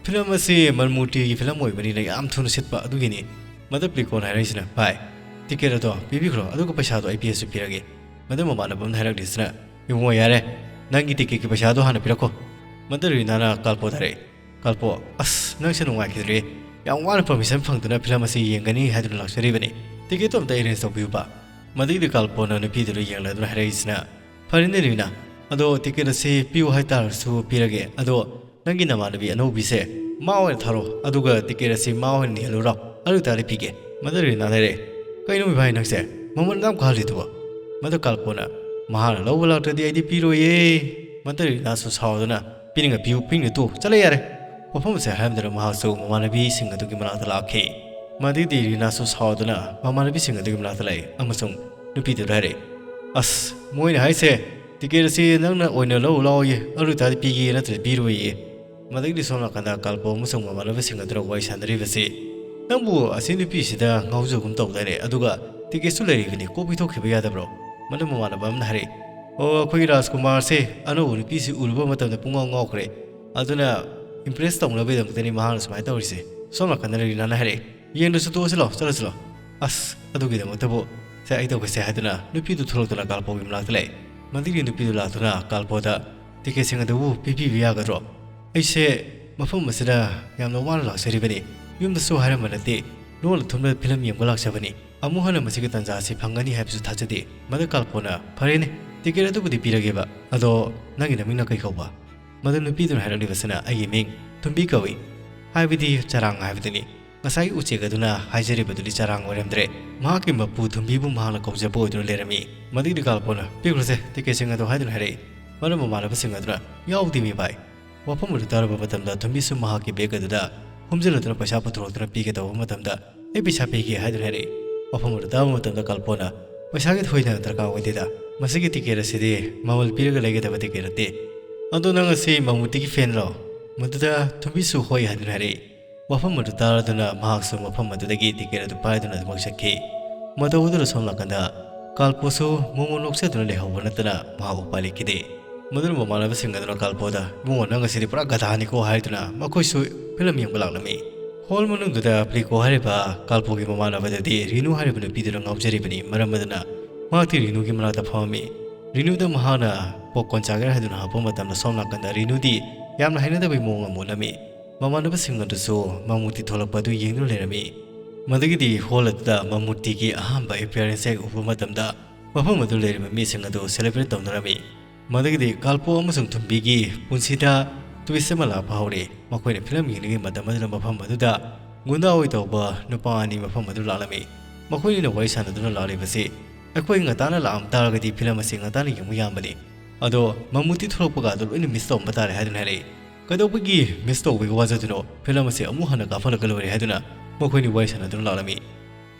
ꯐꯤꯂꯝ ꯑꯁꯤ ꯃꯃꯨꯇꯤꯒꯤ ꯐꯤꯂꯝ ꯑꯣꯏꯕꯅꯤꯅ ꯌꯥꯝ ꯊꯨꯅ ꯁꯤꯠꯄ ꯑꯗꯨꯒꯤꯅꯤ꯫" ꯃꯗꯨ ꯄ꯭ꯂꯤꯀꯣꯟ ꯍꯥꯏꯔꯛꯏꯁꯤꯅ, "ꯚꯥꯏ, ꯇꯤꯀꯦꯠ ꯑꯗꯣ ꯄꯤꯕꯤꯈ꯭ꯔꯣ, ꯑꯗꯨꯒ ꯄꯩꯁꯥꯗꯣ ꯑꯩ ꯄꯤꯔꯁꯨ ꯄꯤꯔꯒꯦ꯫" ꯃꯗꯨ ꯃꯃꯥꯟꯅꯕ ꯑꯃꯅ ꯍꯥꯏꯔꯛꯂꯤꯁꯤꯅ, "ꯏꯕꯨꯡꯉꯣ, ꯌꯥꯔꯦ, ꯅꯪꯒꯤ ꯇꯤꯀꯦꯠꯀꯤ ꯄꯩꯁꯥꯗꯣ ꯍꯥꯟꯅ ꯄꯤꯔꯛꯈꯣ꯫" ꯃꯗꯨ ꯔꯤꯅꯥꯅ ꯀꯥꯜꯄꯣꯗ ꯍꯥꯏꯔꯛꯏ, "ꯀꯥꯜꯄꯣ, ꯑꯁ, ꯅꯪꯁꯦ ꯅꯨꯡꯉꯥꯏꯈꯤꯗ꯭ꯔꯦ꯫ ꯌꯥꯝ ꯋꯥꯅ ꯄꯔꯃꯤꯁꯟ ꯐꯪꯗꯨꯅ ꯐꯤꯂꯝ ꯑꯁꯤ ꯌꯦꯡꯒꯅꯤ ꯍꯥꯏꯗꯨꯅ ꯂꯥꯛꯆꯔꯤꯕꯅꯤ꯫ ꯇꯤꯀꯦꯠꯇꯣ ꯑꯝꯇ ꯑꯦꯔꯦꯟꯖ ꯇꯧꯕꯤꯌꯨꯕ꯫" ꯃꯗꯨꯒꯤꯗꯤ ꯀꯥꯜꯄꯣꯅ ꯅꯨꯄꯤꯗꯨꯗ ꯌꯦꯡꯂꯗꯨꯅ ꯍꯥꯏꯔꯛꯏꯁꯤꯅ, "ꯐꯔꯦꯅꯦ ꯔꯤꯅꯥ, ꯑꯗꯣ ꯇꯤꯀꯦꯠ ꯑꯁꯤ ꯄꯤꯌꯨ ꯍꯥꯏꯇꯥꯔꯁꯨ ꯄꯤꯔꯒꯦ꯫ ꯑꯗꯣ ꯅꯪꯒꯤ ꯅꯃꯥꯟꯅꯕꯤ ꯑꯅꯧꯕꯤꯁꯦ ꯃꯥ ꯑꯣꯏꯅ ꯊꯥꯔꯣ, ꯑꯗꯨꯒ ꯇꯤꯀꯦꯠ ꯑꯁꯤ ꯃꯥ ꯑꯣꯏꯅ ꯌꯦꯜꯂꯨꯔꯣ, ꯑꯗꯨ ꯑꯣꯏꯇꯥꯔꯗꯤ ꯄꯤꯒꯦ꯫" ꯃꯗꯨ ꯔꯤꯅꯥꯅ ꯍꯥꯏꯔꯛꯑꯦ, "ꯀꯩꯅꯣ ꯃꯤ ꯚꯥꯏ ꯅꯪꯁꯦ ꯃꯃꯜ ꯑꯗꯨꯝ ꯀꯥꯍꯜꯂꯤꯗꯨꯕꯣ?" ꯃꯗꯨ ꯀꯥꯜꯄꯣꯅ, "ꯃꯍꯥꯛꯅ ꯂꯧꯕ ꯂꯥꯛꯇ꯭ꯔꯗꯤ ꯑꯩꯗꯤ ꯄꯤꯔꯣꯏꯌꯦ꯫" ꯃꯗꯨ ꯔꯤꯅꯥꯁꯨ ꯁꯥꯎꯗꯨꯅ, "ꯄꯤꯅꯤꯡꯉ ꯄꯤꯌꯨ, ꯄꯤꯅꯤꯡꯉ ꯇꯣꯛꯎ, ꯆꯠꯂꯦ ꯌꯥꯔꯦ꯫" ꯋꯥꯐꯝ ꯑꯁꯦ ꯍꯥꯏꯔꯝꯗꯅ ꯃꯍꯥꯛꯁꯨ ꯃꯃꯥꯟꯅꯕꯤꯁꯤꯡ ꯑꯗꯨꯒꯤ ꯃꯅꯥꯛꯇ ꯂꯥꯛꯈꯤ꯫ ꯃꯗꯨꯗꯤ ꯔꯤꯅꯥꯁꯨ ꯁꯥꯎꯗꯨꯅ ꯃꯃꯥꯟꯅꯕꯤꯁꯤꯡ ꯑꯗꯨꯒꯤ ꯃꯅꯥꯛꯇ ꯂꯥꯛꯏ ꯑꯃꯁꯨꯡ ꯅꯨꯄꯤꯗꯨꯗ ꯍꯥꯏꯔꯛꯏ, "ꯑꯁ, ꯃꯣꯏꯅ ꯍꯥꯏꯁꯦ ꯇꯤꯀꯦꯠ ꯑꯁꯤ ꯅꯪꯅ ꯑꯣꯏꯅ ꯂꯧꯔꯨ ꯂꯥꯎꯌꯦ, ꯑꯗꯨ ꯑꯣꯏꯇꯥꯔꯗꯤ ꯄꯤꯒꯦ, ꯅꯠꯇ꯭ꯔꯗꯤ ꯄꯤꯔꯣꯏꯌꯦ꯫" ꯃꯗꯨꯒꯤꯗꯤ ꯁꯣꯝ ꯅꯥꯀꯟꯗ ꯀꯥꯜꯄꯣ ꯑꯃꯁꯨꯡ ꯃꯃꯥꯟꯅꯕꯁꯤꯡ ꯑꯗꯨꯅ ꯋꯥꯔꯤ ꯁꯥꯟꯅꯔꯤꯕꯁꯤ, "ꯅꯪꯕꯨ ꯑꯁꯤ ꯅꯨꯄꯤꯁꯤꯗ ꯉꯥꯎꯖꯒꯨꯝ ꯇꯧꯗꯥꯏꯅꯦ, ꯑꯗꯨꯒ ꯇꯤꯀꯦꯠꯁꯨ ꯂꯩꯔꯤꯕꯅꯤ, ꯀꯣꯛ ꯄꯤꯊꯣꯛꯈꯤꯕ ꯌꯥꯗꯕ꯭ꯔꯣ?" ꯃꯗꯨ ꯃꯃꯥꯟꯅꯕ ꯑꯃꯅ ꯍꯥꯏꯔꯛꯏ, "ꯑꯣ, ꯑꯩꯈꯣꯏꯒꯤ ꯔꯥꯖꯀꯨꯃꯥꯔꯁꯦ ꯑꯅꯧꯕ ꯅꯨꯄꯤꯁꯤ ꯎꯔꯨꯕ ꯃꯇꯝꯗ ꯄꯨꯡꯉꯥꯎ ꯉꯥꯎꯈ꯭ꯔꯦ, ꯑꯗꯨꯅ ꯏꯝꯄ꯭ꯔꯦꯁ ꯇꯧꯅꯕꯒꯤꯗꯃꯛꯇꯅꯤ ꯃꯍꯥꯛꯅ ꯁꯨꯃꯥꯏꯅ ꯇꯧꯔꯤꯁꯦ꯫" ꯁꯣꯝ ꯅꯥꯀꯟꯗ ꯔꯤꯅꯥꯅ ꯍꯥꯏꯔꯛꯏ, "ꯌꯦꯡꯗ꯭ꯔꯁꯨ ꯇꯣꯛꯑꯁꯤ ꯂꯥꯛꯑꯣ, ꯆꯠꯂꯁꯤ ꯂꯥꯛꯑꯣ꯫ ꯑꯁ, ꯑꯗꯨꯒꯤꯗꯃꯛꯇꯕꯨ ꯁꯦ ꯑꯩ ꯇꯧꯒꯦꯁꯦ" ꯍꯥꯏꯗꯨꯅ ꯅꯨꯄꯤꯗꯨ ꯊꯣꯛꯂꯛꯇꯨꯅ ꯀꯥꯜꯄꯣꯒꯤ ꯃꯅꯥꯛꯇ ꯂꯥꯛꯏ꯫ ꯃꯗꯨꯒꯤ ꯅꯨꯄꯤꯗꯨ ꯂꯥꯛꯇꯨꯅ ꯀꯥꯜꯄꯣꯗ, "ꯇꯤꯀꯦꯠꯁꯤꯡ ꯑꯗꯨꯕꯨ ꯄꯤꯕꯤꯕ ꯌꯥꯒꯗ꯭ꯔꯣ? ꯑꯩꯁꯦ ꯃꯐꯝ ꯑꯁꯤꯗ ꯌꯥꯝꯅ ꯋꯥꯅ ꯂꯥꯛꯆꯔꯤꯕꯅꯤ꯫ ꯌꯨꯝꯗꯁꯨ ꯍꯥꯏꯔꯝꯕ ꯅꯠꯇꯦ, ꯂꯣꯟꯅ ꯊꯨꯝꯅ ꯐꯤꯂꯝ ꯌꯦꯡꯕ ꯂꯥꯛꯆꯕꯅꯤ꯫ ꯑꯃꯨꯛ ꯍꯟꯅ ꯃꯁꯤꯒꯤ ꯇꯥꯟꯖꯥ ꯑꯁꯤ ꯐꯪꯒꯅꯤ ꯍꯥꯏꯕꯁꯨ ꯊꯥꯖꯗꯦ꯫" ꯃꯗꯨ ꯀꯥꯜꯄꯣꯅ, "ꯐꯔꯦꯅꯦ, ꯇꯤꯀꯦꯠ ꯑꯗꯨꯕꯨꯗꯤ ꯄꯤꯔꯒꯦꯕ꯫ ꯑꯗꯣ ꯅꯪꯒꯤ ꯅꯃꯤꯡꯅ ꯀꯩ ꯀꯧꯕ?" ꯃꯗꯨ ꯅꯨꯄꯤꯗꯨꯅ ꯍꯥꯏꯔꯛꯂꯤꯕꯁꯤꯅ, "ꯑꯩꯒꯤ ꯃꯤꯡ ꯊꯨꯝꯕꯤ ꯀꯧꯏ, ꯍꯥꯏꯕꯗꯤ ꯆꯔꯥꯡ ꯍꯥꯏꯕꯗꯨꯅꯤ꯫ ꯉꯁꯥꯏꯒꯤ ꯎꯆꯦꯛ ꯑꯗꯨꯅ ꯍꯥꯏꯖꯔꯤꯕꯗꯨꯗꯤ ꯆꯔꯥꯡ ꯑꯣꯏꯔꯝꯗ꯭ꯔꯦ꯫ ꯃꯍꯥꯛꯀꯤ ꯃꯄꯨ ꯊꯨꯝꯕꯤꯕꯨ ꯃꯍꯥꯛꯅ ꯀꯧꯖꯕ ꯑꯣꯏꯗꯨꯅ ꯂꯩꯔꯝꯃꯤ꯫" ꯃꯗꯨꯒꯤꯗꯤ ꯀꯥꯜꯄꯣꯅ, "ꯄꯤꯈ꯭ꯔꯣꯁꯦ ꯇꯤꯀꯦꯠꯁꯤꯡ ꯑꯗꯣ" ꯍꯥꯏꯗꯨꯅ ꯍꯥꯏꯔꯛꯏ꯫ ꯃꯗꯨ ꯃꯃꯥꯟꯅꯕꯁꯤꯡ ꯑꯗꯨꯅ, "ꯌꯥꯎꯗꯦꯃꯤ ꯚꯥꯏ꯫" ꯋꯥꯐꯝ ꯑꯗꯨ ꯇꯥꯔꯕ ꯃꯇꯝꯗ ꯊꯨꯝꯕꯤꯁꯨ ꯃꯍꯥꯛꯀꯤ ꯕꯦꯒ ꯑꯗꯨꯗ ꯍꯨꯝꯖꯤꯜꯂꯗꯨꯅ ꯄꯩꯁꯥ ꯄꯨꯊꯣꯔꯛꯇꯨꯅ ꯄꯤꯒꯦ ꯇꯧꯕ ꯃꯇꯝꯗ, "ꯑꯩ ꯄꯩꯁꯥ ꯄꯤꯒꯦ" ꯍꯥꯏꯗꯨꯅ ꯍꯥꯏꯔꯛꯏ꯫ ꯋꯥꯐꯝ ꯑꯗꯨ ꯇꯥꯕ ꯃꯇꯝꯗ ꯀꯥꯜꯄꯣꯅ, "ꯄꯩꯁꯥꯒꯤ ꯊꯣꯏꯅ ꯗꯔꯀꯥꯔ ꯑꯣꯏꯗꯦꯗ, ꯃꯁꯤꯒꯤ ꯇꯤꯀꯦꯠ ꯑꯁꯤꯗꯤ ꯃꯃꯜ ꯄꯤꯔꯒ ꯂꯩꯒꯗꯕ ꯇꯤꯀꯦꯠ ꯅꯠꯇꯦ, "ꯑꯗꯣ ꯅꯪ ꯑꯁꯤ ꯃꯃꯨꯇꯤꯒꯤ ꯐꯦꯟꯔꯣ?" ꯃꯗꯨꯗ ꯊꯨꯝꯕꯤꯁꯨ ꯍꯣꯏ ꯍꯥꯏꯗꯨꯅ ꯍꯥꯏꯔꯛꯏ꯫ ꯋꯥꯐꯝ ꯑꯗꯨ ꯇꯥꯔꯗꯨꯅ ꯃꯍꯥꯛꯁꯨ ꯃꯐꯝ ꯑꯗꯨꯗꯒꯤ ꯇꯤꯀꯦꯠ ꯑꯗꯨ ꯄꯥꯏꯗꯨꯅ ꯑꯗꯨꯃꯛ ꯆꯠꯈꯤ꯫ ꯃꯇꯧ ꯑꯗꯨꯗ ꯁꯣꯝ ꯅꯥꯀꯟꯗ ꯀꯥꯜꯄꯣꯁꯨ ꯃꯣꯃꯣ ꯅꯣꯛꯆꯗꯨꯅ ꯂꯩꯍꯧꯕ ꯅꯠꯇꯅ ꯃꯍꯥꯛ ꯎꯄꯥꯏ ꯂꯩꯈꯤꯗꯦ꯫ ꯃꯗꯨꯅ ꯃꯃꯥꯟꯅꯕꯁꯤꯡ ꯑꯗꯨꯅ ꯀꯥꯜꯄꯣꯗ, "ꯏꯕꯨꯡꯉꯣ, ꯅꯪ ꯑꯁꯤꯗꯤ ꯄꯨꯔꯥ ꯒꯙꯥꯅꯤꯀꯣ" ꯍꯥꯏꯗꯨꯅ ꯃꯈꯣꯏꯁꯨ ꯐꯤꯂꯝ ꯌꯦꯡꯕ ꯂꯥꯛꯂꯝꯃꯤ꯫ ꯍꯣꯜ ꯃꯅꯨꯡꯗꯨꯗ ꯄ꯭ꯂꯤꯀꯣ ꯍꯥꯏꯔꯤꯕ ꯀꯥꯜꯄꯣꯒꯤ ꯃꯃꯥꯟꯅꯕꯗꯗꯤ ꯔꯤꯅꯨ ꯍꯥꯏꯔꯤꯕ ꯅꯨꯄꯤꯗꯨꯅ ꯉꯥꯎꯖꯔꯤꯕꯅꯤ꯫ ꯃꯔꯝ ꯑꯗꯨꯅ ꯃꯍꯥꯛꯇꯤ ꯔꯤꯅꯨꯒꯤ ꯃꯅꯥꯛꯇ ꯐꯝꯃꯝꯃꯤ꯫ ꯔꯤꯅꯨꯗ ꯃꯍꯥꯛꯅ ꯄꯣꯞꯀꯣꯔꯟ ꯆꯥꯒꯦꯔꯥ ꯍꯥꯏꯗꯨꯅ ꯍꯪꯉꯛꯄ ꯃꯇꯝꯗ ꯁꯣꯝ ꯅꯥꯀꯟꯗ ꯔꯤꯅꯨꯗꯤ ꯌꯥꯝꯅ ꯍꯩꯅꯗꯕꯒꯤ ꯃꯑꯣꯡ ꯑꯃ ꯎꯠꯂꯝꯃꯤ꯫ ꯃꯃꯥꯟꯅꯕꯁꯤꯡ ꯑꯗꯨꯁꯨ ꯃꯃꯨꯇꯤ ꯊꯣꯛꯂꯛꯄ ꯑꯗꯨ ꯌꯦꯡꯗꯨꯅ ꯂꯩꯔꯝꯃꯤ꯫ ꯃꯗꯨꯒꯤꯗꯤ ꯍꯣꯜ ꯑꯗꯨꯗ ꯃꯃꯨꯇꯤꯒꯤ ꯑꯍꯥꯟꯕ ꯑꯦꯄꯤꯌꯔꯦꯟꯁ ꯍꯦꯛ ꯎꯕ ꯃꯇꯝꯗ ꯃꯐꯝ ꯑꯗꯨ ꯂꯩꯔꯤꯕ ꯃꯤꯁꯤꯡ ꯑꯗꯨ ꯁꯦꯂꯦꯕ꯭ꯔꯦꯠ ꯇꯧꯅꯔꯝꯃꯤ꯫ ꯃꯗꯨꯒꯤꯗꯤ ꯀꯥꯜꯄꯣ ꯑꯃꯁꯨꯡ ꯊꯨꯝꯕꯤꯒꯤ ꯄꯨꯟꯁꯤꯗ ꯇ꯭ꯋꯤꯁ ꯑꯃ ꯂꯥꯛꯄ ꯍꯧꯔꯦ꯫ ꯃꯈꯣꯏꯅ ꯐꯤꯂꯝ ꯌꯦꯡꯂꯤꯉꯩ ꯃꯇꯝ ꯑꯗꯨꯗ ꯃꯐꯝ ꯑꯗꯨꯗ ꯒꯨꯟꯗꯥ ꯑꯣꯏ ꯇꯧꯕ ꯅꯨꯄꯥ ꯑꯅꯤ ꯃꯐꯝ ꯑꯗꯨ ꯂꯥꯛꯂꯝꯃꯤ꯫ ꯃꯈꯣꯏꯅ ꯋꯥꯔꯤ ꯁꯥꯟꯅꯗꯨꯅ ꯂꯥꯛꯂꯤꯕꯁꯤ, "ꯑꯩꯈꯣꯏ ꯉꯟꯇꯥꯅ ꯂꯥꯛꯑꯝ ꯇꯥꯔꯒꯗꯤ ꯐꯤꯂꯝ ꯑꯁꯤ ꯉꯟꯇꯥꯅ ꯌꯦꯡꯕ ꯌꯥꯝꯕꯅꯤ꯫ ꯑꯗꯣ ꯃꯃꯨꯇꯤ ꯊꯣꯛꯂꯛꯄꯒ ꯑꯗꯨ ꯂꯣꯏꯅ ꯃꯤꯁ ꯇꯧꯔꯝꯕ ꯇꯥꯔꯦ" ꯍꯥꯏꯗꯨꯅ ꯍꯥꯏꯔꯛꯏ꯫ "ꯀꯩꯗꯧꯕꯒꯤ ꯃꯤꯁ ꯇꯧꯕꯒꯤ ꯋꯥꯖꯗꯨꯅꯣ? ꯐꯤꯂꯝ ꯑꯁꯤ ꯑꯃꯨꯛ ꯍꯟꯅ ꯀꯥꯞꯍꯜꯂꯒ ꯂꯣꯏꯔꯦ" ꯍꯥꯏꯗꯨꯅ ꯃꯈꯣꯏꯅꯤ ꯋꯥꯔꯤ ꯁꯥꯟꯅꯗꯨꯅ ꯂꯥꯛꯂꯝꯃꯤ꯫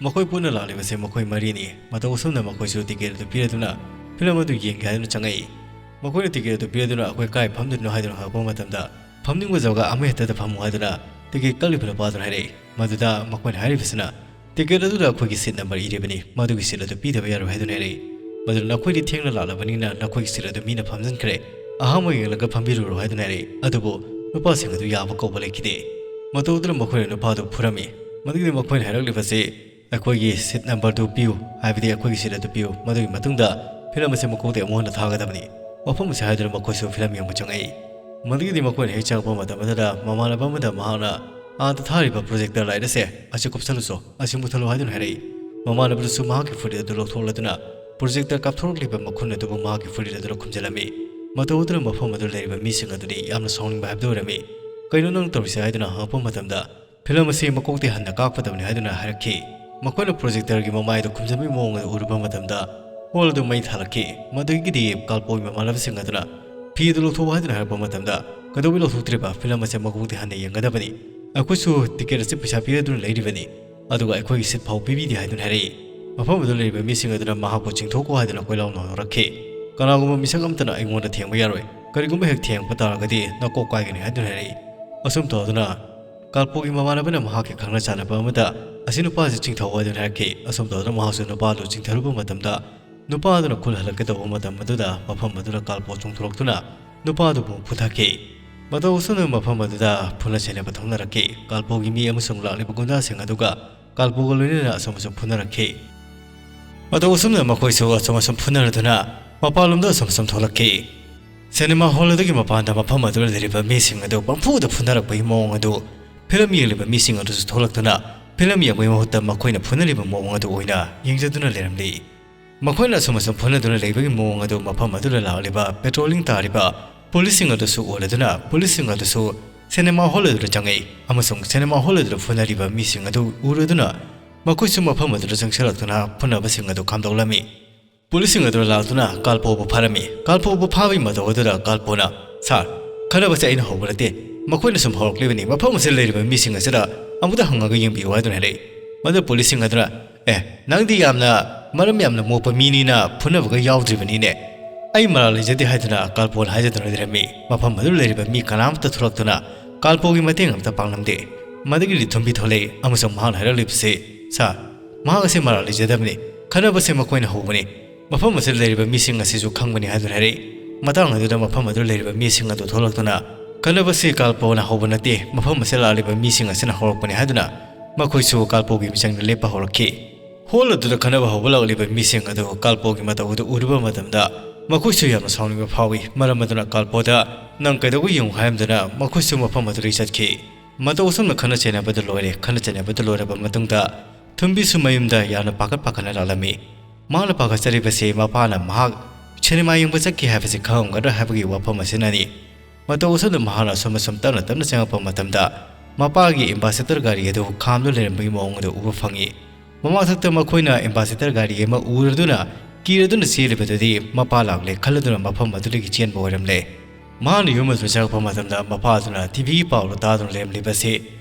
ꯃꯈꯣꯏ ꯄꯨꯟꯅ ꯂꯥꯛꯂꯤꯕꯁꯦ ꯃꯈꯣꯏ ꯃꯔꯤꯅꯤ꯫ ꯃꯇꯧ ꯑꯁꯨꯝꯅ ꯃꯈꯣꯏꯁꯨ ꯇꯤꯀꯦꯠ ꯑꯗꯨ ꯄꯤꯔꯗꯨꯅ ꯐꯤꯂꯝ ꯑꯗꯨ ꯌꯦꯡꯒꯦ ꯍꯥꯏꯗꯨꯅ ꯆꯪꯉꯛꯏ꯫ ꯃꯈꯣꯏꯅ ꯇꯤꯀꯦꯠ ꯑꯗꯨ ꯄꯤꯔꯗꯨꯅ "ꯑꯩꯈꯣꯏ ꯀꯥꯏ ꯐꯝꯗꯣꯏꯅꯣ?" ꯍꯥꯏꯗꯨꯅ ꯍꯪꯉꯛꯄ ꯃꯇꯝꯗ, "ꯐꯝꯅꯤꯡꯕ ꯖꯒꯥ ꯑꯃꯍꯦꯛꯇꯗ ꯐꯝꯃꯨ" ꯍꯥꯏꯗꯨꯅ ꯇꯤꯀꯦꯠ ꯀꯛꯂꯤꯕ ꯅꯨꯄꯥꯗꯨꯅ ꯍꯥꯏꯔꯛꯏ꯫ ꯃꯗꯨꯗ ꯃꯈꯣꯏꯅ ꯍꯥꯏꯔꯤꯕꯁꯤꯅ, "ꯇꯤꯀꯦꯠ ꯑꯗꯨꯗ ꯑꯩꯈꯣꯏꯒꯤ ꯁꯤꯠ ꯅꯝꯕꯔ ꯏꯔꯤꯕꯅꯤ, ꯃꯗꯨꯒꯤ ꯁꯤꯠ ꯑꯗꯨ ꯄꯤꯗꯕ ꯌꯥꯔꯣꯏ" ꯍꯥꯏꯗꯨꯅ ꯍꯥꯏꯔꯛꯏ꯫ ꯃꯗꯨꯅ "ꯅꯈꯣꯏꯗꯤ ꯊꯦꯡꯅ ꯂꯥꯛꯂꯕꯅꯤꯅ ꯅꯈꯣꯏꯒꯤ ꯁꯤꯠ ꯑꯗꯨ ꯃꯤꯅ ꯐꯝꯖꯤꯟꯈ꯭ꯔꯦ, ꯑꯍꯥꯡꯕ ꯌꯦꯡꯂꯒ ꯐꯝꯕꯤꯔꯨꯔꯣ" ꯍꯥꯏꯗꯨꯅ ꯍꯥꯏꯔꯛꯏ꯫ ꯑꯗꯨꯕꯨ ꯅꯨꯄꯥꯁꯤꯡ ꯑꯗꯨ ꯌꯥꯕ ꯀꯧꯕ ꯂꯩꯈꯤꯗꯦ꯫ ꯃꯇꯧ ꯑꯗꯨꯅ ꯃꯈꯣꯏꯅ ꯅꯨꯄꯥꯗꯨ ꯐꯨꯔꯝꯃꯤ꯫ ꯃꯗꯨꯒꯤꯗꯤ ꯃꯈꯣꯏꯅ ꯍꯥꯏꯔꯛꯂꯤꯕꯁꯤ, "ꯑꯩꯈꯣꯏꯒꯤ ꯁꯤꯠ ꯅꯝꯕꯔꯗꯨ ꯄꯤꯌꯨ, ꯍꯥꯏꯕꯗꯤ ꯑꯩꯈꯣꯏꯒꯤ ꯁꯤꯠ ꯑꯗꯨ ꯄꯤꯌꯨ, ꯃꯗꯨꯒꯤ ꯃꯇꯨꯡꯗ ꯐꯤꯂꯝ ꯑꯁꯤ ꯃꯀꯣꯛꯇꯩ ꯑꯃꯨꯛ ꯍꯟꯅ ꯊꯥꯒꯗꯕꯅꯤ"꯫ ꯋꯥꯐꯝ ꯑꯁꯤ ꯍꯥꯏꯗꯨꯅ ꯃꯈꯣꯏꯁꯨ ꯐꯤꯂꯝ ꯌꯦꯡꯕ ꯆꯪꯉꯛꯏ꯫ ꯃꯗꯨꯒꯤꯗꯤ ꯃꯈꯣꯏꯅ ꯍꯦꯛ ꯆꯪꯉꯛꯄ ꯃꯇꯝ ꯑꯗꯨꯗ ꯃꯃꯥꯟꯅꯕ ꯑꯃꯗ ꯃꯍꯥꯛꯅ ꯑꯥꯗ ꯊꯥꯔꯤꯕ ꯄ꯭ꯔꯣꯖꯦꯛꯇꯔ ꯂꯥꯏꯠ ꯑꯁꯦ ꯑꯁꯤ ꯀꯨꯞꯁꯜꯂꯨꯆꯣ, ꯑꯁꯤ ꯃꯨꯠꯊꯠꯂꯨ ꯍꯥꯏꯗꯨꯅ ꯍꯥꯏꯔꯛꯏ꯫ ꯃꯃꯥꯟꯅꯕꯗꯨꯁꯨ ꯃꯍꯥꯛꯀꯤ ꯐꯨꯔꯤꯠ ꯑꯗꯨ ꯂꯧꯊꯣꯛꯂꯗꯨꯅ ꯄ꯭ꯔꯣꯖꯦꯛꯇꯔ ꯀꯥꯞꯊꯣꯔꯛꯂꯤꯕ ꯃꯈꯨꯟ ꯑꯗꯨꯕꯨ ꯃꯍꯥꯛꯀꯤ ꯐꯨꯔꯤꯠ ꯑꯗꯨꯅ ꯈꯨꯝꯖꯤꯜꯂꯝꯃꯤ꯫ ꯃꯇꯧ ꯑꯗꯨꯅ ꯃꯐꯝ ꯑꯗꯨꯗ ꯂꯩꯔꯤꯕ ꯃꯤꯁꯤꯡ ꯑꯗꯨꯗꯤ ꯌꯥꯝꯅ ꯁꯥꯎꯅꯤꯡꯕ ꯍꯥꯏꯕꯗꯨ ꯑꯣꯏꯔꯝꯃꯤ꯫ "ꯀꯩꯅꯣ ꯅꯪ ꯇꯧꯔꯤꯁꯦ?" ꯍꯥꯏꯗꯨꯅ ꯍꯪꯉꯛꯄ ꯃꯇꯝꯗ, "ꯐꯤꯂꯝ ꯑꯁꯤ ꯃꯀꯣꯛꯇꯩ ꯍꯟꯅ ꯀꯥꯞꯀꯗꯕꯅꯤ" ꯍꯥꯏꯗꯨꯅ ꯍꯥꯏꯔꯛꯈꯤ꯫ ꯃꯈꯣꯏꯅ ꯄ꯭ꯔꯣꯖꯦꯛꯇꯔꯒꯤ ꯃꯃꯥꯏꯗꯨ ꯈꯨꯝꯖꯤꯟꯕꯒꯤ ꯃꯑꯣꯡ ꯑꯗꯨ ꯎꯔꯨꯕ ꯃꯇꯝꯗ ꯍꯣꯜ ꯑꯗꯨ ꯃꯩ ꯊꯥꯜꯂꯛꯈꯤ꯫ ꯃꯗꯨꯒꯤꯗꯤ ꯀꯥꯜꯄꯣꯒꯤ ꯃꯃꯥꯟꯅꯕꯁꯤꯡ ꯑꯗꯨꯅ "ꯐꯤ ꯑꯗꯨ ꯂꯧꯊꯣꯛꯎ" ꯍꯥꯏꯗꯨꯅ ꯍꯥꯏꯔꯛꯄ ꯃꯇꯝꯗ, "ꯀꯩꯗꯧꯕꯩ ꯂꯧꯊꯣꯛꯇ꯭ꯔꯤꯕ? ꯐꯤꯂꯝ ꯑꯁꯤ ꯃꯀꯣꯛꯇꯩ ꯍꯟꯅ ꯌꯦꯡꯒꯗꯕꯅꯤ꯫ ꯑꯩꯈꯣꯏꯁꯨ ꯇꯤꯀꯦꯠ ꯑꯁꯤ ꯄꯩꯁꯥ ꯄꯤꯔꯗꯨꯅ ꯂꯩꯔꯤꯕꯅꯤ, ꯑꯗꯨꯒ ꯑꯩꯈꯣꯏꯒꯤ ꯁꯤꯠ ꯐꯥꯎ ꯄꯤꯕꯤꯗꯦ" ꯍꯥꯏꯗꯨꯅ ꯍꯥꯏꯔꯛꯏ꯫ ꯃꯐꯝ ꯑꯗꯨꯗ ꯂꯩꯔꯤꯕ ꯃꯤꯁꯤꯡ ꯑꯗꯨꯅ ꯃꯍꯥꯛꯄꯨ ꯆꯤꯡꯊꯣꯛꯈꯣ ꯍꯥꯏꯗꯨꯅ ꯀꯣꯏꯂꯥꯎ ꯂꯥꯎꯅꯔꯛꯈꯤ꯫ "ꯀꯅꯥꯒꯨꯝꯕ ꯃꯤꯁꯛ ꯑꯃꯠꯇꯅ ꯑꯩꯉꯣꯟꯗ ꯊꯦꯡꯕ ꯌꯥꯔꯣꯏ꯫ ꯀꯔꯤꯒꯨꯝꯕ ꯍꯦꯛ ꯊꯦꯡꯉꯛꯄ ꯇꯥꯔꯒꯗꯤ ꯅꯀꯣꯛ ꯀꯥꯏꯒꯅꯤ ꯍꯥꯏꯗꯨꯅ ꯍꯥꯏꯔꯛꯏ꯫ ꯑꯁꯨꯝ ꯇꯧꯗꯨꯅ ꯀꯥꯜꯄꯣꯒꯤ ꯃꯃꯥꯟꯅꯕꯅ ꯃꯍꯥꯛꯀꯤ ꯈꯪꯅ ꯆꯥꯟꯅꯕ ꯑꯃꯗ ꯑꯁꯤ ꯅꯨꯄꯥꯁꯤ ꯆꯤꯡꯊꯧ ꯍꯥꯏꯗꯨꯅ ꯍꯥꯏꯔꯛꯈꯤ꯫ ꯑꯁꯨꯝ ꯇꯧꯗꯨꯅ ꯃꯍꯥꯛꯁꯨ ꯅꯨꯄꯥꯗꯨ ꯆꯤꯡꯊꯔꯨꯕ ꯃꯇꯝꯗ ꯅꯨꯄꯥꯗꯨꯅ ꯈꯨꯜ ꯍꯜꯂꯛꯀꯦ ꯇꯧꯕ ꯃꯇꯝ ꯑꯗꯨꯗ ꯃꯐꯝ ꯑꯗꯨꯗ ꯀꯥꯜꯄꯣ ꯆꯣꯡꯊꯣꯔꯛꯇꯨꯅ ꯅꯨꯄꯥꯗꯨꯕꯨ ꯐꯨꯊꯈꯤ꯫ ꯃꯇꯧ ꯑꯁꯨꯝꯅ ꯃꯐꯝ ꯑꯗꯨꯗ ꯐꯨꯅ ꯆꯩꯅꯕ ꯊꯣꯛꯅꯔꯛꯈꯤ꯫ ꯀꯥꯜꯄꯣꯒꯤ ꯃꯤ ꯑꯃꯁꯨꯡ ꯂꯥꯛꯂꯤꯕ ꯒꯨꯟꯗꯥꯁꯤꯡ ꯑꯗꯨꯒ ꯀꯥꯜꯄꯣꯒ ꯂꯣꯏꯅꯅ ꯑꯁꯨꯝ ꯑꯁꯨꯝ ꯐꯨꯅꯔꯛꯈꯤ꯫ ꯃꯇꯧ ꯑꯁꯨꯝꯅ ꯃꯈꯣꯏꯁꯨ ꯑꯁꯨꯝ ꯑꯁꯨꯝ ꯐꯨꯅꯔꯗꯨꯅ ꯃꯄꯥꯟꯂꯣꯝꯗ ꯑꯁꯨꯝ ꯑꯁꯨꯝ ꯊꯣꯛꯂꯛꯈꯤ꯫ ꯁꯤꯅꯦꯃꯥ ꯍꯣꯜ ꯑꯗꯨꯒꯤ ꯃꯄꯥꯟꯗ ꯃꯐꯝ ꯑꯗꯨꯗ ꯂꯩꯔꯤꯕ ꯃꯤꯁꯤꯡ ꯑꯗꯨ ꯄꯪꯐꯨꯗ ꯐꯨꯅꯔꯛꯄꯒꯤ ꯃꯑꯣꯡ ꯑꯗꯨ ꯐꯤꯂꯝ ꯌꯦꯡꯂꯤꯕ ꯃꯤꯁꯤꯡ ꯑꯗꯨꯁꯨ ꯊꯣꯛꯂꯛꯇꯨꯅ ꯐꯤꯂꯝ ꯌꯦꯡꯕꯒꯤ ꯃꯍꯨꯠꯇ ꯃꯈꯣꯏꯅ ꯐꯨꯅꯔꯤꯕ ꯃꯑꯣꯡ ꯑꯗꯨ ꯑꯣꯏꯅ ꯌꯦꯡꯖꯗꯨꯅ ꯂꯩꯔꯝꯂꯤ꯫ ꯃꯈꯣꯏꯅ ꯑꯁꯨꯝ ꯑꯁꯨꯝ ꯐꯨꯅꯗꯨꯅ ꯂꯩꯕꯒꯤ ꯃꯑꯣꯡ ꯑꯗꯨ ꯃꯐꯝ ꯑꯗꯨꯗ ꯂꯥꯛꯂꯤꯕ ꯄꯦꯇ꯭ꯔꯣꯂꯤꯡ ꯇꯥꯔꯤꯕ ꯄꯨꯂꯤꯁꯁꯤꯡ ꯑꯗꯨꯁꯨ ꯎꯔꯗꯨꯅ ꯄꯨꯂꯤꯁꯁꯤꯡ ꯑꯗꯨꯁꯨ ꯁꯤꯅꯦꯃꯥ ꯍꯣꯜ ꯑꯗꯨꯗ ꯆꯪꯉꯛꯏ ꯑꯃꯁꯨꯡ ꯁꯤꯅꯦꯃꯥ ꯍꯣꯜ ꯑꯗꯨꯗ ꯐꯨꯅꯔꯤꯕ ꯃꯤꯁꯤꯡ ꯑꯗꯨ ꯎꯔꯗꯨꯅ ꯃꯈꯣꯏꯁꯨ ꯃꯐꯝ ꯑꯗꯨꯗ ꯆꯪꯁꯤꯜꯂꯛꯇꯨꯅ ꯐꯨꯅꯕꯁꯤꯡ ꯑꯗꯨ ꯈꯥꯝꯗꯣꯛꯂꯝꯃꯤ꯫ ꯄꯨꯂꯤꯁꯁꯤꯡ ꯑꯗꯨꯅ ꯂꯥꯛꯇꯨꯅ ꯀꯥꯜꯄꯣꯕꯨ ꯐꯥꯔꯝꯃꯤ꯫ ꯀꯥꯜꯄꯣꯕꯨ ꯐꯥꯕꯒꯤ ꯃꯇꯧ ꯑꯗꯨꯗ ꯀꯥꯜꯄꯣꯅ, "ꯁꯥꯔ, ꯈꯠꯅꯕꯁꯦ ꯑꯩꯅ ꯍꯧꯕ ꯅꯠꯇꯦ, ꯃꯈꯣꯏꯅ ꯁꯨꯝ ꯍꯧꯔꯛꯂꯤꯕꯅꯤ, ꯃꯐꯝ ꯑꯁꯤꯗ ꯂꯩꯔꯤꯕ ꯃꯤꯁꯤꯡ ꯑꯁꯤꯗ ꯑꯃꯨꯛꯇ ꯍꯪꯉꯒ ꯌꯦꯡꯕꯤꯌꯨ" ꯍꯥꯏꯗꯨꯅ ꯍꯥꯏꯔꯛꯏ꯫ ꯃꯗꯨ ꯄꯨꯂꯤꯁꯁꯤꯡ ꯑꯗꯨꯅ, "ꯑꯦ, ꯅꯪꯗꯤ ꯌꯥꯝꯅ ꯃꯔꯝ ꯌꯥꯝꯅ ꯃꯣꯛꯄ ꯃꯤꯅꯤꯅ ꯐꯨꯅꯕꯒ ꯌꯥꯎꯗ꯭ꯔꯤꯕꯅꯤꯅꯦ, ꯑꯩ ꯃꯔꯥꯜ ꯂꯩꯖꯗꯦ" ꯍꯥꯏꯗꯨꯅ ꯀꯥꯜꯄꯣꯅ ꯍꯥꯏꯖꯗꯨꯅ ꯂꯩꯔꯝꯃꯤ꯫ ꯃꯐꯝ ꯑꯗꯨꯗ ꯂꯩꯔꯤꯕ ꯃꯤ ꯀꯅꯥꯃꯠꯇ ꯊꯣꯛꯂꯛꯇꯨꯅ ꯀꯥꯜꯄꯣꯒꯤ ꯃꯇꯦꯡ ꯑꯃꯠꯇ ꯄꯥꯡꯂꯝꯗꯦ꯫ ꯃꯗꯨꯒꯤꯗꯤ ꯊꯨꯝꯕꯤ ꯊꯣꯛꯂꯛꯏ ꯑꯃꯁꯨꯡ ꯃꯍꯥꯛꯅ ꯍꯥꯏꯔꯛꯂꯤꯕꯁꯤ, "ꯁꯥꯔ, ꯃꯍꯥꯛ ꯑꯁꯤ ꯃꯔꯥꯜ ꯂꯩꯖꯗꯕꯅꯤ, ꯈꯠꯅꯕꯁꯦ ꯃꯈꯣꯏꯅ ꯍꯧꯕꯅꯤ, ꯃꯐꯝ ꯑꯁꯤꯗ ꯂꯩꯔꯤꯕ ꯃꯤꯁꯤꯡ ꯑꯁꯤꯁꯨ ꯈꯪꯕꯅꯤ" ꯍꯥꯏꯗꯨꯅ ꯍꯥꯏꯔꯛꯏ꯫ ꯃꯇꯥꯡ ꯑꯗꯨꯗ ꯃꯐꯝ ꯑꯗꯨꯗ ꯂꯩꯔꯤꯕ ꯃꯤꯁꯤꯡ ꯑꯗꯨ ꯊꯣꯛꯂꯛꯇꯨꯅ, "ꯈꯠꯅꯕꯁꯤ ꯀꯥꯜꯄꯣꯅ ꯍꯧꯕ ꯅꯠꯇꯦ, ꯃꯐꯝ ꯑꯁꯤꯗ ꯂꯥꯛꯂꯤꯕ ꯃꯤꯁꯤꯡ ꯑꯁꯤꯅ ꯍꯧꯔꯛꯄꯅꯤ" ꯍꯥꯏꯗꯨꯅ ꯃꯈꯣꯏꯁꯨ ꯀꯥꯜꯄꯣꯒꯤ ꯃꯤꯆꯪꯗ ꯂꯦꯞꯄ ꯍꯧꯔꯛꯈꯤ꯫ ꯍꯣꯜ ꯑꯗꯨꯗ ꯈꯠꯅꯕ ꯍꯧꯕ ꯂꯥꯛꯂꯤꯕ ꯃꯤꯁꯤꯡ ꯑꯗꯨ ꯀꯥꯜꯄꯣꯒꯤ ꯃꯇꯧ ꯑꯗꯨ ꯎꯔꯨꯕ ꯃꯇꯝꯗ ꯃꯈꯣꯏꯁꯨ ꯌꯥꯝꯅ ꯁꯥꯎꯅꯤꯡꯕ ꯐꯥꯎꯏ꯫ ꯃꯔꯝ ꯑꯗꯨꯅ ꯀꯥꯜꯄꯣꯗ, "ꯅꯪ ꯀꯩꯗꯧꯕ ꯌꯦꯡꯉꯨ" ꯍꯥꯏꯔꯝꯗꯨꯅ ꯃꯈꯣꯏꯁꯨ ꯃꯐꯝ ꯑꯗꯨꯗꯒꯤ ꯆꯠꯈꯤ꯫ ꯃꯇꯧ ꯑꯁꯨꯝꯅ ꯈꯠꯅ ꯆꯩꯅꯕꯗ ꯂꯣꯏꯔꯦ꯫ ꯈꯠꯅ ꯆꯩꯅꯕꯗ ꯂꯣꯏꯔꯕ ꯃꯇꯨꯡꯗ ꯊꯨꯝꯕꯤꯁꯨ ꯃꯌꯨꯝꯗ ꯌꯥꯝꯅ ꯄꯥꯈꯠ ꯄꯥꯈꯠꯅ ꯂꯥꯛꯂꯝꯃꯤ꯫ ꯃꯍꯥꯛꯅ ꯄꯥꯈꯠꯆꯔꯤꯕꯁꯤ ꯃꯄꯥꯅ ꯃꯍꯥꯛ ꯁꯤꯅꯦꯃꯥ ꯌꯦꯡꯕ ꯆꯠꯈꯤ ꯍꯥꯏꯕꯁꯤ ꯈꯪꯉꯝꯒꯗ꯭ꯔꯥ ꯍꯥꯏꯕꯒꯤ ꯋꯥꯐꯝ ꯑꯁꯤꯅꯅꯤ꯫ ꯃꯇꯧ ꯑꯁꯨꯝꯅ ꯃꯍꯥꯛꯅ ꯑꯁꯨꯝ ꯑꯁꯨꯝ ꯇꯞꯅ ꯇꯞꯅ ꯆꯪꯉꯛꯄ ꯃꯇꯝꯗ ꯃꯄꯥꯒꯤ ꯑꯦꯝꯕꯥꯁꯦꯗꯔ ꯒꯥꯔꯤ ꯑꯗꯨ ꯈꯥꯝꯗꯨꯅ ꯂꯩꯔꯝꯕꯒꯤ ꯃꯑꯣꯡ ꯑꯗꯨ ꯎꯕ ꯐꯪꯉꯤ꯫ ꯃꯃꯥꯡꯊꯛꯇ ꯃꯈꯣꯏꯅ ꯑꯦꯝꯕꯥꯁꯦꯗꯔ ꯒꯥꯔꯤ ꯑꯃ ꯎꯔꯗꯨꯅ ꯀꯤꯔꯗꯨꯅ ꯆꯦꯜꯂꯤꯕꯗꯨꯗꯤ ꯃꯄꯥ ꯂꯥꯛꯂꯦ ꯈꯜꯂꯗꯨꯅ ꯃꯐꯝ ꯑꯗꯨꯗꯒꯤ ꯆꯦꯟꯕ ꯑꯣꯏꯔꯝꯂꯦ꯫ ꯃꯍꯥꯛꯅ ꯌꯨꯝ ꯑꯗꯨ ꯆꯪꯉꯛꯄ ꯃꯇꯝꯗ ꯃꯄꯥ ꯑꯗꯨꯅ ꯇꯤꯚꯤꯒꯤ ꯄꯥꯎꯗ ꯇꯥꯗꯨꯅ ꯂꯩꯔꯝꯂꯤꯕꯁꯤ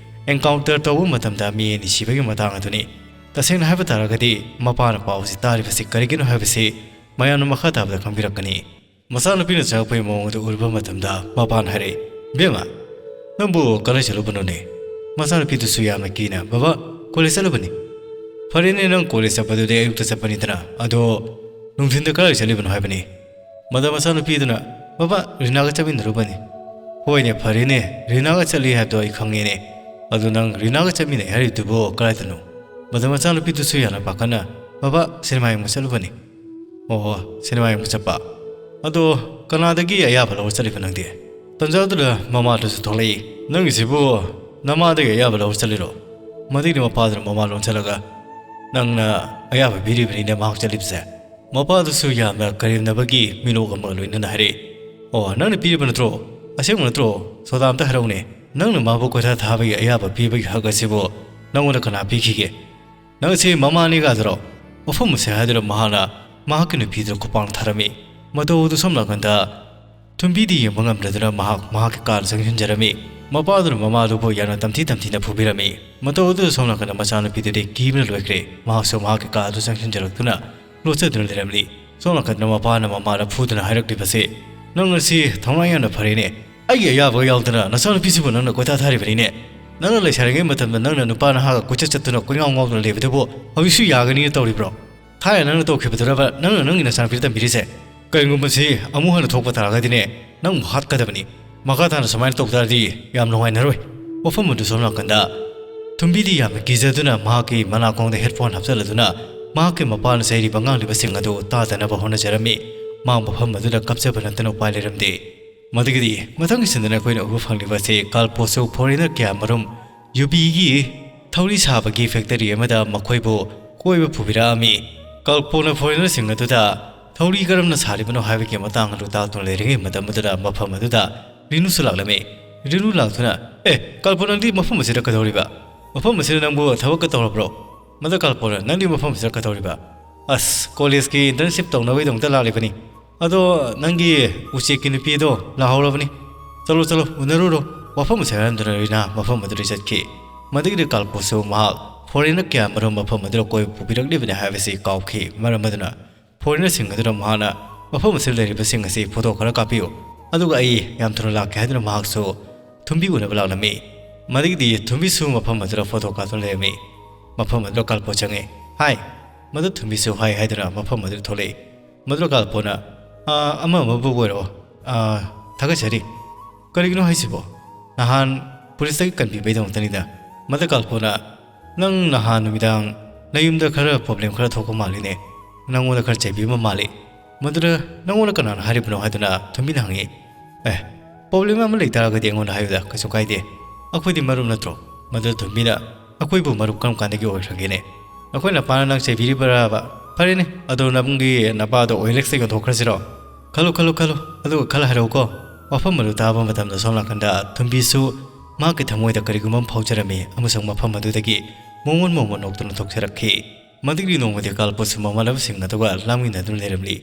ꯑꯦꯟꯀꯥꯎꯟꯇꯔ ꯇꯧꯕ ꯃꯇꯝꯗ ꯃꯤ ꯑꯅꯤ ꯁꯤꯕꯒꯤ ꯃꯇꯥꯡ ꯑꯗꯨꯅꯤ꯫ ꯇꯁꯦꯡꯅ ꯍꯥꯏꯕ ꯇꯥꯔꯒꯗꯤ ꯃꯄꯥꯅ ꯄꯥꯎꯁꯤ ꯇꯥꯔꯤꯕꯁꯤ ꯀꯔꯤꯒꯤꯅꯣ ꯍꯥꯏꯕꯁꯤ ꯃꯌꯥꯝꯅ ꯃꯈꯥ ꯇꯥꯕꯗ ꯈꯪꯕꯤꯔꯛꯀꯅꯤ꯫ ꯃꯆꯥꯅꯨꯄꯤꯅ ꯆꯪꯉꯛꯄꯒꯤ ꯃꯑꯣꯡ ꯑꯗꯨ ꯎꯔꯨꯕ ꯃꯇꯝꯗ ꯃꯄꯥꯅ ꯍꯥꯏꯔꯛꯏ, "ꯏꯕꯦꯝꯃ, ꯅꯪꯕꯨ ꯀꯗꯥꯏ ꯆꯠꯂꯨꯕꯅꯣꯅꯦ?" ꯃꯆꯥꯅꯨꯄꯤꯗꯨꯁꯨ ꯌꯥꯝꯅ ꯀꯤꯅ, "ꯕꯕꯥ, ꯀꯣꯂꯦꯖ ꯆꯠꯂꯨꯕꯅꯤ꯫" "ꯐꯔꯦꯅꯦ, ꯅꯪ ꯀꯣꯂꯦꯖ ꯆꯠꯄꯗꯨꯗꯤ ꯑꯌꯨꯛꯇ ꯆꯠꯄꯅꯤꯗꯅ, ꯑꯗꯣ ꯅꯨꯡꯊꯤꯟꯗ ꯀꯗꯥꯏ ꯆꯠꯂꯤꯕꯅꯣ ꯍꯥꯏꯕꯅꯤ?" ꯃꯗ ꯃꯆꯥꯅꯨꯄꯤꯗꯨꯅ, "ꯕꯕꯥ, ꯔꯤꯅꯥꯒ ꯆꯠꯃꯤꯟꯅꯔꯨꯕꯅꯤ꯫" "ꯍꯣꯏꯅꯦ, ꯐꯔꯦꯅꯦ, ꯔꯤꯅꯥꯒ ꯆꯠꯂꯤ ꯍꯥꯏꯕꯗꯣ ꯑꯩ ꯈꯪꯉꯦꯅꯦ꯫ ꯑꯗꯨ ꯅꯪ ꯔꯤꯅꯥꯒ ꯆꯠꯃꯤꯟꯅꯩ ꯍꯥꯏꯔꯤꯗꯨꯕꯨ ꯀꯗꯥꯏꯗꯅꯣ?" ꯃꯗ ꯃꯆꯥꯅꯨꯄꯤꯗꯨꯁꯨ ꯌꯥꯝꯅ ꯄꯥꯈꯠꯅ, "ꯕꯕꯥ, ꯁꯤꯅꯦꯃꯥ ꯌꯦꯡꯕ ꯆꯠꯂꯨꯕꯅꯤ꯫" "ꯑꯣ, ꯁꯤꯅꯦꯃꯥ ꯌꯦꯡꯕ ꯆꯠꯄ꯫ ꯑꯗꯣ ꯀꯅꯥꯗꯒꯤ ꯑꯌꯥꯕ ꯂꯧꯔ ꯆꯠꯂꯤꯕ ꯅꯪꯗꯤ?" ꯇꯟꯖꯥꯗꯨꯗ ꯃꯃꯥꯗꯨꯁꯨ ꯊꯣꯛꯂꯛꯏ꯫ "ꯅꯪꯒꯤꯁꯤꯕꯨ ꯅꯃꯥꯗꯒꯤ ꯑꯌꯥꯕ ꯂꯧꯔ ꯆꯠꯂꯤꯔꯣ?" ꯃꯗꯒꯤꯗꯤ ꯃꯄꯥꯗꯨꯅ ꯃꯃꯥ ꯂꯣꯟꯁꯤꯜꯂꯒ, "ꯅꯪꯅ ꯑꯌꯥꯕ ꯄꯤꯔꯤꯕꯅꯤꯅꯦ ꯃꯍꯥꯛ ꯆꯠꯂꯤꯕꯁꯦ꯫" ꯃꯄꯥꯗꯨꯁꯨ ꯌꯥꯝꯅ ꯀꯔꯦꯝꯅꯕꯒꯤ ꯃꯤꯅꯣꯛ ꯑꯃ ꯂꯣꯏꯅꯅ ꯍꯥꯏꯔꯛꯏ, "ꯑꯣ, ꯅꯪꯅ ꯄꯤꯔꯤꯕ ꯅꯠꯇ꯭ꯔꯣ? ꯑꯁꯦꯡꯕ ꯅꯠꯇ꯭ꯔꯣ? ꯁꯣꯗꯥ, ꯑꯝꯇ ꯍꯥꯏꯔꯛꯎꯅꯦ꯫ ꯅꯪꯅ ꯃꯥꯕꯨ ꯀꯣꯏꯊꯥ ꯊꯥꯕꯒꯤ ꯑꯌꯥꯕ ꯄꯤꯕꯒꯤ ꯍꯛ ꯑꯁꯤꯕꯨ ꯅꯪꯉꯣꯟꯗ ꯀꯅꯥ ꯄꯤꯈꯤꯒꯦ? ꯅꯪ ꯑꯁꯤ ꯃꯃꯥꯅꯤꯒꯗꯨꯔꯣ?" ꯃꯐꯝ ꯑꯁꯦ ꯍꯥꯏꯗꯨꯅ ꯃꯍꯥꯛꯅ ꯃꯍꯥꯛꯀꯤ ꯅꯨꯄꯤꯗꯨꯗ ꯈꯨꯄꯥꯛꯅ ꯊꯥꯔꯝꯃꯤ꯫ ꯃꯇꯧ ꯑꯗꯨ ꯁꯣꯝ ꯅꯥꯀꯟꯗ ꯊꯨꯝꯕꯤꯗꯤ ꯌꯦꯡꯕ ꯉꯝꯗ꯭ꯔꯗꯨꯅ ꯃꯍꯥꯛ ꯃꯍꯥꯛꯀꯤ ꯀꯥꯗ ꯆꯪꯁꯤꯟꯖꯔꯝꯃꯤ꯫ ꯃꯄꯥꯗꯨꯅ ꯃꯃꯥꯗꯨꯕꯨ ꯌꯥꯝꯅ ꯇꯝꯊꯤ ꯇꯝꯊꯤꯅ ꯐꯨꯕꯤꯔꯝꯃꯤ꯫ ꯃꯇꯧ ꯑꯗꯨꯗ ꯁꯣꯝ ꯅꯥꯀꯟꯗ ꯃꯆꯥꯅꯨꯄꯤꯗꯨꯗꯤ ꯀꯤꯕꯅ ꯂꯣꯏꯈ꯭ꯔꯦ꯫ ꯃꯍꯥꯛꯁꯨ ꯃꯍꯥꯛꯀꯤ ꯀꯥ ꯑꯗꯨ ꯆꯪꯁꯤꯟꯖꯔꯛꯇꯨꯅ ꯂꯣꯠꯆꯗꯨꯅ ꯂꯩꯔꯝꯂꯤ꯫ ꯁꯣꯝ ꯅꯥꯀꯟꯗ ꯃꯄꯥꯅ ꯃꯃꯥꯗ ꯐꯨꯗꯨꯅ ꯍꯥꯏꯔꯛꯂꯤꯕꯁꯤ, "ꯅꯪ ꯑꯁꯤ ꯊꯧꯅꯥ ꯌꯥꯝꯅ ꯐꯔꯦꯅꯦ꯫ ꯑꯩꯒꯤ ꯑꯌꯥꯕꯒ ꯌꯥꯎꯗꯅ ꯅꯆꯥꯅꯨꯄꯤꯁꯤꯕꯨ ꯅꯪꯅ ꯀꯣꯏꯇꯥ ꯊꯥꯔꯤꯕꯅꯤꯅꯦ꯫ ꯅꯪꯅ ꯂꯩꯁꯥꯔꯤꯉꯩ ꯃꯇꯝꯗ ꯅꯪꯅ ꯅꯨꯄꯥ ꯅꯍꯥꯒ ꯀꯣꯏꯆꯠ ꯆꯠꯇꯨꯅ ꯀꯣꯏꯉꯥꯎ ꯉꯥꯎꯗꯨꯅ ꯂꯩꯕꯗꯨꯕꯨ ꯍꯧꯖꯤꯛꯁꯨ ꯌꯥꯒꯅꯤꯅ ꯇꯧꯔꯤꯕ꯭ꯔꯣ? ꯊꯥꯏꯅ ꯅꯪꯅ ꯇꯧꯈꯤꯕꯗꯨꯔꯕ ꯅꯪꯅ ꯅꯪꯒꯤ ꯅꯆꯥꯅꯨꯄꯤꯗ ꯇꯝꯕꯤꯔꯤꯁꯦ? ꯀꯔꯤꯒꯨꯝꯕ ꯁꯤ ꯑꯃꯨꯛ ꯍꯟꯅ ꯊꯣꯛꯄ ꯇꯥꯔꯒꯗꯤꯅꯦ, ꯅꯪꯕꯨ ꯍꯥꯠꯀꯗꯕꯅꯤ꯫ ꯃꯈꯥ ꯇꯥꯅ ꯁꯨꯃꯥꯏꯅ ꯇꯧ ꯇꯥꯔꯗꯤ ꯌꯥꯝ ꯅꯨꯡꯉꯥꯏꯅꯔꯣꯏ꯫" ꯋꯥꯐꯝ ꯑꯗꯨ ꯁꯣꯝ ꯅꯥꯀꯟꯗ ꯊꯨꯝꯕꯤꯗꯤ ꯌꯥꯝꯅ ꯀꯤꯖꯗꯨꯅ ꯃꯍꯥꯛꯀꯤ ꯃꯅꯥꯀꯣꯡꯗ headphone ꯍꯥꯞꯆꯤꯜꯂꯗꯨꯅ ꯃꯍꯥꯛꯀꯤ ꯃꯄꯥꯅ ꯆꯩꯔꯤꯕ ꯉꯥꯡꯂꯤꯕꯁꯤꯡ ꯑꯗꯨ ꯇꯥꯗꯅꯕ ꯍꯣꯠꯅꯖꯔꯝꯃꯤ꯫ ꯃꯥ ꯃꯐꯝ ꯑꯗꯨꯗ ꯀꯞꯆꯕ ꯅꯠꯇꯅ ꯎꯄꯥꯏ ꯂꯩꯔꯝꯗꯦ꯫ ꯃꯗꯨꯒꯤꯗꯤ ꯃꯊꯪꯒꯤ ꯁꯤꯟꯗꯅ ꯑꯩꯈꯣꯏꯅ ꯎꯕ ꯐꯪꯂꯤꯕ ꯑꯁꯤ ꯀꯥꯜꯄꯣꯁꯨ foreigner ꯀꯌꯥ ꯃꯔꯨꯝ ꯌꯨꯕꯤꯒꯤ ꯊꯧꯔꯤ ꯁꯥꯕꯒꯤ factory ꯑꯃꯗ ꯃꯈꯣꯏꯕꯨ ꯀꯣꯏꯕ ꯄꯨꯕꯤꯔꯛꯑꯝꯃꯤ꯫ ꯀꯥꯜꯄꯣꯅ foreignerꯁꯤꯡ ꯑꯗꯨꯗ ꯊꯧꯔꯤ ꯀꯔꯝꯅ ꯁꯥꯔꯤꯕꯅꯣ ꯍꯥꯏꯕꯒꯤ ꯃꯇꯥꯡ ꯑꯗꯨ ꯇꯥꯛꯇꯨꯅ ꯂꯩꯔꯤꯉꯩ ꯃꯇꯝ ꯑꯗꯨꯗ ꯃꯐꯝ ꯑꯗꯨꯗ ꯔꯤꯅꯨꯁꯨ ꯂꯥꯛꯂꯝꯃꯤ꯫ ꯔꯤꯅꯨ ꯂꯥꯛꯇꯨꯅ, "ꯑꯦ, ꯀꯥꯜꯄꯣ, ꯅꯪꯗꯤ ꯃꯐꯝ ꯑꯁꯤꯗ ꯀꯩꯗꯧꯔꯤꯕ? ꯃꯐꯝ ꯑꯁꯤꯗ ꯅꯪꯕꯨ ꯊꯕꯛꯀ ꯇꯧꯔꯕ꯭ꯔꯣ?" ꯃꯗ ꯀꯥꯜꯄꯣꯅ, "ꯅꯪꯗꯤ ꯃꯐꯝ ꯑꯁꯤꯗ ꯀꯩꯗꯧꯔꯤꯕ?" "ꯑꯁ, ꯀꯣꯂꯦꯖꯀꯤ internship ꯇꯧꯅꯕꯒꯤꯗꯃꯛꯇ ꯂꯥꯛꯂꯤꯕꯅꯤ꯫ ꯑꯗꯣ ꯅꯪꯒꯤ ꯎꯆꯦꯛꯀꯤ ꯅꯨꯄꯤꯗꯣ ꯂꯥꯛꯍꯧꯔꯕꯅꯤ꯫ ꯆꯠꯂꯣ, ꯆꯠꯂꯣ, ꯎꯅꯔꯨꯔꯣ꯫" ꯋꯥꯐꯝ ꯑꯁꯦ ꯍꯥꯏꯔꯝꯗꯨꯅ ꯔꯤꯅꯥ ꯃꯐꯝ ꯑꯗꯨꯗ ꯆꯠꯈꯤ꯫ ꯃꯗꯨꯒꯤꯗꯤ ꯀꯥꯜꯄꯣꯁꯨ ꯃꯍꯥꯛ foreigner ꯀꯌꯥ ꯃꯔꯨꯝ ꯃꯐꯝ ꯑꯗꯨꯗ ꯀꯣꯏꯕ ꯄꯨꯕꯤꯔꯛꯂꯤꯕꯅꯤ ꯍꯥꯏꯕꯁꯤ ꯀꯥꯎꯈꯤ꯫ ꯃꯔꯝ ꯑꯗꯨꯅ foreigners ꯁꯤꯡ ꯑꯗꯨꯅ ꯃꯍꯥꯛꯅ ꯃꯐꯝ ꯑꯁꯤꯗ ꯂꯩꯔꯤꯕꯁꯤꯡ ꯑꯁꯤ ꯐꯣꯇꯣ ꯈꯔ ꯀꯥꯞꯄꯤꯌꯨ, ꯑꯗꯨꯒ ꯑꯩ ꯌꯥꯝ ꯊꯨꯅ ꯂꯥꯛꯀꯦ ꯍꯥꯏꯗꯨꯅ ꯃꯍꯥꯛꯁꯨ ꯊꯨꯝꯕꯤ ꯎꯅꯕ ꯂꯥꯛꯂꯝꯃꯤ꯫ ꯃꯗꯒꯤꯗꯤ ꯊꯨꯝꯕꯤꯁꯨ ꯃꯐꯝ ꯑꯗꯨꯗ ꯐꯣꯇꯣ ꯀꯥꯞꯇꯨꯅ ꯂꯩꯔꯝꯃꯤ꯫ ꯃꯐꯝ ꯑꯗꯨꯗ ꯀꯥꯜꯄꯣ ꯆꯪꯉꯛꯏ꯫ "ꯍꯥꯏ!" ꯃꯗꯨ ꯊꯨꯝꯕꯤꯁꯨ "ꯍꯥꯏ" ꯍꯥꯏꯗꯨꯅ ꯃꯐꯝ ꯑꯗꯨꯗ ꯊꯣꯛꯂꯛꯏ꯫ ꯃꯗꯨꯗ ꯀꯥꯜꯄꯣꯅ, "ꯑꯥ, ꯑꯃ ꯑꯃꯕꯨ ꯑꯣꯏꯔꯣ꯫ ꯑꯥ, ꯊꯥꯒꯠꯆꯔꯤ꯫ ꯀꯔꯤꯒꯤꯅꯣ ꯍꯥꯏꯁꯤꯕꯣ? ꯅꯍꯥꯟ ꯄꯨꯂꯤꯁꯇꯒꯤ ꯀꯟꯕꯤꯕꯩꯗꯃꯛꯇꯅꯤꯗ꯫" ꯃꯗꯨ ꯀꯥꯜꯄꯣꯅ, "ꯅꯪ ꯅꯍꯥꯟ ꯅꯨꯃꯤꯗꯥꯡ ꯅꯌꯨꯝꯗ ꯈꯔ ꯄ꯭ꯔꯣꯕ꯭ꯂꯦꯝ ꯈꯔ ꯊꯣꯛꯄ ꯃꯥꯜꯂꯤꯅꯦ꯫ ꯅꯪꯉꯣꯟꯗ ꯈꯔ ꯆꯩꯕꯤꯕ ꯃꯥꯜꯂꯤ꯫ ꯃꯗꯨꯗ ꯅꯪꯉꯣꯟꯗ ꯀꯅꯥꯅ ꯍꯥꯏꯔꯤꯕꯅꯣ?" ꯍꯥꯏꯗꯨꯅ ꯊꯨꯝꯕꯤꯅ ꯍꯪꯉꯤ꯫ "ꯑꯦ, ꯄ꯭ꯔꯣꯕ꯭ꯂꯦꯝ ꯑꯃ ꯂꯩ ꯇꯥꯔꯒꯗꯤ ꯑꯩꯉꯣꯟꯗ ꯍꯥꯏꯌꯨꯗ, ꯀꯩꯁꯨ ꯀꯥꯏꯗꯦ꯫ ꯑꯩꯈꯣꯏꯗꯤ ꯃꯔꯨꯞ ꯅꯠꯇ꯭ꯔꯣ?" ꯃꯗꯨꯗ ꯊꯨꯝꯕꯤꯅ, "ꯑꯩꯈꯣꯏꯕꯨ ꯃꯔꯨꯞ ꯀꯔꯝ ꯀꯥꯟꯗꯒꯤ ꯑꯣꯏꯈ꯭ꯔꯒꯦꯅꯦ? ꯅꯈꯣꯏ ꯅꯄꯥꯅ ꯅꯪ ꯆꯩꯕꯤꯔꯤꯕꯔꯕ? ꯐꯔꯦꯅꯦ, ꯑꯗꯣ ꯅꯪꯒꯤ ꯅꯄꯥꯗꯣ ꯑꯣ ꯑꯦꯜ ꯑꯦꯛꯁꯇ ꯌꯣꯟꯊꯣꯛꯈ꯭ꯔꯁꯤꯔꯣ?" "ꯈꯜꯂꯨ, ꯈꯜꯂꯨ, ꯈꯜꯂꯨ, ꯑꯗꯨꯒ ꯈꯜꯂ ꯍꯥꯏꯔꯛꯎꯀꯣ꯫" ꯋꯥꯐꯝ ꯑꯗꯨ ꯇꯥꯕ ꯃꯇꯝꯗ ꯁꯣꯝ ꯅꯥꯀꯟꯗ ꯊꯨꯝꯕꯤꯁꯨ ꯃꯍꯥꯛꯀꯤ ꯊꯃꯣꯏꯗ ꯀꯔꯤꯒꯨꯝꯕ ꯑꯃ ꯐꯥꯎꯖꯔꯝꯃꯤ ꯑꯃꯁꯨꯡ ꯃꯐꯝ ꯑꯗꯨꯗꯒꯤ ꯃꯣꯃꯣꯟ ꯃꯣꯃꯣꯟ ꯅꯣꯛꯇꯨꯅ ꯊꯣꯛꯆꯔꯛꯈꯤ꯫ ꯃꯗꯨꯒꯤ ꯅꯣꯡꯃꯗꯤ ꯀꯥꯜꯄꯣꯠꯁꯨ ꯃꯃꯥꯟꯅꯕꯁꯤꯡ ꯑꯗꯨꯒ ꯂꯥꯡꯃꯤꯟꯅꯗꯨꯅ ꯂꯩꯔꯝꯂꯤ꯫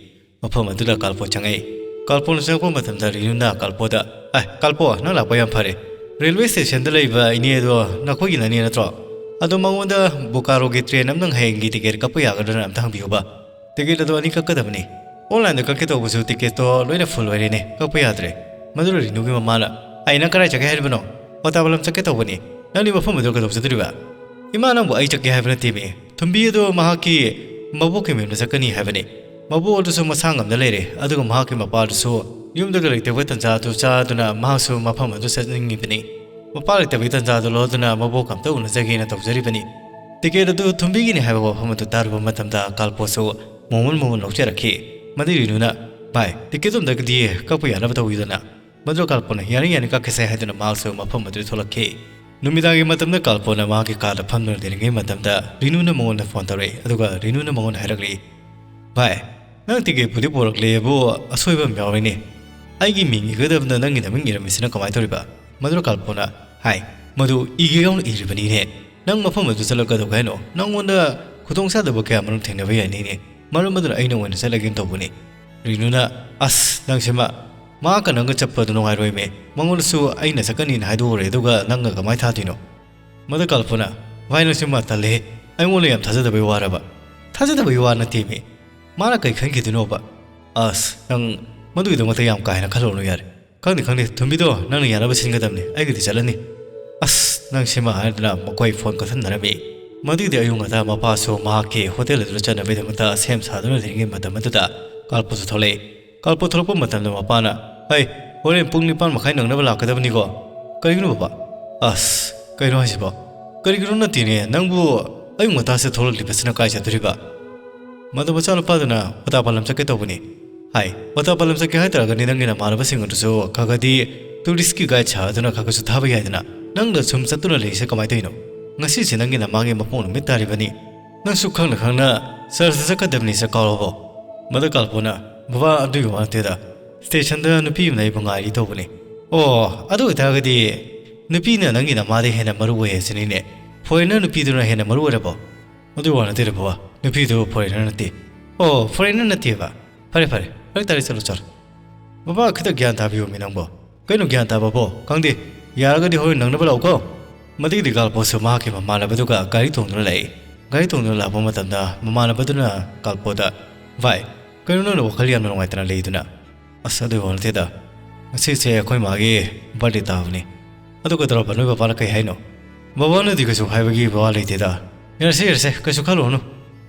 ꯃꯐꯝ ꯑꯗꯨꯗ ꯀꯥꯜꯄꯣ ꯆꯪꯉꯛꯏ꯫ ꯀꯥꯜꯄꯣꯅ ꯆꯪꯉꯛꯄ ꯃꯇꯝꯗ ꯔꯤꯅꯨꯅ ꯀꯥꯜꯄꯣꯗ, "ꯑꯦ, ꯀꯥꯜꯄꯣ, ꯅꯪ ꯂꯥꯛꯄ ꯌꯥꯝ ꯐꯔꯦ꯫ ꯔꯦꯜꯋꯦ ꯁ꯭ꯇꯦꯁꯟꯗ ꯂꯩꯕ ꯏꯅꯦ ꯑꯗꯣ ꯅꯈꯣꯏꯒꯤ ꯅꯅꯦ ꯅꯠꯇ꯭ꯔꯣ? ꯑꯗꯣ ꯃꯉꯣꯟꯗ ꯕꯣꯀꯥꯔꯣꯒꯤ ꯇ꯭ꯔꯦꯟ ꯑꯃꯇꯪ ꯍꯌꯦꯡꯒꯤ ꯇꯤꯀꯦꯠ ꯀꯛꯄ ꯌꯥꯒꯗ꯭ꯔꯅ ꯑꯝꯇ ꯍꯪꯕꯤꯌꯨꯕ꯫ ꯇꯤꯀꯦꯠ ꯑꯗꯣ ꯑꯅꯤ ꯀꯛꯀꯗꯕꯅꯤ꯫ ꯑꯣꯟꯂꯥꯏꯟꯗ ꯀꯛꯀꯦ ꯇꯧꯕꯁꯨ ꯇꯤꯀꯦꯠꯇꯣ ꯂꯣꯏꯅ ꯐꯨꯜ ꯑꯣꯏꯔꯦꯅꯦ, ꯀꯛꯄ ꯌꯥꯗ꯭ꯔꯦ꯫" ꯃꯗꯨꯗ ꯔꯤꯅꯨꯒꯤ ꯃꯃꯥꯅ, "ꯑꯩ ꯅꯪ ꯀꯗꯥꯏ ꯆꯠꯀꯦ ꯍꯥꯏꯔꯤꯕꯅꯣ? ꯋꯥꯇꯥꯕꯂꯝ ꯆꯠꯀꯦ ꯇꯧꯕꯅꯤ꯫ ꯅꯪꯗꯤ ꯃꯐꯝ ꯑꯗꯨ ꯀꯩꯗꯧ ꯆꯠꯇꯣꯔꯤꯕ?" "ꯏꯃꯥ, ꯅꯪꯕꯨ ꯑꯩ ꯆꯠꯀꯦ ꯍꯥꯏꯕ ꯅꯠꯇꯦꯃꯤ꯫ ꯊꯨꯝꯕꯤ ꯑꯗꯣ ꯃꯍꯥꯛꯀꯤ ꯃꯕꯣꯛꯀꯤ ꯃꯌꯨꯝꯗ ꯆꯠꯀꯅꯤ ꯍꯥꯏꯕꯅꯤ꯫ ꯃꯕꯣꯛ ꯑꯗꯨꯁꯨ ꯃꯁꯥ ꯉꯝꯗ ꯂꯩꯔꯦ, ꯑꯗꯨꯒ ꯃꯍꯥꯛꯀꯤ ꯃꯄꯥꯗꯨꯁꯨ ꯌꯨꯝꯗꯒ ꯂꯩꯇꯕ ꯇꯟꯖꯥ ꯑꯗꯨ ꯆꯥꯗꯨꯅ ꯃꯍꯥꯛꯁꯨ ꯃꯐꯝ ꯑꯗꯨ ꯆꯠꯅꯤꯡꯉꯤꯕꯅꯤ꯫ ꯃꯄꯥ ꯂꯩꯇꯕꯒꯤ ꯇꯟꯖꯥ ꯑꯗꯨ ꯂꯧꯗꯨꯅ ꯃꯕꯣꯛ ꯑꯝꯇ ꯎꯅꯖꯒꯦꯅ ꯇꯧꯖꯔꯤꯕꯅꯤ꯫ ꯇꯤꯀꯦꯠ ꯑꯗꯨ ꯊꯨꯝꯕꯤꯒꯤꯅꯤ ꯍꯥꯏꯕ ꯋꯥꯐꯝ ꯑꯗꯨ ꯇꯥꯔꯨꯕ ꯃꯇꯝꯗ ꯀꯥꯜꯄꯣꯁꯨ ꯃꯣꯃꯣꯟ ꯃꯣꯃꯣꯟ ꯅꯣꯛꯆꯔꯛꯈꯤ꯫ ꯃꯗꯨꯒꯤ ꯔꯤꯅꯨꯅ, "ꯚꯥꯏ, ꯇꯤꯀꯦꯠꯇꯣ ꯑꯝꯇꯒꯗꯤ ꯀꯛꯄ ꯌꯥꯅꯕ ꯇꯧꯕꯤꯌꯨꯗꯅ꯫" ꯃꯗꯨ ꯀꯥꯜꯄꯣꯅ, "ꯌꯥꯅꯤ, ꯌꯥꯅꯤ, ꯀꯛꯀꯦꯁꯦ" ꯍꯥꯏꯗꯨꯅ ꯃꯍꯥꯛꯁꯨ ꯃꯐꯝ ꯑꯗꯨꯗ ꯊꯣꯛꯂꯛꯈꯤ꯫ ꯅꯨꯃꯤꯗꯥꯡꯒꯤ ꯃꯇꯝꯗ ꯀꯥꯜꯄꯣꯅ ꯃꯍꯥꯛꯀꯤ ꯀꯥꯗ ꯐꯝꯗꯨꯅ ꯂꯩꯔꯤꯉꯩ ꯃꯇꯝꯗ ꯔꯤꯅꯨꯅ ꯃꯉꯣꯟꯗ ꯐꯣꯟ ꯇꯧꯔꯛꯏ, ꯑꯗꯨꯒ ꯔꯤꯅꯨꯅ ꯃꯉꯣꯟꯗ ꯍꯥꯏꯔꯛꯂꯤ, "ꯚꯥꯏ, ꯅꯪ ꯇꯤꯀꯦꯠꯄꯨꯗꯤ ꯄꯨꯔꯛꯂꯦꯕꯨ, ꯑꯁꯣꯏꯕ ꯑꯃ ꯌꯥꯎꯔꯤꯅꯦ꯫ ꯑꯩꯒꯤ ꯃꯤꯡ ꯏꯒꯗꯕꯗ ꯅꯪꯒꯤ ꯅꯃꯤꯡ ꯏꯔꯝꯃꯤꯁꯤꯅ ꯀꯃꯥꯏꯅ ꯇꯧꯔꯤꯕ?" ꯃꯗꯨ ꯀꯥꯜꯄꯣꯅ, "ꯍꯥꯏ, ꯃꯗꯨ ꯏꯒꯦ ꯌꯥꯎꯅ ꯏꯔꯤꯕꯅꯤꯅꯦ꯫ ꯅꯪ ꯃꯐꯝ ꯑꯗꯨ ꯆꯠꯂꯒ ꯀꯩꯗꯧꯒꯦ ꯍꯥꯏꯅꯣ? ꯅꯪꯉꯣꯟꯗ ꯈꯨꯗꯣꯡꯆꯥꯗꯕ ꯀꯌꯥ ꯃꯔꯨꯝ ꯊꯦꯡꯅꯕ ꯌꯥꯏꯅꯤꯅꯦ꯫ ꯃꯔꯝ ꯑꯗꯨꯅ ꯑꯩꯅ ꯑꯣꯏꯅ ꯆꯠꯂꯒꯦꯅ ꯇꯧꯕꯅꯤ꯫" ꯔꯤꯅꯨꯅ, "ꯑꯁ, ꯅꯪꯁꯤꯃ, ꯃꯍꯥꯛꯀ ꯅꯪꯒ ꯆꯠꯄꯗꯨ ꯅꯨꯡꯉꯥꯏꯔꯣꯏꯃꯦ꯫ ꯃꯉꯣꯟꯗꯁꯨ ꯑꯩꯅ ꯆꯠꯀꯅꯤꯅ ꯍꯥꯏꯗꯣꯛꯎꯔꯦ, ꯑꯗꯨꯒ ꯅꯪꯅ ꯀꯃꯥꯏꯅ ꯊꯥꯗꯣꯏꯅꯣ?" ꯃꯗꯨ ꯀꯥꯜꯄꯣꯅ, "ꯚꯥꯏ, ꯅꯪꯁꯤꯃ ꯇꯜꯂꯦꯍꯦ꯫ ꯑꯩꯉꯣꯟꯗ ꯌꯥꯝ ꯊꯥꯖꯗꯕꯩ ꯋꯥꯔꯕ?" "ꯊꯥꯖꯗꯕꯩ ꯋꯥ ꯅꯠꯇꯦꯃꯤ꯫ ꯃꯥꯅ ꯀꯩ ꯈꯟꯈꯤꯗꯣꯏꯅꯣꯕ? ꯑꯁ, ꯅꯪ ꯃꯗꯨꯒꯤꯗꯃꯛꯇ ꯌꯥꯝ ꯀꯥ ꯍꯦꯟꯅ ꯈꯜꯂꯨꯅꯨ ꯌꯥꯔꯦ꯫ ꯈꯪꯗꯦ, ꯈꯪꯗꯦ, ꯊꯨꯝꯕꯤꯗꯣ ꯅꯪꯅ ꯌꯥꯅꯕ ꯁꯤꯟꯒꯗꯕꯅꯤ, ꯑꯩꯒꯤꯗꯤ ꯆꯠꯂꯅꯤ꯫ ꯑꯁ, ꯅꯪ ꯁꯤꯃ ꯍꯥꯏꯗꯅ ꯃꯈꯣꯏ ꯐꯣꯟ ꯀꯛꯊꯠꯅꯔꯝꯃꯤ꯫ ꯃꯗꯨꯒꯤꯗꯤ ꯑꯌꯨꯛ ꯉꯟꯇꯥ ꯃꯄꯥꯁꯨ ꯃꯍꯥꯛꯀꯤ ꯍꯣꯇꯦꯜ ꯑꯗꯨꯗ ꯆꯠꯅꯕꯒꯤꯗꯃꯛꯇ ꯁꯦꯝ ꯁꯥꯗꯨꯅ ꯂꯩꯔꯤꯉꯩ ꯃꯇꯝ ꯑꯗꯨꯗ ꯀꯥꯜꯄꯣꯁꯨ ꯊꯣꯛꯂꯛꯏ꯫ ꯀꯥꯜꯄꯣ ꯊꯣꯛꯂꯛꯄ ꯃꯇꯝꯗ ꯃꯄꯥꯅ, "ꯍꯩ, ꯍꯣꯔꯦꯟ ꯄꯨꯡ ꯅꯤꯄꯥꯟ ꯃꯈꯥꯏ ꯅꯪꯅꯕ ꯂꯥꯛꯀꯗꯕꯅꯤꯀꯣ?" "ꯀꯔꯤꯒꯤꯅꯣ ꯕꯕꯥ?" "ꯑꯁ, ꯀꯩꯅꯣ ꯍꯥꯏꯁꯤꯕꯣ? ꯀꯔꯤꯒꯤꯅꯣ ꯅꯠꯇꯦꯅꯦ, ꯅꯪꯕꯨ ꯑꯌꯨꯛ ꯉꯟꯇꯥꯁꯦ ꯊꯣꯛꯂꯛꯂꯤꯕꯁꯤꯅ ꯀꯥꯏ ꯆꯠꯇꯣꯔꯤꯕ?" "ꯃꯗꯨ ꯃꯆꯥꯅꯨꯄꯥꯗꯨꯅ ꯍꯣꯇꯥ ꯄꯥꯂꯝ ꯆꯠꯀꯦ ꯇꯧꯕꯅꯤ ꯍꯥꯏ꯫ ꯍꯣꯇꯥ ꯄꯥꯂꯝ ꯆꯠꯀꯦ ꯍꯥꯏ ꯇꯥꯔꯒꯗꯤ ꯅꯪꯒꯤ ꯅꯃꯥꯟꯅꯕꯁꯤꯡ ꯑꯗꯨꯁꯨ ꯈꯔ ꯈꯔꯗꯤ ꯇꯨꯔꯤꯁꯀꯤ ꯒꯥꯏꯗ ꯁꯥꯗꯨꯅ ꯈꯔ ꯈꯔꯁꯨ ꯊꯥꯕ ꯌꯥꯏꯗꯅ꯫ ꯅꯪꯗ ꯁꯨꯝ ꯆꯠꯇꯨꯅ ꯂꯩꯔꯤꯁꯦ ꯀꯃꯥꯏꯅ ꯇꯧꯔꯤꯅꯣ? ꯉꯁꯤꯁꯦ ꯅꯪꯒꯤ ꯅꯃꯥꯒꯤ ꯃꯄꯣꯛ ꯅꯨꯃꯤꯠ ꯇꯥꯔꯤꯕꯅꯤ꯫ ꯅꯪꯁꯨ ꯈꯪꯅ ꯈꯪꯅ ꯆꯔꯆꯇ ꯆꯠꯀꯗꯕꯅꯤ, ꯆꯠ ꯀꯥꯎꯔꯕꯣ?" ꯃꯗꯨ ꯀꯥꯜꯄꯣꯅ, "ꯕꯕꯥ, ꯑꯗꯨꯒꯤ ꯋꯥ ꯅꯠꯇꯦꯗ꯫ ꯁ꯭ꯇꯦꯁꯟꯗ ꯅꯨꯄꯤ ꯑꯃꯅ ꯑꯩꯕꯨ ꯉꯥꯏꯔꯤ ꯇꯧꯕꯅꯤ꯫" "ꯑꯣ, ꯑꯗꯨ ꯑꯣꯏꯇꯥꯔꯒꯗꯤ ꯅꯨꯄꯤꯅ ꯅꯪꯒꯤ ꯅꯃꯥꯗ ꯍꯦꯟꯅ ꯃꯔꯨ ꯑꯣꯏ ꯍꯥꯏꯁꯤꯅꯤꯅꯦ꯫ ꯐꯣꯔꯦꯟꯅꯔ ꯅꯨꯄꯤꯗꯨꯅ ꯍꯦꯟꯅ ꯃꯔꯨ ꯑꯣꯏꯔꯕꯣ?" "ꯑꯗꯨꯒꯤ ꯋꯥ ꯅꯠꯇꯦꯗ ꯕꯕꯥ, ꯅꯨꯄꯤꯗꯨ ꯐꯣꯔꯦꯟꯅꯔ ꯅꯠꯇꯦ꯫" "ꯑꯣ, ꯐꯣꯔꯦꯟꯅꯔ ꯅꯠꯇꯦꯕ? ꯐꯔꯦ, ꯐꯔꯦ, ꯐꯔꯛ ꯇꯥꯔꯦ, ꯆꯠꯂꯣ, ꯆꯠꯂꯣ꯫" "ꯕꯕꯥ, ꯈꯤꯇ ꯒ꯭ꯌꯥꯟ ꯇꯥꯕꯤꯌꯣꯃꯤ ꯅꯪꯕꯣ꯫ ꯀꯩꯅꯣ ꯒ꯭ꯌꯥꯟ ꯇꯥꯕꯕꯣ? ꯈꯪꯗꯦ, ꯌꯥꯔꯒꯗꯤ ꯍꯣꯔꯦꯟ ꯅꯪꯅꯕ ꯂꯥꯛꯎꯀꯣ꯫" ꯃꯗꯨꯒꯤꯗꯤ ꯀꯥꯜꯄꯣꯁꯨ ꯃꯍꯥꯛꯀꯤ ꯃꯃꯥꯟꯅꯕꯗꯨꯒ ꯒꯥꯔꯤ ꯇꯣꯡꯗꯨꯅ ꯂꯥꯛꯏ꯫ ꯒꯥꯔꯤ ꯇꯣꯡꯗꯨꯅ ꯂꯥꯛꯄ ꯃꯇꯝꯗ ꯃꯃꯥꯟꯅꯕꯗꯨꯅ ꯀꯥꯜꯄꯣꯗ, "ꯚꯥꯏ, ꯀꯩꯅꯣ ꯅꯪꯅ ꯋꯥꯈꯜ ꯌꯥꯝꯅ ꯅꯨꯡꯉꯥꯏꯇꯅ ꯂꯩꯗꯨꯅ?" "ꯑꯁ, ꯑꯗꯨꯒꯤ ꯋꯥ ꯅꯠꯇꯦꯗ꯫ ꯉꯁꯤꯁꯦ ꯑꯩꯈꯣꯏ ꯃꯥꯒꯤ ꯕꯥꯔꯗꯦ ꯇꯥꯕꯅꯤ꯫ ꯑꯗꯨ ꯀꯩꯗꯧꯔꯕ, ꯅꯣꯏ ꯕꯕꯥꯅ ꯀꯩ ꯍꯥꯏꯅꯣ?" "ꯕꯕꯥꯅꯗꯤ ꯀꯩꯁꯨ ꯍꯥꯏꯕꯒꯤ ꯋꯥ ꯂꯩꯇꯦꯗ꯫ ꯌꯥꯔꯁꯦ, ꯌꯥꯔꯁꯦ, ꯀꯩꯁꯨ ꯈꯜꯂꯨꯔꯅꯨ꯫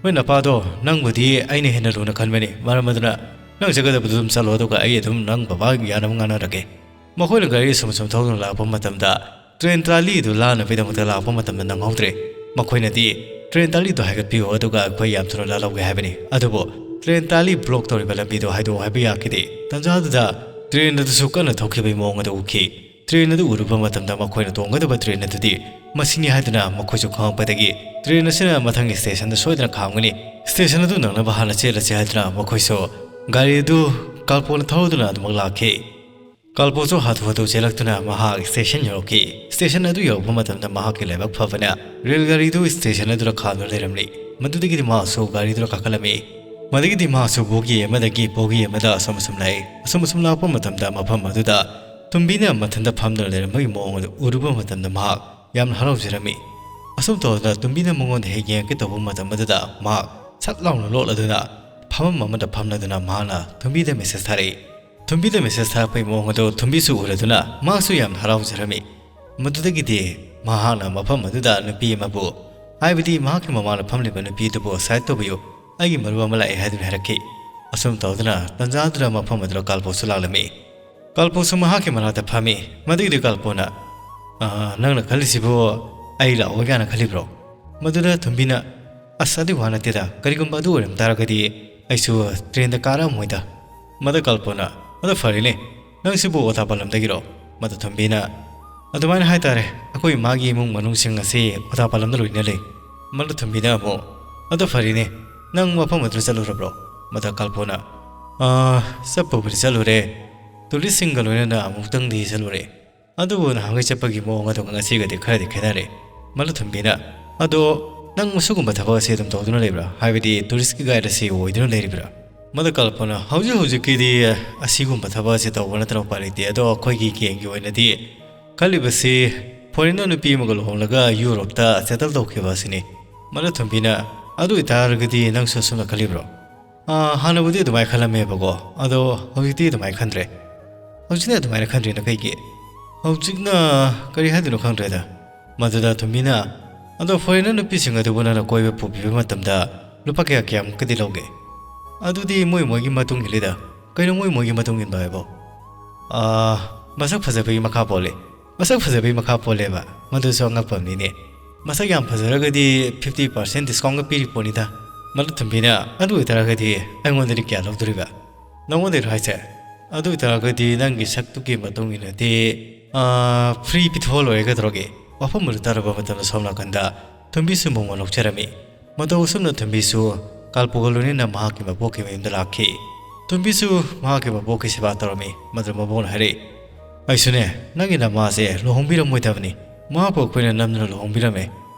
ꯍꯣꯏ, ꯅꯄꯥꯗꯣ ꯅꯪꯕꯨꯗꯤ ꯑꯩꯅ ꯍꯦꯟꯅ ꯂꯨꯅ ꯈꯟꯕꯅꯤ꯫ ꯃꯔꯝ ꯑꯗꯨꯅ ꯅꯪ ꯆꯠꯀꯗꯕꯗꯨ ꯑꯗꯨꯝ ꯆꯠꯂꯣ, ꯑꯗꯨꯒ ꯑꯩ ꯑꯗꯨꯝ ꯅꯪ ꯕꯕꯥ ꯌꯥꯅꯕ ꯉꯥꯡꯅꯔꯒꯦ꯫" ꯃꯈꯣꯏꯅ ꯒꯥꯔꯤ ꯑꯁꯨꯝ ꯑꯁꯨꯝ ꯊꯧꯗꯨꯅ ꯂꯥꯛꯄ ꯃꯇꯝꯗ ꯇ꯭ꯔꯦꯟ ꯇ꯭ꯔꯥꯂꯤꯗꯨ ꯂꯥꯟꯅꯕꯒꯤꯗꯃꯛꯇ ꯂꯥꯛꯄ ꯃꯇꯝꯗ ꯅꯪꯍꯧꯗ꯭ꯔꯦ꯫ ꯃꯈꯣꯏꯅꯗꯤ ꯇ꯭ꯔꯦꯟ ꯇ꯭ꯔꯥꯂꯤꯗꯨ ꯍꯥꯏꯒꯠꯄꯤꯌꯨ, ꯑꯗꯨꯒ ꯑꯩꯈꯣꯏ ꯌꯥꯝ ꯊꯨꯅ ꯂꯥꯜꯍꯧꯒꯦ ꯍꯥꯏꯕꯅꯤ꯫ ꯑꯗꯨꯕꯨ ꯇ꯭ꯔꯦꯟ ꯇ꯭ꯔꯥꯂꯤ ꯕ꯭ꯂꯣꯛ ꯇꯧꯔꯤꯕ ꯂꯝꯕꯤꯗꯨ ꯍꯥꯏꯗꯣꯛꯎ ꯍꯥꯏꯕ ꯌꯥꯈꯤꯗꯦ꯫ ꯇꯟꯖꯥꯗꯨꯗ ꯇ꯭ꯔꯦꯟ ꯑꯗꯨꯁꯨ ꯀꯟꯅ ꯊꯧꯈꯤꯕꯒꯤ ꯃꯑꯣꯡ ꯑꯗꯨ ꯎꯈꯤ꯫ ꯇ꯭ꯔꯦꯟ ꯑꯗꯨ ꯎꯔꯨꯕ ꯃꯇꯝꯗ ꯃꯈꯣꯏꯅ ꯇꯣꯡꯒꯗꯕ ꯇ꯭ꯔꯦꯟ ꯑꯗꯨꯗꯤ ꯃꯁꯤꯅꯤ ꯍꯥꯏꯗꯨꯅ ꯃꯈꯣꯏꯁꯨ ꯈꯪꯂꯛꯄꯗꯒꯤ ꯇ꯭ꯔꯦꯟ ꯑꯁꯤꯅ ꯃꯊꯪꯒꯤ ꯁ꯭ꯇꯦꯁꯟꯗ ꯁꯣꯏꯗꯅ ꯈꯥꯝꯒꯅꯤ꯫ ꯁ꯭ꯇꯦꯁꯟ ꯑꯗꯨ ꯅꯪꯅꯕ ꯍꯥꯟꯅ ꯆꯦꯜꯂꯁꯤ ꯍꯥꯏꯗꯨꯅ ꯃꯈꯣꯏꯁꯨ ꯒꯥꯔꯤ ꯑꯗꯨ ꯀꯥꯜꯄꯣꯅ ꯊꯧꯗꯨꯅ ꯑꯗꯨꯃꯛ ꯂꯥꯛꯈꯤ꯫ ꯀꯥꯜꯄꯣꯁꯨ ꯍꯥꯊꯨ ꯍꯥꯊꯨ ꯆꯦꯜꯂꯛꯇꯨꯅ ꯃꯍꯥꯛ ꯁ꯭ꯇꯦꯁꯟ ꯌꯧꯔꯛꯈꯤ꯫ ꯁ꯭ꯇꯦꯁꯟ ꯑꯗꯨ ꯌꯧꯔꯛꯄ ꯃꯇꯝꯗ ꯃꯍꯥꯛꯀꯤ ꯂꯥꯏꯕꯛ ꯐꯕꯅ ꯔꯦꯜ ꯒꯥꯔꯤꯗꯨ ꯁ꯭ꯇꯦꯁꯟ ꯑꯗꯨꯗ ꯈꯥꯝꯗꯨꯅ ꯂꯩꯔꯝꯂꯤ꯫ ꯃꯗꯨꯗꯒꯤꯗꯤ ꯃꯍꯥꯛꯁꯨ ꯒꯥꯔꯤꯗꯨꯗ ꯀꯥꯈꯠꯂꯝꯃꯤ꯫ ꯃꯗꯨꯗꯒꯤꯗꯤ ꯃꯍꯥꯛꯁꯨ ꯕꯣꯒꯤ ꯑꯃꯗꯒꯤ ꯕꯣꯒꯤ ꯑꯃꯗ ꯑꯁꯨꯝ ꯑꯁꯨꯝ ꯂꯥꯛꯏ꯫ ꯑꯁꯨꯝ ꯑꯁꯨꯝ ꯂꯥꯛꯄ ꯃꯇꯝꯗ ꯃꯐꯝ ꯑꯗꯨꯗ ꯇꯨꯝꯕꯤꯅ ꯃꯊꯟꯇ ꯐꯝꯗꯨꯅ ꯂꯩꯔꯝꯕꯒꯤ ꯃꯑꯣꯡ ꯑꯗꯨ ꯎꯔꯨꯕ ꯃꯇꯝꯗ ꯃꯍꯥꯛ ꯌꯥꯝꯅ ꯍꯔꯥꯎꯖꯔꯝꯃꯤ꯫ ꯑꯁꯨꯝ ꯇꯧꯗꯅ ꯇꯨꯝꯕꯤꯅ ꯃꯉꯣꯟꯗ ꯍꯦꯛ ꯌꯦꯡꯉꯛꯀꯦ ꯇꯧꯕ ꯃꯇꯝ ꯑꯗꯨꯗ ꯃꯍꯥꯛ ꯁꯠ ꯂꯥꯎꯅ ꯂꯣꯠꯂꯗꯨꯅ ꯐꯝꯐꯝ ꯑꯃꯗ ꯐꯝꯂꯗꯨꯅ ꯃꯍꯥꯛꯅ ꯊꯨꯝꯕꯤꯗ ꯃꯦꯁꯦꯖ ꯊꯥꯔꯛꯏ꯫ ꯊꯨꯝꯕꯤꯗ ꯃꯦꯁꯦꯖ ꯊꯥꯔꯛꯄꯒꯤ ꯃꯑꯣꯡ ꯑꯗꯨ ꯊꯨꯝꯕꯤꯁꯨ ꯎꯔꯗꯨꯅ ꯃꯍꯥꯛꯁꯨ ꯌꯥꯝꯅ ꯍꯔꯥꯎꯖꯔꯝꯃꯤ꯫ ꯃꯗꯨꯗꯒꯤꯗꯤ ꯃꯍꯥꯛꯅ ꯃꯐꯝ ꯑꯗꯨꯗ ꯅꯨꯄꯤ ꯑꯃꯕꯨ, ꯍꯥꯏꯕꯗꯤ ꯃꯍꯥꯛꯀꯤ ꯃꯃꯥꯡꯗ ꯐꯝꯂꯤꯕ ꯅꯨꯄꯤ ꯑꯗꯨꯕꯨ ꯁꯥꯏꯠ ꯇꯧꯕꯤꯌꯨ, ꯑꯩꯒꯤ ꯃꯔꯨꯞ ꯑꯃ ꯂꯥꯛꯑꯦ ꯍꯥꯏꯗꯨꯅ ꯍꯥꯏꯔꯛꯈꯤ꯫ ꯑꯁꯨꯝ ꯇꯧꯗꯨꯅ ꯇꯟꯖꯥꯗꯨꯗ ꯃꯐꯝ ꯑꯗꯨꯗ ꯀꯥꯜꯄꯣꯛꯁꯨ ꯂꯥꯛꯂꯝꯃꯤ꯫ ꯀꯥꯜꯄꯣꯛꯁꯨ ꯃꯍꯥꯛꯀꯤ ꯃꯅꯥꯛꯇ ꯐꯝꯃꯤ꯫ ꯃꯗꯨꯒꯤꯗꯤ ꯀꯥꯜꯄꯣꯛꯅ, "ꯑꯥ, ꯅꯪꯅ ꯈꯜꯂꯤꯁꯤꯕꯨ ꯑꯩ ꯂꯥꯛꯑꯣꯏ ꯀꯥꯏꯅ ꯈꯜꯂꯤꯕ꯭ꯔꯣ?" ꯃꯗꯨꯗ ꯊꯨꯝꯕꯤꯅ, "ꯑꯁ, ꯑꯗꯨꯒꯤ ꯋꯥ ꯅꯠꯇꯦꯗ, ꯀꯔꯤꯒꯨꯝꯕ ꯑꯗꯨ ꯑꯣꯏꯔꯝ ꯇꯥꯔꯒꯗꯤ ꯑꯩꯁꯨ ꯇ꯭ꯔꯦꯟꯗ ꯀꯥꯔꯛꯑꯝꯃꯣꯏꯗ"꯫ ꯃꯗꯨ ꯀꯥꯜꯄꯣꯛꯅ, "ꯑꯗꯣ ꯐꯔꯦꯅꯦ, ꯅꯪꯁꯤꯕꯨ ꯑꯣꯊꯥ ꯄꯥꯂꯝꯗꯒꯤꯔꯣ?" ꯃꯗꯨ ꯊꯨꯝꯕꯤꯅ, "ꯑꯗꯨꯃꯥꯏꯅ ꯍꯥꯏꯇꯥꯔꯦ, ꯑꯩꯈꯣꯏ ꯏꯃꯥꯒꯤ ꯏꯃꯨꯡ ꯃꯅꯨꯡꯁꯤꯡ ꯑꯁꯤ ꯑꯣꯊꯥ ꯄꯥꯂꯝꯗ ꯂꯣꯏꯅ ꯂꯩ"꯫ ꯃꯗꯨ ꯊꯨꯝꯕꯤꯅ ꯑꯃꯨꯛ, "ꯑꯗꯣ ꯐꯔꯦꯅꯦ, ꯅꯪ ꯃꯐꯝ ꯑꯗꯨꯗ ꯆꯠꯂꯨꯔꯕ꯭ꯔꯣ?" ꯃꯗꯨ ꯀꯥꯜꯄꯣꯛꯅ, "ꯑꯥ, ꯆꯠꯄꯕꯨꯗꯤ ꯆꯠꯂꯨꯔꯦ, ꯇꯨꯔꯤꯁꯁꯤꯡꯒ ꯂꯣꯏꯅꯅ ꯑꯃꯨꯛꯇꯪꯗꯤ ꯆꯠꯂꯨꯔꯦ꯫ ꯑꯗꯨꯕꯨ ꯅꯍꯥꯟꯈꯩ ꯆꯠꯄꯒꯤ ꯃꯑꯣꯡ ꯑꯗꯨꯒ ꯉꯁꯤꯒꯗꯤ ꯈꯔꯗꯤ ꯈꯦꯠꯅꯔꯦ"꯫ ꯃꯗꯨ ꯊꯨꯝꯕꯤꯅ, "ꯑꯗꯣ ꯅꯪ ꯃꯁꯤꯒꯨꯝꯕ ꯊꯕꯛ ꯑꯁꯤ ꯑꯗꯨꯝ ꯇꯧꯗꯨꯅ ꯂꯩꯕ꯭ꯔꯥ? ꯍꯥꯏꯕꯗꯤ ꯇꯨꯔꯤꯁꯀꯤ ꯒꯥꯏꯗ ꯑꯁꯤ ꯑꯣꯏꯗꯨꯅ ꯂꯩꯔꯤꯕ꯭ꯔꯥ?" ꯃꯗꯨ ꯀꯥꯜꯄꯣꯛꯅ, "ꯍꯧꯖꯤꯛ ꯍꯧꯖꯤꯛꯀꯤꯗꯤ ꯑꯁꯤꯒꯨꯝꯕ ꯊꯕꯛ ꯑꯁꯤ ꯇꯧꯕ ꯅꯠꯇꯅ ꯎꯄꯥꯏ ꯂꯩꯇꯦ꯫ ꯑꯗꯣ ꯑꯩꯈꯣꯏꯒꯤ ꯒꯦꯡꯒꯤ ꯑꯣꯏꯅꯗꯤ ꯈꯜꯂꯤꯕꯁꯤ ꯐꯣꯔꯦꯟꯅꯔ ꯅꯨꯄꯤ ꯑꯃꯒ ꯂꯨꯍꯣꯡꯂꯒ ꯌꯨꯔꯣꯞꯇ ꯁꯦꯇꯜ ꯇꯧꯈꯤꯕ ꯑꯁꯤꯅꯤ"꯫ ꯃꯗꯨ ꯊꯨꯝꯕꯤꯅ, "ꯑꯗꯨ ꯑꯣꯏꯇꯥꯔꯒꯗꯤ ꯅꯪꯁꯨ ꯑꯁꯨꯝꯅ ꯈꯜꯂꯤꯕ꯭ꯔꯣ?" "ꯑꯥ, ꯍꯥꯟꯅꯕꯨꯗꯤ ꯑꯗꯨꯃꯥꯏꯅ ꯈꯜꯂꯝꯃꯦꯕꯀꯣ, ꯑꯗꯣ ꯍꯧꯖꯤꯛꯇꯤ ꯑꯗꯨꯃꯥꯏꯅ ꯈꯟꯗ꯭ꯔꯦ"꯫ "ꯍꯧꯖꯤꯛꯅ ꯑꯗꯨꯃꯥꯏꯅ ꯈꯟꯗ꯭ꯔꯤꯅ ꯀꯩꯒꯤ?" "ꯍꯧꯖꯤꯛꯅ ꯀꯔꯤ ꯍꯥꯏꯗꯣꯏꯅꯣ ꯈꯪꯗ꯭ꯔꯦꯗ"꯫ ꯃꯗꯨꯗ ꯊꯨꯝꯕꯤꯅ, "ꯑꯗꯣ ꯐꯣꯔꯦꯟꯅꯔ ꯅꯨꯄꯤꯁꯤꯡ ꯑꯗꯨꯕꯨ ꯅꯪꯅ ꯀꯣꯏꯕ ꯄꯨꯕꯤꯕ ꯃꯇꯝꯗ ꯂꯨꯄꯥ ꯀꯌꯥ ꯀꯌꯥꯃꯨꯛꯀꯗꯤ ꯂꯧꯒꯦ?" "ꯑꯗꯨꯗꯤ ꯃꯣꯏ ꯃꯣꯏꯒꯤ ꯃꯇꯨꯡ ꯏꯜꯂꯤꯗ"꯫ "ꯀꯩꯅꯣ ꯃꯣꯏ ꯃꯣꯏꯒꯤ ꯃꯇꯨꯡ ꯏꯟꯕ ꯍꯥꯏꯕꯣ?" "ꯑꯥ, ꯃꯁꯛ ꯐꯖꯕꯒꯤ ꯃꯈꯥ ꯄꯣꯜꯂꯤ"꯫ "ꯃꯁꯛ ꯐꯖꯕꯒꯤ ꯃꯈꯥ ꯄꯣꯜꯂꯦꯕ? ꯃꯗꯨꯁꯨ ꯑꯉꯛꯄ ꯑꯃꯅꯤꯅꯦ꯫ ꯃꯁꯛ ꯌꯥꯝ ꯐꯖꯔꯒꯗꯤ fifty percent discountꯒ ꯄꯤꯔꯤ ꯄꯣꯠꯅꯤꯗ"꯫ ꯃꯗꯨ ꯊꯨꯝꯕꯤꯅ, "ꯑꯗꯨ ꯑꯣꯏꯇꯥꯔꯒꯗꯤ ꯑꯩꯉꯣꯟꯗꯗꯤ ꯀꯌꯥ ꯂꯧꯗꯣꯔꯤꯕ?" "ꯅꯉꯣꯟꯗꯩꯔꯣ ꯍꯥꯏꯁꯦ? ꯑꯗꯨ ꯑꯣꯏꯇꯥꯔꯒꯗꯤ ꯅꯪꯒꯤ ꯁꯛꯇꯨꯒꯤ ꯃꯇꯨꯡ ꯏꯟꯅꯗꯤ, ꯑꯥ, free ꯄꯤꯊꯣꯛꯑ ꯂꯣꯏꯔꯦ ꯀꯩꯗꯧꯔꯒꯦ?" ꯋꯥꯐꯝ ꯑꯗꯨ ꯇꯥꯔꯕ ꯃꯇꯝꯗ ꯁꯣꯝ ꯅꯥꯀꯟꯗ ꯊꯨꯝꯕꯤꯁꯨ ꯃꯣꯃꯣꯟ ꯅꯣꯛꯆꯔꯝꯃꯤ꯫ ꯃꯇꯧ ꯑꯁꯨꯝꯅ ꯊꯨꯝꯕꯤꯁꯨ ꯀꯥꯜꯄꯣꯛꯀ ꯂꯣꯏꯅꯅ ꯃꯍꯥꯛꯀꯤ ꯃꯕꯣꯛꯀꯤ ꯃꯌꯨꯝꯗ ꯂꯥꯛꯈꯤ꯫ ꯊꯨꯝꯕꯤꯁꯨ ꯃꯍꯥꯛꯀꯤ ꯃꯕꯣꯛꯀꯤ ꯁꯦꯕꯥ ꯇꯧꯔꯝꯃꯤ꯫ ꯃꯗꯨ ꯃꯕꯣꯛꯅ ꯍꯥꯏꯔꯛꯏ, "ꯑꯩꯁꯨꯅꯦ, ꯅꯪꯒꯤ ꯅꯃꯥꯁꯦ ꯂꯨꯍꯣꯡꯕꯤꯔꯝꯃꯣꯏꯗꯕꯅꯤ꯫ ꯃꯍꯥꯛꯄꯨ ꯑꯩꯈꯣꯏꯅ ꯅꯝꯗꯨꯅ ꯂꯨꯍꯣꯡꯕꯤꯔꯝꯃꯦ꯫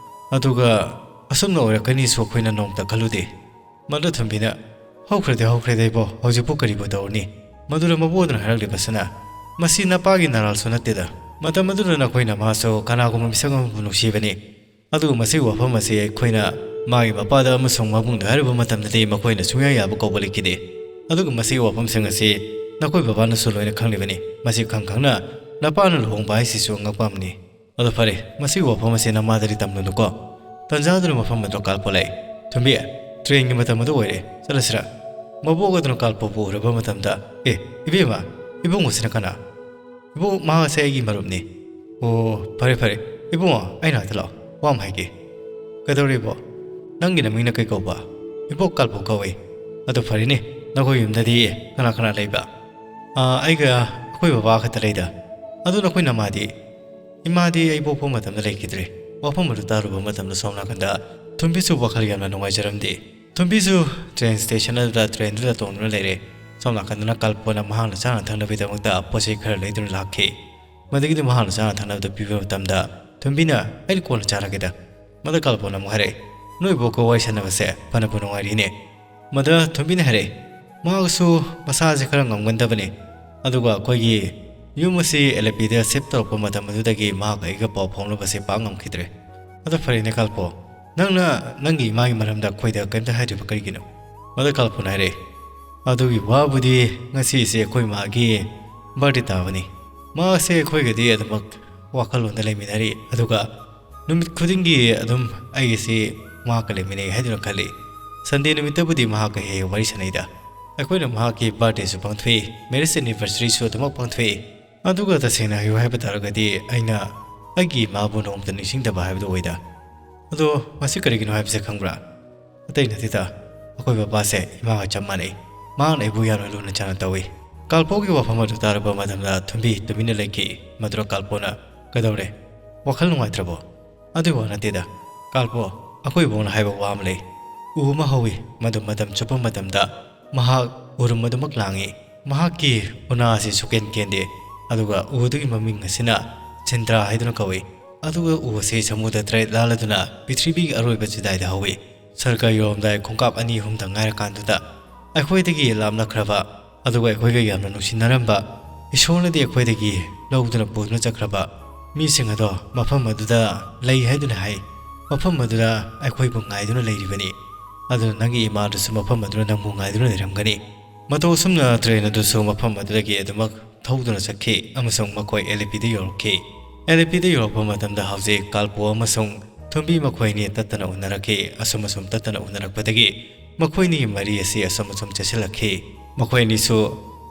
ꯑꯗꯨꯒ ꯑꯁꯨꯝꯅ ꯑꯣꯏꯔꯛꯀꯅꯤꯁꯨ ꯑꯩꯈꯣꯏꯅ ꯅꯣꯡꯃꯇ ꯈꯜꯂꯨꯗꯦ"꯫ ꯃꯗꯨ ꯊꯨꯝꯕꯤꯅ, "ꯍꯧꯈ꯭ꯔꯗꯤ ꯍꯧꯈ꯭ꯔꯦꯗ ꯏꯕꯣ, ꯍꯧꯖꯤꯛꯄꯨ ꯀꯔꯤꯕꯨ ꯇꯧꯔꯨꯅꯤ?" ꯃꯗꯨꯗ ꯃꯕꯣꯛ ꯑꯗꯨꯅ ꯍꯥꯏꯔꯛꯂꯤꯕꯁꯤꯅ, "ꯃꯁꯤ ꯅꯄꯥꯒꯤ ꯅꯔꯥꯜꯁꯨ ꯅꯠꯇꯦꯗ꯫ ꯃꯇꯝ ꯑꯗꯨꯗ ꯅꯈꯣꯏꯅ ꯃꯥꯁꯨ ꯀꯅꯥꯒꯨꯝꯕ ꯃꯤꯁꯛ ꯑꯃꯕꯨ ꯅꯨꯡꯁꯤꯕꯅꯤ꯫ ꯑꯗꯨꯕꯨ ꯃꯁꯤꯒꯤ ꯋꯥꯐꯝ ꯑꯁꯤ ꯑꯩꯈꯣꯏꯅ ꯃꯥꯒꯤ ꯃꯄꯥꯗ ꯑꯃꯁꯨꯡ ꯃꯕꯨꯡꯗ ꯍꯥꯏꯔꯨꯕ ꯃꯇꯝꯗꯗꯤ ꯃꯈꯣꯏꯅ ꯁꯨꯡꯌꯥ ꯌꯥꯕ ꯀꯧꯕ ꯂꯩꯈꯤꯗꯦ꯫ ꯑꯗꯨꯒ ꯃꯁꯤꯒꯤ ꯋꯥꯐꯝꯁꯤꯡ ꯑꯁꯤ ꯅꯈꯣꯏ ꯕꯕꯥꯅꯁꯨ ꯂꯣꯏꯅ ꯈꯪꯂꯤꯕꯅꯤ꯫ ꯃꯁꯤ ꯈꯪ ꯈꯪꯅ ꯅꯄꯥꯅ ꯂꯨꯍꯣꯡꯕ ꯍꯥꯏꯁꯤꯁꯨ ꯑꯉꯛꯄ ꯑꯃꯅꯤ꯫ ꯑꯗꯣ ꯐꯔꯦ, ꯃꯁꯤꯒꯤ ꯋꯥꯐꯝ ꯑꯁꯤ ꯅꯃꯥꯗꯗꯤ ꯇꯝꯂꯨꯅꯨꯀꯣ꯫ ꯇꯟꯖꯥꯗꯨꯅ ꯃꯐꯝ ꯑꯗꯨ ꯀꯥꯜꯄꯣ ꯂꯥꯛꯏ꯫ "ꯊꯨꯝꯕꯤ, ꯇ꯭ꯔꯦꯟꯒꯤ ꯃꯇꯝ ꯑꯗꯨ ꯑꯣꯏꯔꯦ, ꯆꯠꯂꯁꯤꯔ?" ꯃꯕꯣꯛ ꯑꯗꯨꯅ ꯀꯥꯜꯄꯣꯕꯨ ꯎꯔꯕ ꯃꯇꯝꯗ, "ꯑꯦ, ꯏꯕꯦꯝꯃ, ꯏꯕꯨꯡꯉꯣꯁꯤꯅ ꯀꯅꯥ?" "ꯏꯕꯣ, ꯃꯍꯥꯛ ꯑꯁꯦ ꯑꯩꯒꯤ ꯃꯔꯨꯞꯅꯤ꯫" "ꯑꯣ, ꯐꯔꯦ ꯐꯔꯦ, ꯏꯕꯨꯡꯉꯣ, ꯑꯩ ꯅꯥꯛꯇ ꯂꯥꯛꯑꯣ, ꯋꯥ ꯑꯃ ꯍꯥꯏꯒꯦ꯫" "ꯀꯩꯗꯧꯔꯦ ꯏꯕꯣ? ꯅꯪꯒꯤ ꯅꯃꯤꯡꯅ ꯀꯩ ꯀꯧꯕ?" "ꯏꯕꯣ, ꯀꯥꯜꯄꯣ ꯀꯧꯏ꯫" "ꯑꯗꯨ ꯐꯔꯦꯅꯦ, ꯅꯈꯣꯏ ꯌꯨꯝꯗꯗꯤ ꯀꯅꯥ ꯀꯅꯥ ꯂꯩꯕ?" "ꯑꯥ, ꯑꯩꯒ ꯑꯩꯈꯣꯏ ꯕꯕꯥ ꯈꯛꯇ ꯂꯩꯗ꯫" "ꯑꯗꯨ ꯅꯈꯣꯏ ꯅꯃꯥꯗꯤ?" "ꯏꯃꯥꯗꯤ ꯑꯩ ꯄꯣꯛꯄ ꯃꯇꯝꯗ ꯂꯩꯈꯤꯗ꯭ꯔꯦ꯫" ꯋꯥꯐꯝ ꯑꯗꯨ ꯇꯥꯔꯨꯕ ꯃꯇꯝꯗ ꯁꯣꯝ ꯅꯥꯀꯟꯗ ꯊꯨꯝꯕꯤꯁꯨ ꯋꯥꯈꯜ ꯌꯥꯝꯅ ꯅꯨꯡꯉꯥꯏꯖꯔꯝꯗꯦ꯫ ꯊꯨꯝꯕꯤꯁꯨ ꯇ꯭ꯔꯦꯟ ꯁ꯭ꯇꯦꯁꯟ ꯑꯗꯨꯗ ꯇ꯭ꯔꯦꯟꯗꯨꯗ ꯇꯣꯡꯗꯨꯅ ꯂꯩꯔꯦ꯫ ꯁꯣꯝ ꯅꯥꯀꯟꯗꯅ ꯀꯥꯜꯄꯣꯅ ꯃꯍꯥꯛꯅ ꯆꯥꯅ ꯊꯛꯅꯕꯒꯤꯗꯃꯛꯇ ꯄꯣꯠ ꯆꯩ ꯈꯔ ꯂꯩꯗꯨꯅ ꯂꯥꯛꯈꯤ꯫ ꯃꯗꯒꯤꯗꯤ ꯃꯍꯥꯛꯅ ꯆꯥꯅ ꯊꯛꯅꯕꯗ ꯄꯤꯕ ꯃꯇꯝꯗ ꯊꯨꯝꯕꯤꯅ, "ꯑꯩꯅ ꯀꯣꯟꯅ ꯆꯥꯔꯒꯦꯗ꯫" ꯃꯗ ꯀꯥꯜꯄꯣꯅ ꯑꯃꯨꯛ ꯍꯥꯏꯔꯛꯑꯦ, "ꯅꯣꯏ ꯕꯣꯛꯀ ꯋꯥꯔꯤ ꯁꯥꯟꯅꯕꯁꯦ ꯐꯅꯕꯨ ꯅꯨꯡꯉꯥꯏꯔꯤꯅꯦ꯫" ꯃꯗ ꯊꯨꯝꯕꯤꯅ ꯍꯥꯏꯔꯛꯑꯦ, "ꯃꯍꯥꯛꯁꯨ ꯃꯁꯥꯁꯦ ꯈꯔ ꯉꯝꯒꯟꯗꯕꯅꯤ, ꯑꯗꯨꯒ ꯑꯩꯈꯣꯏꯒꯤ ꯌꯨꯝ ꯑꯁꯤ ꯑꯦꯜ ꯑꯦ ꯄꯤꯗ ꯁꯤꯐ ꯇꯧꯔꯛꯄ ꯃꯇꯝ ꯑꯗꯨꯗꯒꯤ ꯃꯍꯥꯛ ꯑꯩꯒ ꯄꯥꯎ ꯐꯥꯎꯅꯕꯁꯦ ꯄꯥꯛ ꯉꯝꯈꯤꯗ꯭ꯔꯦ꯫ ꯑꯗꯣ ꯐꯔꯦꯅꯦ ꯀꯥꯜꯄꯣ, ꯅꯪꯅ ꯅꯪꯒꯤ ꯏꯃꯥꯒꯤ ꯃꯔꯝꯗ ꯑꯩꯈꯣꯏꯗ ꯀꯔꯤꯝꯇ ꯍꯥꯏꯗ꯭ꯔꯤꯕ ꯀꯔꯤꯒꯤꯅꯣ?" ꯃꯗ ꯀꯥꯜꯄꯣꯅ ꯍꯥꯏꯔꯛꯑꯦ, "ꯑꯗꯨꯒꯤ ꯋꯥꯕꯨꯗꯤ ꯉꯁꯤꯁꯦ ꯑꯩꯈꯣꯏ ꯃꯥꯒꯤ ꯕꯥꯔꯗꯦ ꯇꯥꯕꯅꯤ꯫ ꯃꯥꯁꯦ ꯑꯩꯈꯣꯏꯒꯗꯤ ꯑꯗꯨꯃꯛ ꯋꯥꯈꯜꯂꯣꯟꯗ ꯂꯩꯃꯤꯟꯅꯔꯤ, ꯑꯗꯨꯒ ꯅꯨꯃꯤꯠ ꯈꯨꯗꯤꯡꯒꯤ ꯑꯗꯨꯝ ꯑꯩꯒꯤꯁꯤ ꯃꯍꯥꯛꯀ ꯂꯩꯃꯤꯟꯅꯩ ꯍꯥꯏꯗꯨꯅ ꯈꯜꯂꯤ꯫ ꯁꯟꯗꯦ ꯅꯨꯃꯤꯠꯇꯕꯨꯗꯤ ꯃꯍꯥꯛꯀ ꯍꯦꯛ ꯍꯦꯛ ꯋꯥꯔꯤ ꯁꯥꯟꯅꯩꯗ꯫ ꯑꯩꯈꯣꯏꯅ ꯃꯍꯥꯛꯀꯤ ꯕꯥꯔꯗꯦꯁꯨ ꯄꯥꯡꯊꯣꯛꯏ, ꯃꯦꯔꯦꯖ ꯑꯦꯅꯤꯚꯔꯁꯔꯤꯁꯨ ꯑꯗꯨꯃꯛ ꯄꯥꯡꯊꯣꯛꯏ꯫ ꯑꯗꯨꯒ ꯇꯁꯦꯡꯅ ꯍꯥꯏꯌꯨ ꯍꯥꯏꯕ ꯇꯥꯔꯒꯗꯤ ꯑꯩꯅ ꯑꯩꯒꯤ ꯏꯃꯥꯕꯨ ꯅꯣꯡꯃꯇ ꯅꯤꯡꯁꯤꯡꯗꯕ ꯍꯥꯏꯕꯗꯨ ꯑꯣꯏꯗ꯫ ꯑꯗꯣ ꯃꯁꯤ ꯀꯔꯤꯒꯤꯅꯣ ꯍꯥꯏꯕꯁꯦ ꯈꯪꯕ꯭ꯔꯥ? ꯑꯇꯩ ꯅꯠꯇꯦꯗ, ꯑꯩꯈꯣꯏ ꯕꯕꯥꯁꯦ ꯏꯃꯥꯒ ꯆꯞ ꯃꯥꯟꯅꯩ꯫ ꯃꯍꯥꯛꯅ ꯑꯩꯕꯨ ꯌꯥꯝꯅ ꯂꯨꯅ ꯆꯥꯟꯅ ꯇꯧꯏ꯫" ꯀꯥꯜꯄꯣꯒꯤ ꯋꯥꯐꯝ ꯑꯗꯨ ꯇꯥꯔꯕ ꯃꯇꯝꯗ ꯊꯨꯝꯕꯤ ꯇꯨꯃꯤꯟꯅ ꯂꯩꯈꯤ꯫ ꯃꯗꯨꯗ ꯀꯥꯜꯄꯣꯅ, "ꯀꯩꯗꯧꯔꯦ? ꯋꯥꯈꯜ ꯅꯨꯡꯉꯥꯏꯇ꯭ꯔꯕꯣ?" "ꯑꯗꯨꯒꯤ ꯋꯥ ꯅꯠꯇꯦꯗ ꯀꯥꯜꯄꯣ, ꯑꯩꯈꯣꯏ ꯏꯕꯣꯛꯅ ꯍꯥꯏꯕ ꯋꯥ ꯑꯃ ꯂꯩ꯫ ꯎ ꯑꯃ ꯍꯧꯏ, ꯃꯗꯨ ꯃꯇꯝ ꯆꯨꯞꯄ ꯃꯇꯝꯗ ꯃꯍꯥꯛ ꯎꯔꯨꯝ ꯑꯗꯨꯃꯛ ꯂꯥꯡꯏ꯫ ꯃꯍꯥꯛꯀꯤ ꯎꯅꯥ ꯑꯁꯤ ꯁꯨꯛꯀꯦꯟ ꯀꯦꯟꯗꯦ, ꯑꯗꯨꯒ ꯎ ꯑꯗꯨꯒꯤ ꯃꯃꯤꯡ ꯑꯁꯤꯅ ꯆꯤꯟꯗ꯭ꯔꯥ ꯍꯥꯏꯗꯨꯅ ꯀꯧꯏ꯫ ꯑꯗꯨꯒ ꯎ ꯑꯁꯤ ꯁꯃꯨꯗ꯭ꯔ ꯇꯔꯦꯠ ꯂꯥꯜꯂꯗꯨꯅ ꯄ꯭ꯔꯤꯊꯤꯕꯤꯒꯤ ꯑꯔꯣꯏꯕ ꯆꯤꯗꯥꯏꯗ ꯍꯧꯏ꯫ ꯁꯔꯒ ꯌꯧꯔꯝꯗꯥꯏ ꯈꯣꯡꯀꯥꯞ ꯑꯅꯤ ꯑꯍꯨꯝꯗ ꯉꯥꯏꯔꯀꯥꯟꯗꯨꯗ ꯑꯩꯈꯣꯏꯗꯒꯤ ꯂꯥꯞꯅꯈ꯭ꯔꯕ, ꯑꯗꯨꯒ ꯑꯩꯈꯣꯏꯒ ꯌꯥꯝꯅ ꯅꯨꯡꯁꯤꯅꯔꯝꯕ, ꯏꯁꯣꯔꯅꯗꯤ ꯑꯩꯈꯣꯏꯗꯒꯤ ꯂꯧꯗꯨꯅ ꯄꯨꯗꯨꯅ ꯆꯠꯈ꯭ꯔꯕ ꯃꯤꯁꯤꯡ ꯑꯗꯣ ꯃꯐꯝ ꯑꯗꯨꯗ ꯂꯩ ꯍꯥꯏꯗꯨꯅ ꯍꯥꯏ꯫ ꯃꯐꯝ ꯑꯗꯨꯗ ꯑꯩꯈꯣꯏꯕꯨ ꯉꯥꯏꯗꯨꯅ ꯂꯩꯔꯤꯕꯅꯤ꯫ ꯑꯗꯨꯅ ꯅꯪꯒꯤ ꯏꯃꯥꯗꯨꯁꯨ ꯃꯐꯝ ꯑꯗꯨꯗ ꯅꯪꯕꯨ ꯉꯥꯏꯗꯨꯅ ꯂꯩꯔꯝꯒꯅꯤ꯫ ꯃꯇꯧ ꯑꯁꯨꯝꯅ ꯇ꯭ꯔꯦꯟ ꯑꯗꯨꯁꯨ ꯃꯐꯝ ꯑꯗꯨꯗꯒꯤ ꯑꯗꯨꯃꯛ ꯊꯧꯗꯨꯅ ꯆꯠꯈꯤ ꯑꯃꯁꯨꯡ ꯃꯈꯣꯏ ꯑꯦꯂꯦꯄꯤꯗ ꯌꯧꯔꯛꯈꯤ꯫ ꯑꯦꯂꯦꯄꯤꯗ ꯌꯧꯔꯛꯄ ꯃꯇꯝꯗ ꯍꯧꯖꯤꯛ ꯀꯥꯜꯄꯣ ꯑꯃꯁꯨꯡ ꯊꯨꯝꯕꯤ ꯃꯈꯣꯏ ꯑꯅꯤ ꯇꯠꯇꯅ ꯎꯅꯔꯛꯈꯤ꯫ ꯑꯁꯨꯝ ꯑꯁꯨꯝ ꯇꯠꯇꯅ ꯎꯅꯔꯛꯄꯗꯒꯤ ꯃꯈꯣꯏ ꯑꯅꯤꯒꯤ ꯃꯔꯤ ꯑꯁꯤ ꯑꯁꯨꯝ ꯑꯁꯨꯝ ꯆꯦꯠꯁꯤꯜꯂꯛꯈꯤ꯫ ꯃꯈꯣꯏ ꯑꯅꯤꯁꯨ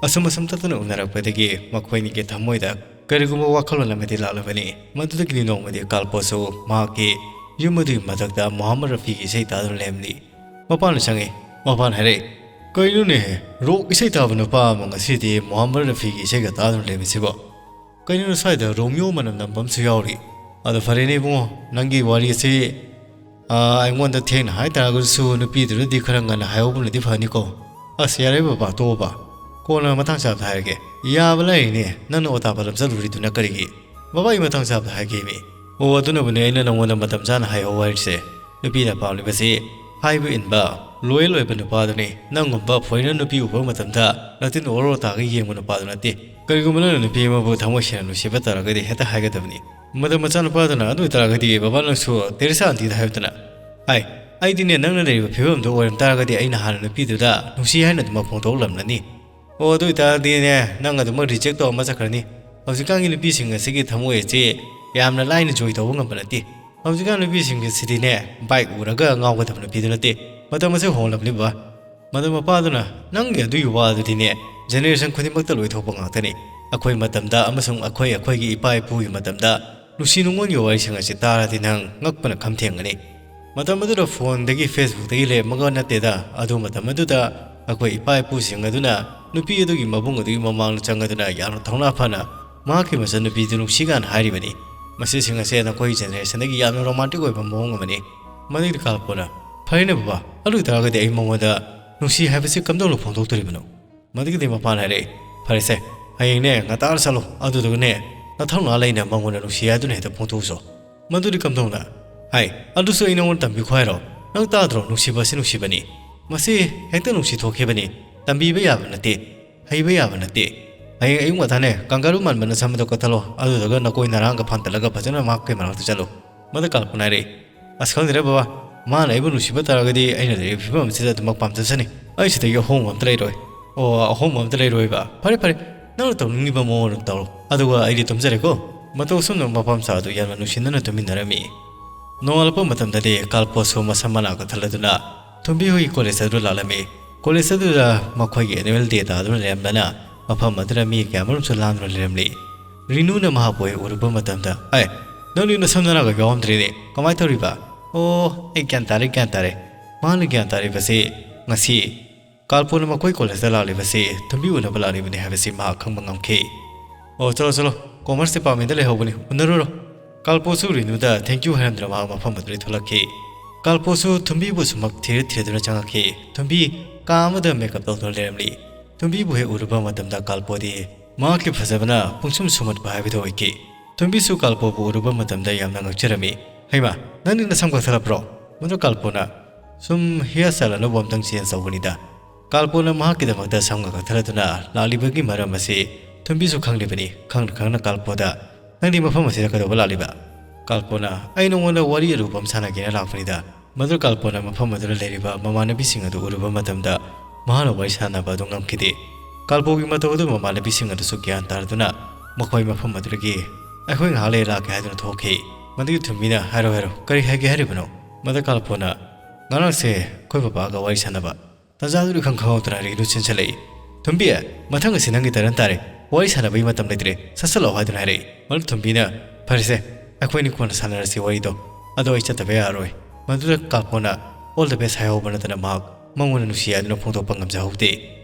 ꯑꯁꯨꯝ ꯑꯁꯨꯝ ꯇꯠꯇꯅ ꯎꯅꯔꯛꯄꯗꯒꯤ ꯃꯈꯣꯏ ꯑꯅꯤꯒꯤ ꯊꯃꯣꯏꯗ ꯀꯔꯤꯒꯨꯝꯕ ꯋꯥꯈꯜꯂꯣꯟ ꯑꯃꯗꯤ ꯂꯥꯛꯂꯕꯅꯤ꯫ ꯃꯗꯨꯗꯒꯤꯗꯤ ꯅꯣꯡꯃꯗꯤ ꯀꯥꯜꯄꯣꯁꯨ ꯃꯍꯥꯛꯀꯤ ꯌꯨꯝ ꯑꯗꯨꯒꯤ ꯃꯊꯛꯇ ꯃꯣꯍꯥꯝꯃꯗ ꯔꯐꯤꯒꯤ ꯏꯁꯩ ꯇꯥꯗꯨꯅ ꯂꯩꯔꯝꯂꯤ꯫ ꯃꯄꯥꯅ ꯆꯪꯉꯤ꯫ ꯃꯄꯥꯅ ꯍꯥꯏꯔꯛꯏ, "ꯀꯩꯅꯣꯅꯦ, ꯔꯣꯛ ꯏꯁꯩ ꯇꯥꯕ ꯅꯨꯄꯥ ꯑꯃ ꯉꯁꯤꯗꯤ ꯃꯣꯍꯥꯝꯃꯗ ꯔꯐꯤꯒꯤ ꯏꯁꯩꯒ ꯇꯥꯗꯨꯅ ꯂꯩꯔꯝꯃꯤꯁꯤꯕꯣ? ꯀꯩꯅꯣ ꯁ꯭ꯋꯥꯏꯗ ꯔꯣꯃꯤꯌꯣ ꯃꯅꯝ ꯅꯝꯕ ꯑꯃꯁꯨ ꯌꯥꯎꯔꯤ꯫ ꯑꯗꯣ ꯐꯔꯦꯅꯦ ꯏꯕꯨꯡꯉꯣ, ꯅꯪꯒꯤ ꯋꯥꯔꯤ ꯑꯁꯤ, ꯑꯥ, ꯑꯩꯉꯣꯟꯗ ꯊꯦꯡꯅ ꯍꯥꯏꯇꯥꯔꯒꯁꯨ ꯅꯨꯄꯤꯗꯨꯗꯗꯤ ꯈꯔ ꯉꯟꯅ ꯍꯥꯏꯍꯧꯕꯅꯗꯤ ꯐꯅꯤꯀꯣ꯫ ꯑꯁ, ꯌꯥꯔꯦ ꯕꯕꯥ, ꯇꯣꯛꯑꯣꯕ꯫ ꯀꯣꯟꯅ ꯃꯇꯥꯡ ꯆꯥꯕꯗ ꯍꯥꯏꯔꯒꯦ꯫ ꯌꯥꯕ ꯂꯥꯏꯔꯤꯅꯦ, ꯅꯪꯅ ꯑꯣꯇꯥ ꯄꯥꯠꯂꯝ ꯆꯠꯂꯨꯔꯤꯗꯨꯅ ꯀꯔꯤꯒꯤ? ꯕꯕꯥ, ꯑꯩ ꯃꯇꯥꯡ ꯆꯥꯕꯗ ꯍꯥꯏꯒꯦꯃꯤ꯫ ꯑꯣ, ꯑꯗꯨꯅꯕꯨꯅꯦ ꯑꯩꯅ ꯅꯪꯉꯣꯟꯗ ꯃꯇꯝ ꯆꯥꯅ ꯍꯥꯏꯍꯧ ꯍꯥꯏꯔꯤꯁꯦ꯫ ꯅꯨꯄꯤꯅ ꯄꯥꯝꯂꯤꯕꯁꯤ ꯍꯥꯏꯕ ꯏꯟꯕ, ꯂꯣꯌꯦꯜ ꯑꯣꯏꯕ ꯅꯨꯄꯥꯗꯨꯅꯤ꯫ ꯅꯪꯒꯨꯝꯕ ꯐꯣꯔꯦꯟꯅꯔ ꯅꯨꯄꯤ ꯎꯕ ꯃꯇꯝꯗ ꯅꯇꯤꯟ ꯑꯣꯔꯣ ꯇꯥꯒ ꯌꯦꯡꯕ ꯅꯨꯄꯥꯗꯨ ꯅꯠꯇꯦ꯫ ꯀꯔꯤꯒꯨꯝꯕ ꯅꯪꯅ ꯅꯨꯄꯤ ꯑꯃꯕꯨ ꯊꯃꯣꯏ ꯁꯦꯡꯅ ꯅꯨꯡꯁꯤꯕ ꯇꯥꯔꯒꯗꯤ ꯍꯦꯛꯇ ꯍꯥꯏꯒꯗꯕꯅꯤ꯫ ꯃꯗꯨ ꯃꯆꯥꯅꯨꯄꯥꯗꯨꯅ ꯑꯗꯨ ꯑꯣꯏꯇꯥꯔꯒꯗꯤ ꯕꯕꯥ ꯅꯪꯁꯨ ꯇꯦꯔꯦꯁꯥ ꯑꯟꯇꯤꯗ ꯍꯥꯏꯌꯨꯗꯅ꯫ ꯍꯥꯏ, ꯑꯩꯗꯤꯅꯦ ꯅꯪꯅ ꯂꯩꯔꯤꯕ ꯐꯤꯕꯝꯗꯨ ꯑꯣꯏꯔꯝ ꯇꯥꯔꯒꯗꯤ ꯑꯩꯅ ꯍꯥꯟꯅ ꯅꯨꯄꯤꯗꯨꯗ ꯅꯨꯡꯁꯤ ꯍꯥꯏꯅ ꯑꯗꯨꯃꯛ ꯐꯣꯡꯗꯣꯛꯂꯝꯂꯅꯤ꯫ ꯑꯣ, ꯑꯗꯨ ꯑꯣꯏꯇꯥꯔꯗꯤꯅꯦ, ꯅꯪ ꯑꯗꯨꯃꯛ ꯔꯤꯖꯦꯛ ꯇꯧꯔꯝꯃ ꯆꯠꯈ꯭ꯔꯅꯤ꯫ ꯍꯧꯖꯤꯛꯀꯥꯟꯒꯤ ꯅꯨꯄꯤꯁꯤꯡ ꯑꯁꯤꯒꯤ ꯊꯃꯣꯏ ꯑꯁꯤ ꯌꯥꯝꯅ ꯂꯥꯏꯅ ꯖꯣꯏ ꯇꯧꯕ ꯉꯝꯕ ꯅꯠꯇꯦ꯫ ꯍꯧꯖꯤꯛꯀꯥꯟ ꯅꯨꯄꯤꯁꯤꯡ ꯑꯁꯤꯗꯤꯅꯦ, ꯕꯥꯏꯛ ꯎꯔꯒ ꯉꯥꯎꯒꯗꯕ ꯅꯨꯄꯤꯗꯨ ꯅꯠꯇꯦ꯫ ꯃꯇꯝ ꯑꯁꯤ ꯍꯣꯡꯂꯕꯅꯤ ꯕꯕꯥ꯫ ꯃꯗꯨ ꯃꯄꯥꯗꯨꯅ, "ꯅꯪꯒꯤ ꯑꯗꯨꯒꯤ ꯋꯥꯗꯨꯗꯤꯅꯦ, ꯖꯦꯅꯦꯔꯦꯁꯟ ꯈꯨꯗꯤꯡꯃꯛꯇ ꯂꯣꯏꯊꯣꯛꯄ ꯉꯥꯛꯇꯅꯤ꯫ ꯑꯩꯈꯣꯏ ꯃꯇꯝꯗ ꯑꯃꯁꯨꯡ ꯑꯩꯈꯣꯏ ꯑꯩꯈꯣꯏꯒꯤ ꯏꯄꯥ ꯏꯄꯨꯒꯤ ꯃꯇꯝꯗ ꯅꯨꯡꯁꯤ ꯅꯨꯡꯉꯣꯟꯒꯤ ꯋꯥꯔꯤꯁꯤꯡ ꯑꯁꯤ ꯇꯥꯔꯗꯤ ꯅꯪ ꯉꯛꯄꯅ ꯈꯝ ꯊꯦꯡꯒꯅꯤ꯫ ꯃꯇꯝ ꯑꯗꯨꯗ ꯐꯣꯟꯗꯒꯤ, ꯐꯦꯁꯕꯨꯛꯇꯒꯤ ꯂꯩꯔꯝꯃꯒ ꯅꯠꯇꯦꯗ꯫ ꯑꯗꯨ ꯃꯇꯝ ꯑꯗꯨꯗ ꯑꯩꯈꯣꯏ ꯏꯄꯥ ꯏꯄꯨꯁꯤꯡ ꯑꯗꯨꯅ ꯅꯨꯄꯤ ꯑꯗꯨꯒꯤ ꯃꯕꯨꯡ ꯑꯗꯨꯒꯤ ꯃꯃꯥꯡꯗ ꯆꯪꯉꯗꯨꯅ ꯌꯥꯝꯅ ꯊꯧꯅꯥ ꯐꯅ ꯃꯍꯥꯛꯀꯤ ꯃꯆꯟꯅꯨꯄꯤꯗꯨ ꯅꯨꯡꯁꯤꯒꯥꯟ ꯍꯥꯏꯔꯤꯕꯅꯤ꯫ ꯃꯁꯤꯁꯤꯡ ꯑꯁꯦ ꯅꯈꯣꯏꯒꯤ ꯖꯦꯅꯦꯔꯦꯁꯟꯗꯒꯤ ꯌꯥꯝꯅ ꯔꯣꯃꯥꯟꯇꯤꯛ ꯑꯣꯏꯕ ꯃꯑꯣꯡ ꯑꯃꯅꯤ꯫" ꯃꯗꯨꯒꯤ ꯀꯥꯜꯄꯣꯅ, "ꯐꯔꯦꯅꯦ ꯕꯕꯥ, ꯑꯗꯨ ꯑꯣꯏꯇꯥꯔꯒꯗꯤ ꯑꯩ ꯃꯉꯣꯟꯗ ꯅꯨꯡꯁꯤ ꯍꯥꯏꯕꯁꯤ ꯀꯝꯗꯧꯅ ꯐꯣꯡꯗꯣꯛꯇꯣꯔꯤꯕꯅꯣ?" ꯃꯗꯨꯒꯤꯗꯤ ꯃꯄꯥꯅ ꯍꯥꯏꯔꯛꯏ, "ꯐꯔꯦꯁꯦ, ꯍꯌꯦꯡꯅꯦ ꯉꯟꯇꯥꯅ ꯆꯠꯂꯣ, ꯑꯗꯨꯗꯨꯒꯅꯦ ꯅꯊꯧꯅꯥ ꯂꯩꯅ ꯃꯉꯣꯟꯗ ꯅꯨꯡꯁꯤ ꯍꯥꯏꯗꯨꯅ ꯍꯦꯛꯇ ꯐꯣꯡꯗꯣꯛꯎꯁꯣ꯫" "ꯃꯗꯨꯗꯤ ꯀꯝꯗꯧꯅ?" "ꯍꯥꯏ, ꯑꯗꯨꯁꯨ ꯑꯩ ꯅꯉꯣꯟꯗ ꯇꯝꯕꯤꯈꯣ ꯍꯥꯏꯔꯣ? ꯅꯪ ꯇꯥꯗ꯭ꯔꯣ, ꯅꯨꯡꯁꯤꯕ ꯑꯁꯤ ꯅꯨꯡꯁꯤꯕꯅꯤ꯫ ꯃꯁꯤ ꯍꯦꯛꯇ ꯅꯨꯡꯁꯤ ꯊꯣꯛꯈꯤꯕꯅꯤ꯫ ꯇꯝꯕꯤꯕ ꯌꯥꯕ ꯅꯠꯇꯦ, ꯍꯩꯕ ꯌꯥꯕ ꯅꯠꯇꯦ꯫ ꯍꯌꯦꯡ ꯑꯌꯨꯛ ꯉꯟꯇꯥꯅꯦ ꯀꯪꯒꯥꯔꯨ ꯃꯥꯟꯕ ꯅꯁꯝ ꯑꯗꯨ ꯀꯛꯊꯠꯂꯣ, ꯑꯗꯨꯗꯨꯒ ꯅꯀꯣꯏ ꯅꯔꯥꯡꯒ ꯐꯥꯟꯇꯠꯂꯒ ꯐꯖꯅ ꯃꯍꯥꯛꯀꯤ ꯃꯅꯥꯛꯇ ꯆꯠꯂꯨ꯫" ꯃꯗꯨ ꯀꯥꯜꯄꯣꯅ ꯍꯥꯏꯔꯛꯏ, "ꯑꯁ, ꯈꯪꯗ꯭ꯔꯦ ꯕꯕꯥ, ꯃꯥꯅ ꯑꯩꯕꯨ ꯅꯨꯡꯁꯤꯕ ꯇꯥꯔꯒꯗꯤ ꯑꯩꯅ ꯂꯩꯔꯤꯕ ꯐꯤꯕꯝ ꯑꯁꯤꯗ ꯑꯗꯨꯃꯛ ꯄꯥꯝꯖꯁꯅꯤ꯫ ꯑꯩ ꯁꯤꯗꯒꯤ ꯑꯍꯣꯡꯕ ꯑꯝꯇ ꯂꯩꯔꯣꯏ"꯫ "ꯑꯣ, ꯑꯍꯣꯡꯕ ꯑꯝꯇ ꯂꯩꯔꯣꯏꯕ? ꯐꯔꯦ ꯐꯔꯦ, ꯅꯪꯅ ꯇꯧꯅꯤꯡꯉꯤꯕ ꯃꯑꯣꯡ ꯑꯗꯨꯝ ꯇꯧꯔꯣ, ꯑꯗꯨꯒ ꯑꯩꯗꯤ ꯇꯨꯝꯖꯔꯦꯀꯣ"꯫ ꯃꯇꯧ ꯑꯁꯨꯝꯅ ꯃꯐꯝ ꯆꯥ ꯑꯗꯨ ꯌꯥꯝꯅ ꯅꯨꯡꯁꯤꯅꯅ ꯇꯨꯝꯃꯤꯟꯅꯔꯝꯃꯤ꯫ ꯅꯣꯡꯉꯥꯜꯂꯛꯄ ꯃꯇꯝꯗꯗꯤ ꯀꯥꯜꯄꯣꯁꯨ ꯃꯁꯝ ꯃꯅꯥ ꯀꯛꯊꯠꯂꯗꯨꯅ ꯊꯨꯝꯕꯤ ꯍꯣꯏꯒꯤ ꯀꯣꯂꯦꯖ ꯑꯗꯨ ꯂꯥꯛꯂꯝꯃꯤ꯫ ꯀꯣꯂꯦꯖ ꯑꯗꯨꯗ ꯃꯈꯣꯏꯒꯤ ꯑꯦꯅꯨꯋꯦꯜ ꯗꯦ ꯇꯥꯗꯨꯅ ꯂꯩꯔꯝꯕꯅ ꯃꯐꯝ ꯑꯗꯨꯗ ꯃꯤ ꯀꯌꯥꯃꯔꯨꯝꯁꯨ ꯂꯥꯡꯗꯨꯅ ꯂꯩꯔꯝꯂꯤ꯫ ꯔꯤꯅꯨꯅ ꯃꯍꯥꯛꯄꯨ ꯍꯦꯛ ꯎꯔꯨꯕ ꯃꯇꯝꯗ, "ꯑꯦ, ꯅꯪꯗꯤ ꯅꯁꯝ ꯅꯅꯥꯒ ꯌꯥꯎꯔꯝꯗ꯭ꯔꯦꯅꯦ, ꯀꯃꯥꯏꯅ ꯇꯧꯔꯤꯕ?" "ꯑꯣ, ꯑꯩ ꯒ꯭ꯌꯥꯟ ꯇꯥꯔꯦ, ꯒ꯭ꯌꯥꯟ ꯇꯥꯔꯦ"꯫ ꯃꯍꯥꯛꯅ ꯒ꯭ꯌꯥꯟ ꯇꯥꯔꯤꯕꯁꯤ ꯉꯁꯤ ꯀꯥꯜꯄꯣꯅ ꯃꯈꯣꯏ ꯀꯣꯂꯦꯖꯇ ꯂꯥꯛꯂꯤꯕꯁꯤ ꯊꯨꯝꯕꯤ ꯎꯅꯕ ꯂꯥꯛꯂꯤꯕꯅꯤ ꯍꯥꯏꯕꯁꯤ ꯃꯍꯥꯛ ꯈꯪꯕ ꯉꯝꯈꯤ꯫ "ꯑꯣ, ꯆꯠꯂꯣ, ꯆꯠꯂꯣ, ꯀꯣꯃꯔꯁ ꯗꯤꯄꯥꯔꯠꯃꯦꯟꯗ ꯂꯩꯍꯧꯕꯅꯤ, ꯎꯅꯔꯨꯔꯣ"꯫ ꯀꯥꯜꯄꯣꯁꯨ ꯔꯤꯅꯨꯗ thank you ꯍꯥꯏꯔꯝꯗꯨꯅ ꯃꯍꯥꯛ ꯃꯐꯝ ꯑꯗꯨꯗꯒꯤ ꯊꯣꯛꯂꯛꯈꯤ꯫ ꯀꯥꯜꯄꯣꯁꯨ ꯊꯨꯝꯕꯤꯕꯨ ꯁꯨꯝꯃꯛ ꯊꯤꯔ ꯊꯤꯔꯗꯨꯅ ꯆꯪꯉꯛꯈꯤ꯫ ꯊꯨꯝꯕꯤ ꯀꯥ ꯑꯃꯗ ꯃꯦꯀꯞ ꯇꯧꯗꯨꯅ ꯂꯩꯔꯝꯂꯤ꯫ ꯊꯨꯝꯕꯤꯕꯨ ꯍꯦꯛ ꯎꯔꯨꯕ ꯃꯇꯝꯗ ꯀꯥꯜꯄꯣꯗꯤ ꯃꯍꯥꯛꯀꯤ ꯐꯖꯕꯅ ꯄꯨꯡꯁꯨꯝ ꯁꯨꯝꯍꯠꯄ ꯍꯥꯏꯕꯗꯨ ꯑꯣꯏꯈꯤ꯫ ꯊꯨꯝꯕꯤꯁꯨ ꯀꯥꯜꯄꯣꯕꯨ ꯎꯔꯨꯕ ꯃꯇꯝꯗ ꯌꯥꯝꯅ ꯉꯛꯆꯔꯝꯃꯤ꯫ "ꯍꯩꯃꯥ, ꯅꯪꯗꯤ ꯅꯁꯝ ꯀꯛꯊꯠꯂꯕ꯭ꯔꯣ?" ꯃꯗꯨ ꯀꯥꯜꯄꯣꯅ, "ꯁꯨꯝ ꯍꯤꯌꯔ ꯁ꯭ꯇꯥꯏꯜ ꯑꯅꯧꯕ ꯑꯝꯇꯪ ꯆꯦꯟꯖ ꯇꯧꯕꯅꯤꯗ"꯫ ꯀꯥꯜꯄꯣꯅ ꯃꯍꯥꯛꯀꯤꯗꯃꯛꯇ ꯁꯝꯒ ꯀꯛꯊꯠꯂꯗꯨꯅ ꯂꯥꯛꯂꯤꯕꯒꯤ ꯃꯔꯝ ꯑꯁꯤ ꯊꯨꯝꯕꯤꯁꯨ ꯈꯪꯂꯤꯕꯅꯤ꯫ ꯈꯪꯅ ꯈꯪꯅ ꯀꯥꯜꯄꯣꯗ, "ꯅꯪꯗꯤ ꯃꯐꯝ ꯑꯁꯤꯗ ꯀꯩꯗꯧꯕ ꯂꯥꯛꯂꯤꯕ?" ꯀꯥꯜꯄꯣꯅ, "ꯑꯩ ꯅꯉꯣꯟꯗ ꯋꯥꯔꯤ ꯑꯔꯨꯕ ꯑꯃ ꯁꯥꯟꯅꯒꯦꯅ ꯂꯥꯛꯄꯅꯤꯗ"꯫ ꯃꯗꯨ ꯀꯥꯜꯄꯣꯅ ꯃꯐꯝ ꯑꯗꯨꯗ ꯂꯩꯔꯤꯕ ꯃꯃꯥꯟꯅꯕꯤꯁꯤꯡ ꯑꯗꯨ ꯎꯔꯨꯕ ꯃꯇꯝꯗ ꯃꯍꯥꯛꯅ ꯋꯥꯔꯤ ꯁꯥꯟꯅꯕ ꯑꯗꯨ ꯉꯝꯈꯤꯗꯦ꯫ ꯀꯥꯜꯄꯣꯒꯤ ꯃꯇꯧ ꯑꯗꯨ ꯃꯃꯥꯟꯅꯕꯤꯁꯤꯡ ꯑꯗꯨꯁꯨ ꯒ꯭ꯌꯥꯟ ꯇꯥꯔꯗꯨꯅ ꯃꯈꯣꯏ ꯃꯐꯝ ꯑꯗꯨꯗꯒꯤ "ꯑꯩꯈꯣꯏ ꯉꯥꯏꯍꯥꯛ ꯂꯩꯔ ꯂꯥꯛꯀꯦ" ꯍꯥꯏꯗꯨꯅ ꯊꯣꯛꯈꯤ꯫ ꯃꯗꯨꯒꯤ ꯊꯨꯝꯕꯤꯅ, "ꯍꯥꯏꯔꯣ, ꯍꯥꯏꯔꯣ, ꯀꯔꯤ ꯍꯥꯏꯒꯦ ꯍꯥꯏꯔꯤꯕꯅꯣ?" ꯃꯗꯨ ꯀꯥꯜꯄꯣꯅ, "ꯉꯔꯥꯡꯁꯦ ꯑꯩꯈꯣꯏ ꯕꯕꯥꯒ ꯋꯥꯔꯤ ꯁꯥꯟꯅꯕ, ꯇꯥꯟꯖꯥꯗꯨ ꯏꯈꯪ ꯈꯪꯍꯧꯗꯅ ꯔꯤꯅꯨ ꯆꯦꯟꯁꯤꯜꯂꯛꯏ"꯫ "ꯊꯨꯝꯕꯤ, ꯃꯊꯪ ꯑꯁꯤ ꯅꯪꯒꯤ ꯇꯔꯟ ꯇꯥꯔꯦ, ꯋꯥꯔꯤ ꯁꯥꯟꯅꯕꯒꯤ ꯃꯇꯝ ꯂꯩꯇ꯭ꯔꯦ, ꯁꯠ ꯁꯠ ꯂꯥꯛꯑꯣ" ꯍꯥꯏꯗꯨꯅ ꯍꯥꯏꯔꯛꯏ꯫ ꯃꯗꯨ ꯊꯨꯝꯕꯤꯅ, "ꯐꯔꯦꯁꯦ, ꯑꯩꯈꯣꯏꯅꯤ ꯀꯣꯟꯅ ꯁꯥꯟꯅꯔꯁꯤ ꯋꯥꯔꯤꯗꯣ, ꯑꯗꯣ ꯑꯩ ꯆꯠꯇꯕ ꯌꯥꯔꯔꯣꯏ"꯫ ꯃꯗꯨꯗ ꯀꯥꯜꯄꯣꯅ all the best ꯍꯥꯏꯍꯧꯕ ꯅꯠꯇꯅ ꯃꯍꯥꯛ ꯃꯉꯣꯟꯗ ꯅꯨꯡꯁꯤ ꯍꯥꯏꯗꯨꯅ ꯐꯣꯡꯗꯣꯛꯄ ꯉꯝꯖꯍꯧꯗꯦ꯫